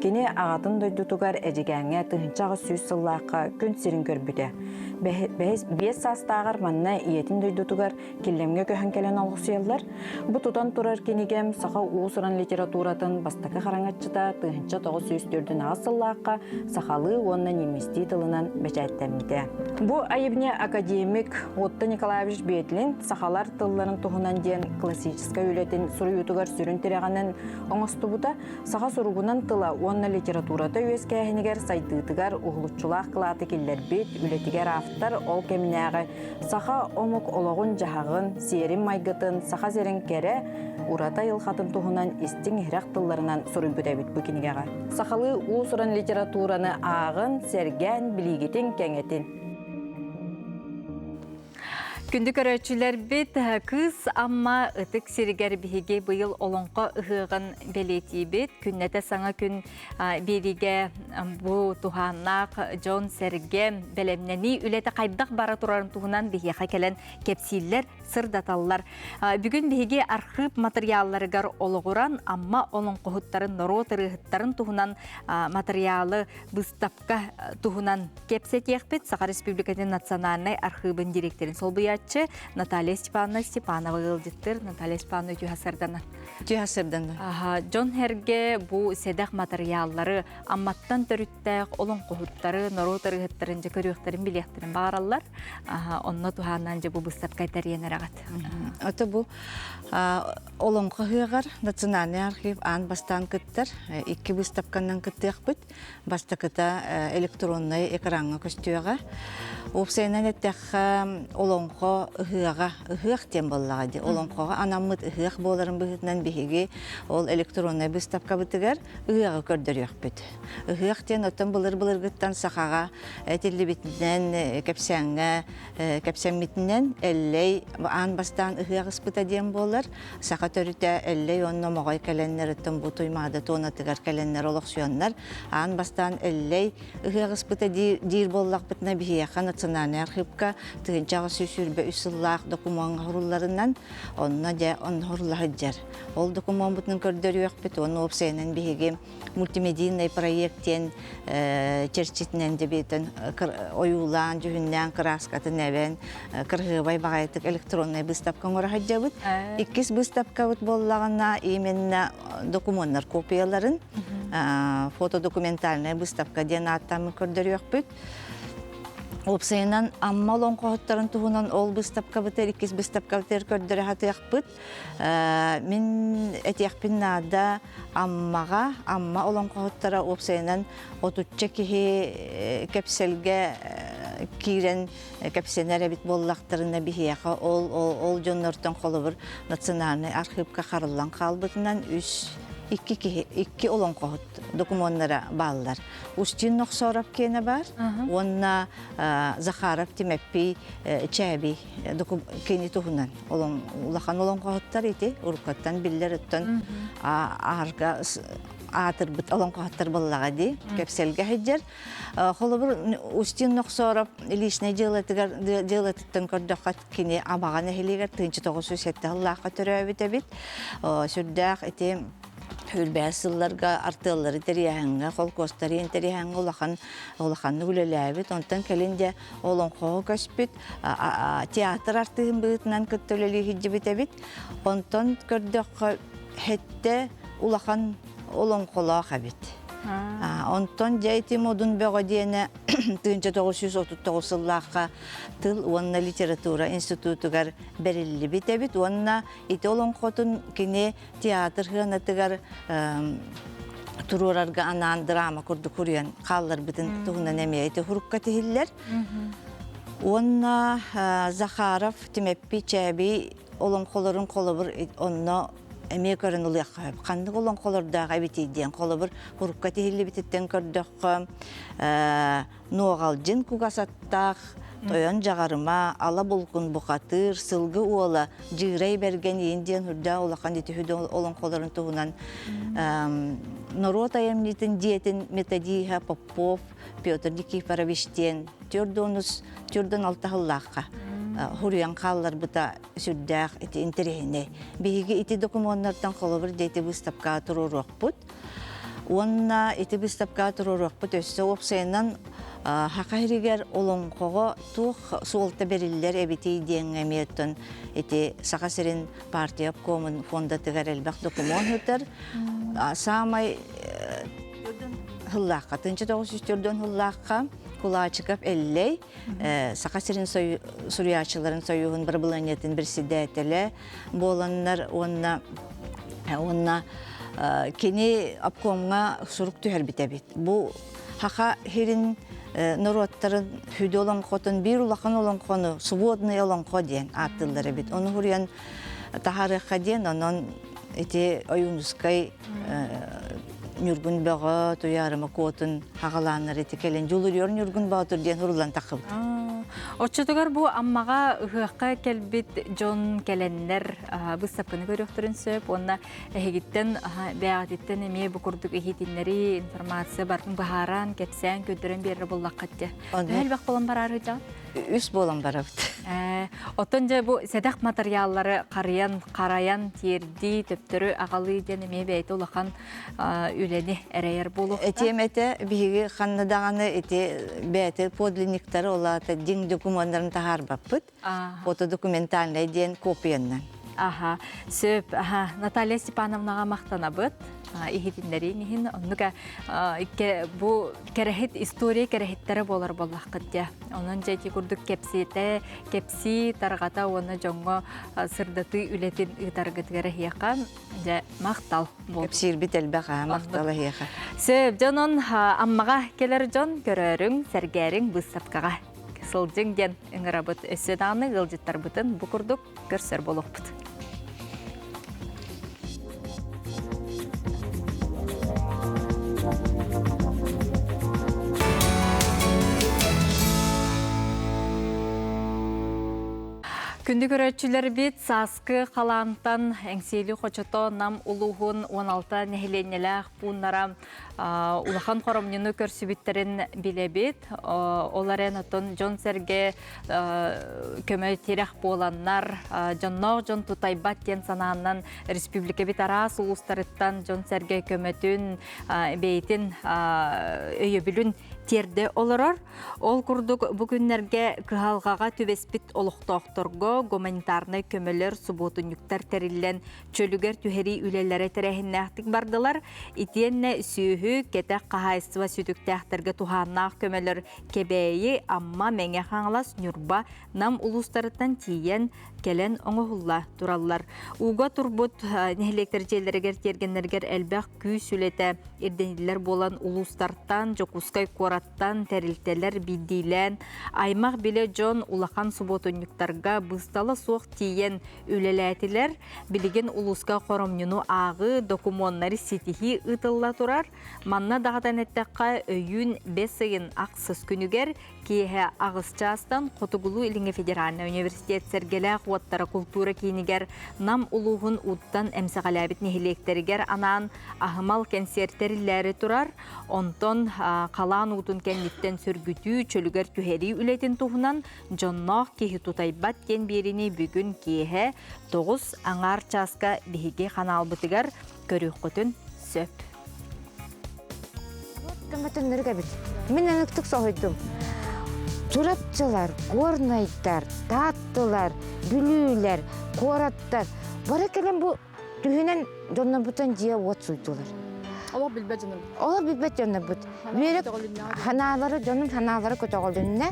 Кини аҕатын дойдутугар Эдьигээҥҥэ 1800 сыллаахха күн сирин көрбүтэ. Биэс саастааҕар манна ийэтин дойдутугар Киллэмҥэ көһөн кэлэн олохсуйаллар. Бу тутан турар кинигэм саха уус-уран литературатын бастакы хараҥаччыта 1904 сыллаахха сахалыы уонна немецтии тылынан бэчээттэммитэ. Бу айымньы академик Отто Николаевич Бетлин сахалар тылларын туһунан диэн классическай үлэтин суруйуутугар сүрүн тирэҕинэн оҥостубута, саха суругунан тыла уонна литературата үөскээһинигэр сайдыытыгар уһулуччулаах кылааты киллэрбит үлэтигэр автор ол кэминээҕи Саха омук олоҕун-дьаһаҕын, сиэрин-майгытын, Саха сирин кэрэ, ураты айылҕатын туһунан истиҥ-иһирэх тылларынан суруйбут эбит бу кинигэҕэ. Сахалыы уус-уран литератураны ааҕын, сэргээн, билиигитин кэҥэтин. Күндү көрөөччүлэрбит, Кыыс Амма ытык сиригэр биһиги быйыл Олоҥхо ыһыаҕын бэлиэтиибит. Күннэтэ саҥа күн биэриигэ бу туһааннаах дьон-сэргэ бэлэмнэнии үлэтэ хайдах бара турарын туһунан биһиэхэ кэлэн кэпсииллэр, сырдаталлар. Бүгүн биһиги архыып матырыйаалларыгар олоҕуран Амма олоҥхоһуттарын, норуот ырыаһыттарын туһунан матырыйаалы быыстапка туһунан кэпсэтиэхпит. Саха Республикатын национальнай архыыбын директорын солбуйааччы Наталья Степановна Степанова ыалдьыттыр. Наталья Степановна үтүө сарданан. Үтүө сарданан. Дьон сэргэ бу сэдэх матырыйааллары Амматтан төрүттээх олоҥхоһуттары, норуот ырыаһыттарын дьэ көрүөхтэрин, билиэхтэрин баҕараллар. Онно туһааннаан дьэ бу быыстапка тэрийэн эрэҕит. Ото бу Олоҥхо ыһыаҕар Национальный архив аан бастаан кыттар. Икки быыстапканан кыттыахпыт. Бастакыта электроннай экраҥҥа көстүөҕэ. Уопсайынан эттэххэ, олоҥхо ыһыаҕа, ыһыах диэн буоллаҕа дии. Олоҥхоҕо анаммыт ыһыах буоларын быһыытынан биһиги ол электроннай быыстапкабытыгар ыһыаҕы көрдөрүөхпүт. Ыһыах диэн оттон былыр-былыргыттан сахаҕа этиллибитинэн, кэпсээҥҥэ кэпсэммитинэн Эллэй аан бастаан ыһыах ыспыта диэн буолар. Саха төрүтэ Эллэй уонна Моҕой кэлэннэр оттон бу Туймаада туонатыгар кэлэннэр олохсуйаннар аан бастаан Эллэй ыһыах ыспыта диир буоллахпытына биһиэхэ национальнай архыыпка 1823 сыллаах докумуоҥҥа сурулларынан онно дьэ онно сурула сылдьар. Ол докумуоммутун көрдөрүөхпүт уонна уопсайынан биһиги мультимедийнай проект диэн. диэн чэрчитинэн дебиэтэн ойуулаан, дьүһүннээн, кырааскатын эбэн, кырһыабай баҕайытык электроннай быыстапка оҥоро сылдьабыт. Иккис быыстапкабыт буоллаҕына именно докумуоннар копияларын фотодокументальная выставка диэн ааттааммыт көрдөрүөхпүт. Уопсайынан Амма олоҥхоһуттарын туһунан ол быыстапкабытыгар иккис быыстапкабытыгар көрдөрө сатыахпыт. Мин этиэхпин наада Аммаҕа Амма олоҥхоһуттара уопсайынан отучча киһи кэпсэлгэ киирэн кэпсэнэр эбит буоллахтарына биһиэхэ ол ол дьоннортон холобур национальнай архыыпка харыллан хаалбытынан үс икки киһи икки олоҥхоһут докумуоннара бааллар. Устин Нохсоров киэнэ бар уонна Захаров Тимэппий Чээбий кини туһунан улахан олоҥхоһуттар ити уруккаттан биллэр өттөн аарга аатырбыт олоҥхоһуттар буоллаҕа дии кэпсэлгэ сылдьар. Холобур Устин Нохсоров личнэй дьыалатыгар дьыалатыттан көрдөххө кини Абаҕа нэһилиэгэр 1907 сыллаахха төрөөбүт эбит. Сүрдээх ити Үрбэһэ сылларга артыаллары тэрийээһиҥҥэ, холкуостары тэрийээһиҥҥэ улахан улаханнык үлэлээбит. Онтон кэлин дьэ олоҥхоҕо көспүт, театр артыыһын быһыытынан кытта үлэлии сылдьыбыт эбит. Онтон көрдөххө, хэттэ улахан олоҥхолоох эбит. Онтон дьэ ити Модун Бөҕө диэнэ 1939 сыллаахха тыл уонна литература институтугар бэриллибит эбит уонна ити олоҥхотун кини театр сыанатыгар туруорарга анаан драма курдук суруйан хаалларбытын туһунан эмиэ ити сурукка тиһиллэр. Уонна Захаров Тимэппи Чээбий олоҥхолорун холобур онно эмиэ көрөн ылыахха сөп. Ханнык олоҥхолордоох эбитий диэн холобур сурукка тиһиллибититтэн көрдөххө Нуоҕалдьын кугас аттаах, тойон дьаҕарыма, ала булкун бухатыыр, сылгы уола, Дьыырай Бэргэн иин диэн үрдээх улахан ити сүдү олоҥхолорун туһунан норуот айымньытын дьиэтин методиһа Попов Петр Никифорович диэн төрдүонус төрдөн алта сыллаахха хуруйан хаалларбыта сүрдээх ити интэриэһинэй. Биһиги ити докумуоннартан холобур дети выставкаҕа туруоруохпут. Уонна ити быыстапкаҕа туруоруохпут өссө уопсайынан Саха сиригэр олоҥхоҕо туох суолта бэриллэр эбитий диэҥҥэ эмиэ оттон ити Саха сирин партия обкомун фондатыгар элбэх докумуон сытар. Саамай сыллаахха, 1904 сыллаахха Кулачиков Эллэй Саха сирин суруйааччыларын союһун бырабылыанньатын председателэ буоланнар уонна уонна кини обкомҥа сурук түһэрбит эбит. Бу Хаха сирин норуоттарын сүдү олоҥхотун биир улахан олоҥхону сводный олоҥхо диэн ааттыыллар эбит. Ону суруйан таһаарыахха диэн, онон ити Ойуунускай Ньургун Бөҕө Туйаарыма Куотун хаҕалааннар ити кэлин Дьулуруйар Ньургун Боотур диэн суруллан таххыбыт. Оччотугар бу Аммаҕа ыһыахха кэлбит дьон кэлэннэр быыстапканы көрүөхтэрин сөп уонна эһигиттэн бэйэҕититтэн эмиэ бу курдук иһитиннэрии, информация барытын быһааран, кэпсээн, көрдөрөн биэрэр буоллаххыт дьэ. Төһө элбэх буолан бараарый дьаҕыт? Үс буолан барабыт. Оттон дьэ бу сэдэх матырыйааллары харыйан, харайан тиэрдии, төптөрү аҕалыы диэн эмиэ бэйэтэ улахан үлэни эрэйэр буолуохтаах. Этиэм этэ, биһиги ханна даҕаны ити бэйэтэ подлинниктары ол аата дьиҥ докумуоннарын таһаарбаппыт. Фотодокументальнай диэн копияннан. Аха, сөп. Аха, Наталья Степановнаҕа махтанабыт. Иһитиннэрииҥ иһин оннук бу кэрэһит история кэрэһиттэрэ буолар буоллаххыт дьэ. Онон дьэ ити курдук кэпсиэтэ, кэпсии, тарҕата уонна дьоҥҥо сырдатыы үлэтин ыытаргытыгар эһиэхэ дьэ махтал буолтун. Кэпсиирбит элбэх аа, махтал эһиэхэ. Сөп, дьонон Аммаҕа кэлэр дьон көрөөрүҥ, сэргээриҥ быыстапкаҕа сылдьыҥ диэн ыҥырабыт. Өссө даҕаны ыалдьыттарбытын бу курдук көрсөр буолуохпут. Күндү көрөөччүлэрбит, сааскы халаантан Эҥсиэли хочото Нам улууһун 16 нэһилиэнньэлээх пууннара улахан хоромньуну көрсүбүттэрин билэбит. Ол эрэн оттон дьон-сэргэ көмө тирэх буоланнар, дьонноох дьон тутайбат диэн санааннан республикабит араас улуустарыттан дьон-сэргэ көмөтүн, бэйэтин өйөбүлүн тиэрдэ олорор. Ол курдук бу күннэргэ кыһалҕаҕа түбэспит олохтоохторго гуманитарнай көмөлөр, субуотунньуктар тэриллэн чөлүгэр түһэрии үлэлэрэ тэрээһиннээхтик бардылар. Итиэннэ сүөһү, кэтэх хаһаайыстыба сүтүктээхтэргэ туһааннаах көмөлөр Кэбээйи, Амма, Мэҥэ Хаҥалас, Ньурба, Нам улуустарыттан тиийэн кэлэн оҥоһулла тураллар. Ууга турбут нэһилиэктэр дьиэлэригэр тиэргэннэригэр элбэх күүс үлэтэ ирдэниллэр буолан улуустартан, Дьокуускай куораттан тэрилтэлэр биирдиилээн аймах билэ дьон улахан субуотунньуктарга быыстала суох тиийэн үлэлээтилэр. Билигин улууска хоромньуну ааҕыы, докумуоннары ситиһии ыытылла турар. Манна даҕатан эттэххэ, өйүүн бэс ыйын ахсыс күнүгэр киэһэ аҕыс чаастан Хотугулуу-Илиҥҥи федеральнай университет Сэргэлээх уоттара култуура киинигэр Нам улууһун ууттан эмсэҕэлээбит нэһилиэктэригэр анаан аһымал кэнсиэр тэриллээри турар. Онтон халаан уутун кэнниттэн сөргүтүү, чөлүгэр түһэрии үлэтин туһунан дьонноох киһи тутайбат диэн биэриини бүгүн киэһэ 9 аҥаар чааска биһиги ханаалбытыгар көрүөххүтүн сөп. Көмөтөннөрүк эбит. Мин ыныктык соһуйдум. Чурапчылар, Горнайдар, Тааттылар, Бүлүүлэр, куораттар бары кэлэн бу түһүнэн дьоннорбутун дьиэ уот суйдулар. Олох билбэт дьоннорбут. Олох билбэт дьоннорбут. Үөрэ ханаалары, дьонум ханаалары көтөҕүлүннэ.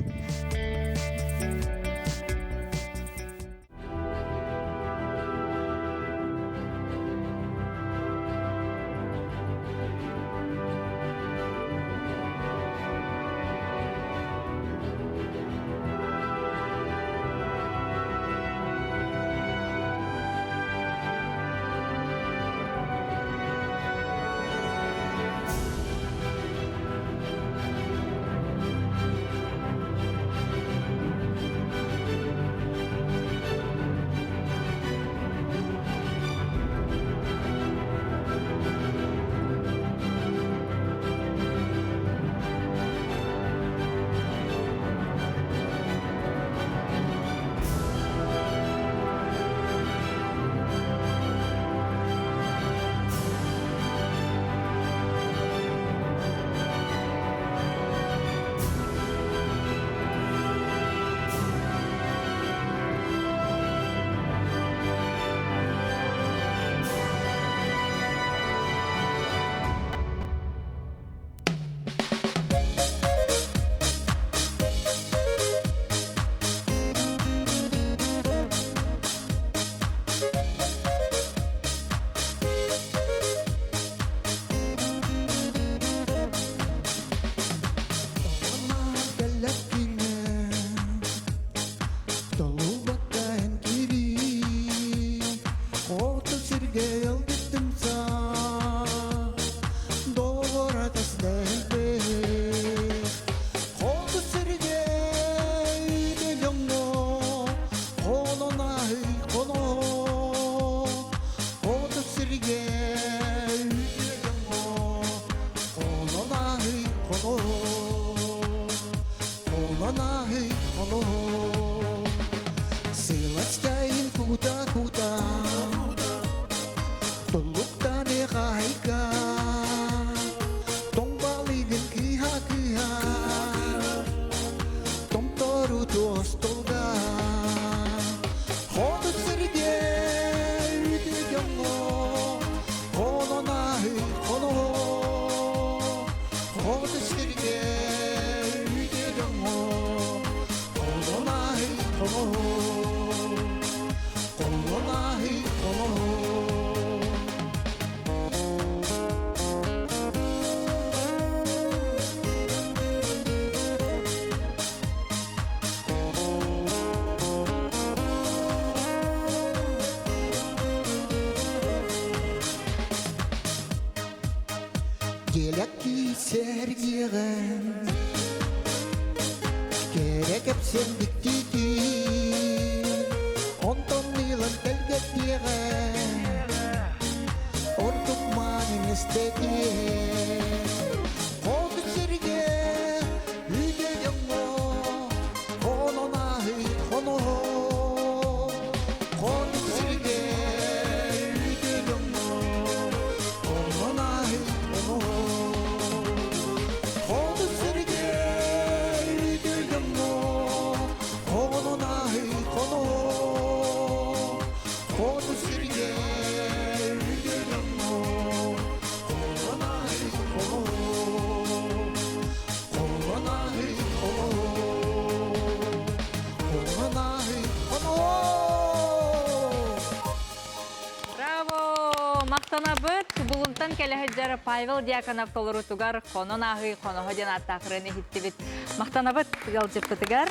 Махтанабыт. Булунтан кэлэ сылдьар Павел Дьяконов толоруутугар хонон ааһыы хоноһо диэн ааттаах ырыаны иһиттибит. Махтанабыт ыалдьыппытыгар.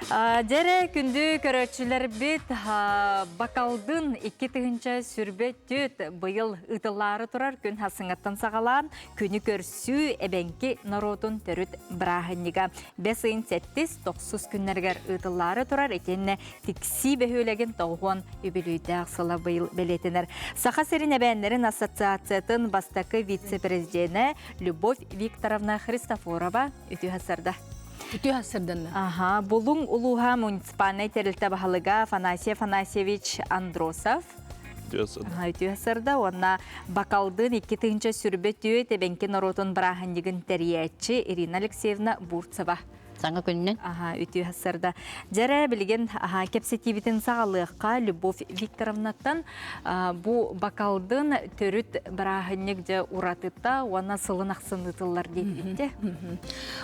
Дьэрэ күндү көрөөччүлэрбит Бакалдын 2024 быйыл ыытыллаары турар күн хасыҥаттан саҕалаан күнү көрсүү эбэҥки норуотун төрүт бырааһынньыга бэс ыйын сэттис тохсус күннэригэр ыытыллаары турар итиэннэ Тиксии бөһүөлэгин 90 үбүлүйдээх сыла быйыл бэлиэтэнэр. Саха сирин эбээннэрин ассоциациятын бастакы вице-президенэ Любовь Викторовна Христофорова үтүө сарда. Үтүө сарданна. Аха, Булуҥ улууһа муниципальнай тэрилтэ баһылыга Афанасий Афанасьевич Андросов. Үтүө сарда уонна Бакалдын 2023 эбэҥки норуотун бырааһынньыгын тэрийээччи Ирина Алексеевна Бурцева. Саҥа күннэн. Аха, үтүө сарда. Дьэрэ, билигин аха, кэпсэтиибитин саҕалыахха Любовь Викторовнаттан бу бакалдын төрүт бырааһынньык дьэ уратыта уонна сылын ахсын ыытыллар диэтибитте.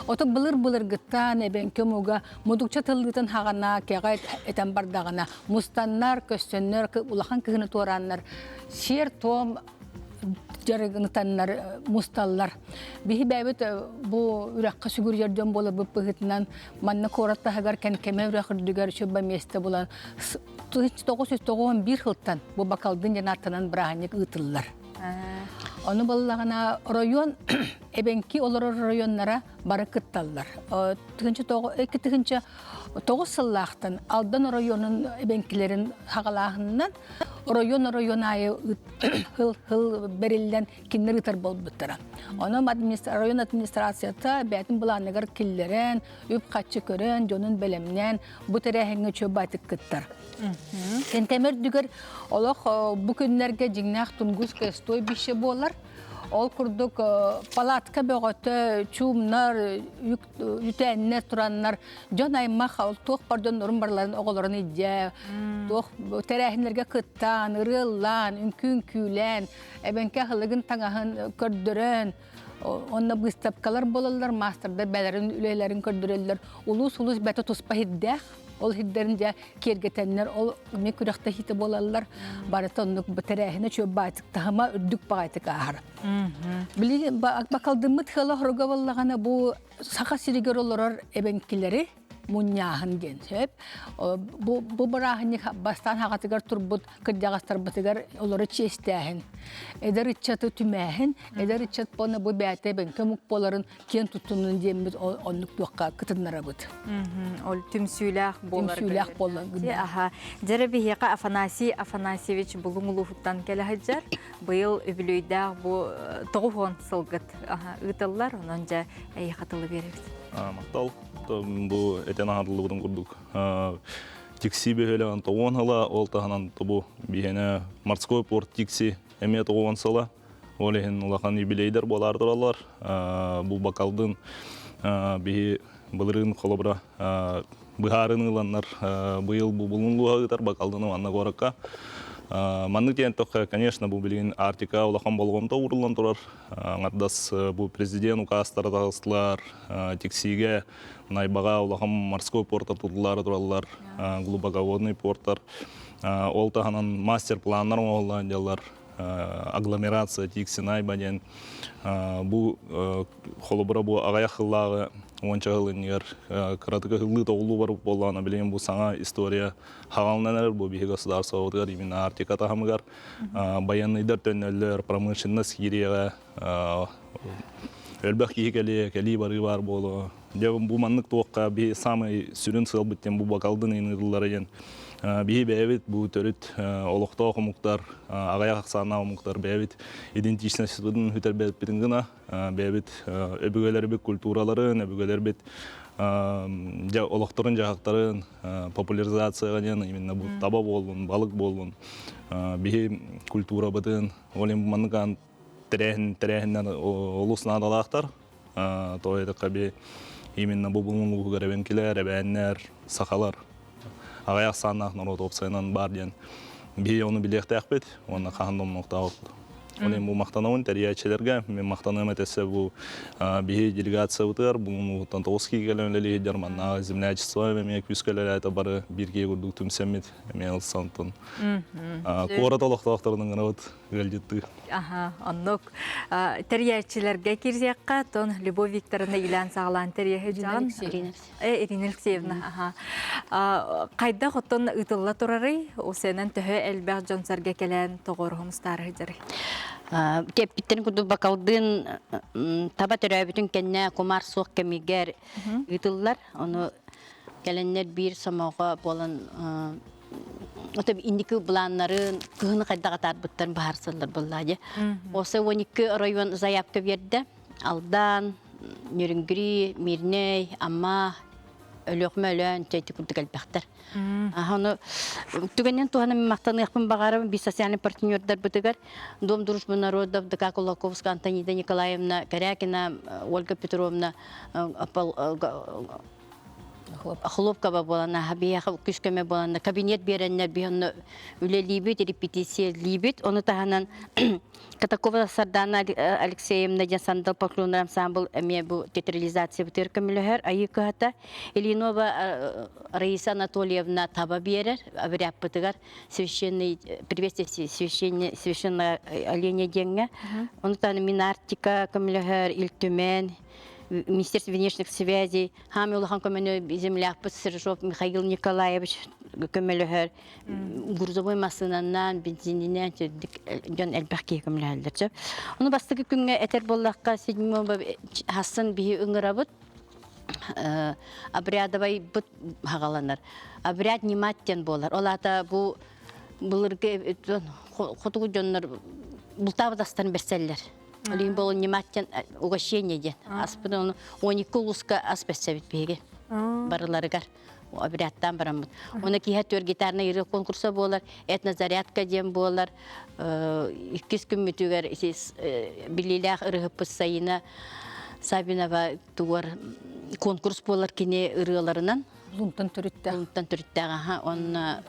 Ото былыр-былыргыттан эбэҥки омуга мудукча тыллыытын хаҕана кэҕэ этэн бардаҕына мустаннар, көссөннөр, улахан кыһыны туорааннар сиэр-туом дьарыгынытаннар мусталлар. Биһи бэйэбит бу үрэххэ сүгүрүйэр дьон буоларбыт быһыытынан манна куорат таһыгар Кэнкэмэ үрэх үрдүгэр сүбэ миэстэ булан 1991 сылтан бу Бакалдын диэн ааттанан бырааһынньык ыытыллар. Ону буоллаҕына оройуон эбэҥки олорор оройуоннара бары кытталлар. 2009 сыллаахтан Алдан оройуонун эбэҥкилэрин хаҕалааһынынан оройуон оройуон аайы хыл бэриллэн кинилэр ыытар буолбуттара. Онон район администрацията бэйэтин былааныгар киллэрэн, үп-харчы көрөн, дьонун бэлэмнээн бу тэрээһиҥҥэ үчүгэй баайтык кыттар. Кэнтэмэ үрдүгэр олох бу күннэргэ дьиҥнээх Тунгусская стойбище буолар. Ол курдук палатка бөҕөтө, чуумнар, үтээннэр тураннар дьон аймах туох бар дьоннорун барыларын оҕолорун илдьэ, туох тэрээһиннэргэ кыттаан, ырыаллаан, үҥкүү-үҥкүүлээн, эбэҥки аһылыгын таҥаһын көрдөрөн, онно быыстапкалар буолаллар, маастардар бэлэрин үлэлэрин көрдөрөллөр. Улуус-улуус бэтэ туспа сирдээх, ол сирдэрин дьэ киэргэтэннэр, ол эмиэ күрэхтэһиитэ буолаллар. Барыта оннук тэрээһинэ үчүгэй баайтык таһыма үрдүк баҕайытык ааһар. Билигин бакалдыммыт ыала хоруга буоллаҕына бу Саха сиригэр олорор эбэҥкилэри мунньааһын диэн сөп. Бу, бу бырааһынньык бастаан хаҕатыгар турбут кырдьаҕастарбытыгар олору чиэстээһин, эдэр ыччаты түмээһин, эдэр ыччат буолна бу бэйэтэ эбэҥки омук буоларын киэн туттунун диэммит оннук туохха кытыннарабыт. Ол түмсүүлээх буолар. Түмсүүлээх буолар. Аха. Дьэрэ биһиэхэ Афанасий Афанасьевич Булуҥ улууһуттан кэлэ сылдьар. Быйыл үбүлүөйдээх бу 90 сылгыт ыытыллар. Онон дьэ эйиэхэ тылы биэрэбит. Махтал. Бу этэн аһатыллыбытын курдук Тикси бөһүөлэгин тоҕуон сыла, ол таһынан бу биһиэнэ морской порт Тикси эмиэ тоҕуон сыла. Ол иһин улахан юбилейдэр буолаар тураллар. Бу бакалдын биһи былырыын холобура быһаарыны ыланнар быйыл бу булун луһа ыытар бакалдыны манна куоракка. Маннык диэн тохха, конечно, бу билигин Арктика улахан болҕомто ууруллан турар. Аҥардас бу президент указтара таҕыстылар, Тиксиигэ, Найбаҕа улахан морской порттар тутуллаары тураллар, глубоководный порттар. Ол таһынан мастер-планнар оҥоһуллан дьаллар, агломерация Тикси Найба диэн бу холобура бу аҕыйах сыллааҕы уонча сыл иннигэр кыратык ыһыллыы тоҕуллуу барбыт буоллаҕына билигин бу саҥа история хаҕаланан эрэр бу биһиги государствобытыгар именно Арктика таһымыгар байыаннайдар төннөллөр, промышленность киириэҕэ, элбэх киһи кэлиэ, кэлии барыы баар буолуо. Дьэ бу маннык туохха биһи самый сүрүн сыалбыт диэн бу бакалдын ыйыныыллара диэн биһи бэйэбит бу төрүт олохтоох омуктар, аҕыйах ахсааннаах омуктар бэйэбит идентичностьбытын сүтэрбэппитин гына бэйэбит өбүгэлэрбит культураларын, өбүгэлэрбит дьэ олохторун-дьаһахтарын популяризацияҕа диэн именно бу таба буоллун, балык буоллун биһи культурабытын ол иһин маннык тэрээһин тэрээһиннэр олус наадалаахтар. Тоҕо диэтэххэ би именно бу булун улууһугар эбэҥкилэр, эбээннэр, сахалар аҕыйах ахсааннаах норуот уопсайынан баар диэн биһи ону билиэхтээхпит уонна хаһан да умнуохтаахпыт. Оны бу мактанабын тэрийээччилэргэ, мен мактаныам этесе бу биһи делегациябытыгар бугун уһуттан тоҕус киһи кэлэн үлэлиир манна землячество эмиэ күүскэ үлэлээтэ бары бииргэ курдук түмсэммит эмиэ ылсантын куорат олохтоохторун ыҥырабыт ыалдьыттыы. Аха, оннук. Тэрийээччилэргэ киирсиэххэ, тон Любовь Викторовна илээн саҕалаан тэрийэһи дьаҕан. Ирина Алексеевна, аха. Хайдах оттон ыытылла турарый? Усенан төһө элбэх дьон сэргэ кэлэн тоҕоруһум ыстаарыһы дьарый? Кэппиттэн курдук бакалдыын таба төрөөбүтүн кэннэ кумаар суох кэмигэр ыытыллар. Ону кэлэннэр биир сомоҕо буолан ото инники былааннарын кыһыны хайдах атаарбыттарын быһаарсаллар буоллаа дии. Осы 12 оройуон заявка биэрдэ. Алдан, Нерюнгри, Мирнэй, Амма, Өлүөхүмэ Өлөөн чэйти курдук элбэхтэр. Ону түгэнин туһанан махтаныахпын баҕарабын биир социальный партнердарбытыгар Дом дружбы народов ДК Кулаковская Антонида Николаевна Корякина, Ольга Петровна Хлопкова буолан биһиэхэ күс көмө буолан кабинет биэрэннэр биһи онно үлэлиибит, репетициялиибит. Ону таһынан Катакова Сардана Алексеевна диэн Сандал поклоннар ансамбл эмиэ бу театрализациябытыгар көмөлөһөр айыы кыһата. Ильинова Раиса Анатольевна таба биэрэр обрядпытыгар священный приветствие священный священное оленя диэҥҥэ. Ону таһынан Минартика көмөлөһөр, Ил Түмэн, Министерство внешних связей, хаамый улахан көмөнү землякпыт Сержов Михаил Николаевич көмөлөһөр, грузовой массыынанан, бензининэн дьон элбэх киһи көмөлөһөллөр. Ону бастакы күҥҥэ этэр буоллахха, седьмого хассын биһи ыҥырабыт, обрядовайбыт хагаланар. Обряд нимат диэн буолар. Ол аата бу былыргы хотугу дьоннор бултаабыт астарын бэрсэллэр. Олин болон ниматтен угощение диэн. Аспын оны 12 улуска ас бэссэбит биһиги барыларыгар обрядтаан бараммыт. Оны киһэ түөр гитарный ырыа конкурса буолар, этнозарядка диэн буолар. Иккис күммүтүгэр билиилээх ырыһыппыт Сайына Савинова тугар конкурс буолар кини ырыаларынан. Лунтан төрүттээх. Лунтан төрүттээх аха. Онно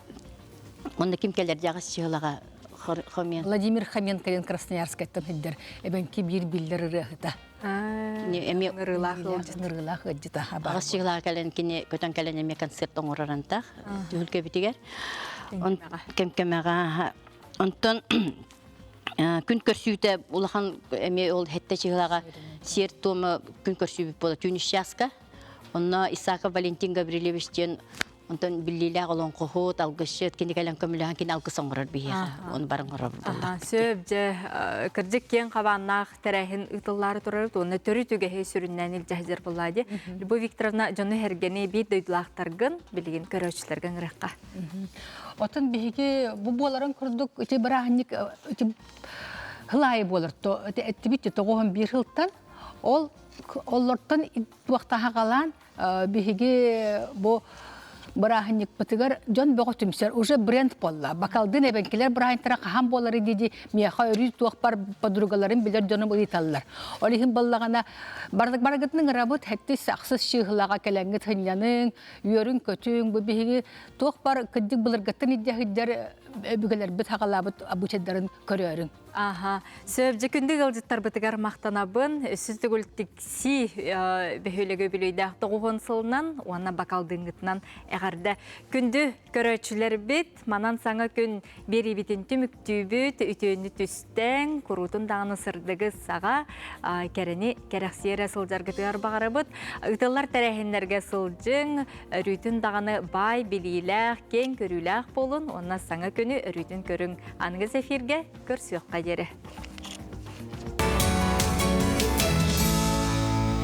онно ким кэлэр дьаҕас чыһылаҕа Хоменко. Владимир Хоменко диэн Красноярскайтан сылдьар эбэҥки биир биллэр ырыаһыта. Эми ырыылаах ыалдьыт. Ырыылаах ыалдьыта. Аҕыс чыһылаҕа кэлэн кини көтөн кэлэн эмиэ концерт оҥорор антах түһүлгэбитигэр. Кэмкэмэҕэ. Онтон күн көрсүүтэ улахан эмиэ ол хэтте чыһылаҕа сиэр туома күн көрсүүбүт буола түүн часка. Онно Исаков Валентин Гаврильевич диэн Онтон биллиилээх олоҥхоһут, алгысчыт кини кэлэн көмөлөһөн кини алгыс оҥорор биһиэхэ. Оны бары оҥорор буоллахпыт. Сөп дьэ кырдьык киэҥ хабааннаах тэрээһин ыытыллаары турар уонна төрүт үгэһи сүрүннээн илдьэ сылдьар буоллаа дии. Любовь Викторовна дьону эргэни биир дойдулаахтаргын билигин көрөөччүлэргэ ыҥырыахха. Отон биһиги бу буоларын курдук ити бырааһынньык ити хыл аайы буолар то эттибит тоҕуһун биир хылтан ол оллортон туохтаһаҕалаан биһиги бу бырааһынньыкпытыгар дьон бөҕө түмсэр уже бренд буолла бакалдын эбэҥкилэр бырааһынньыктара хаһан буолары дии миэхэ өрүү туохпар подругаларым билэр дьонум ыйыталлар ол иһин буоллаҕына барыгытын ыҥырабыт хэттис ахсыс чыыһылаҕа кэлэҥҥит сынньаныҥ үөрүҥ көтүҥ бу биһиги туох бар кырдьык былыргыттан илдьэ сылдьар өбүгэлэрбит хаҕалаабыт обычайдарын көрөөрүҥ Аха. Сөп, дьэ күндү ыалдьыттарбытыгар махтанабын. Өссө төгүл тикси бөһүөлэгэ үбүлүөйдээх тоҕуһун сылынан уонна бакалдыҥҥытынан эҕэрдэ. Күндү көрөөччүлэрбит, манан саҥа күн биэриибитин түмүктүүбүт, үтүөнү түстэҥ, куруутун даҕаны сырдыгы саҕа, кэрэни кэрэхсиэрэ сылдьаргытыгар баҕарабыт. Ыытыллар тэрээһиннэргэ сылдьыҥ, өрүүтүн даҕаны баай билиилээх, киэҥ көрүүлээх буолун уонна саҥа күнү өрүүтүн көрүҥ. Аныгы эфиргэ көрсүөххэ диэри.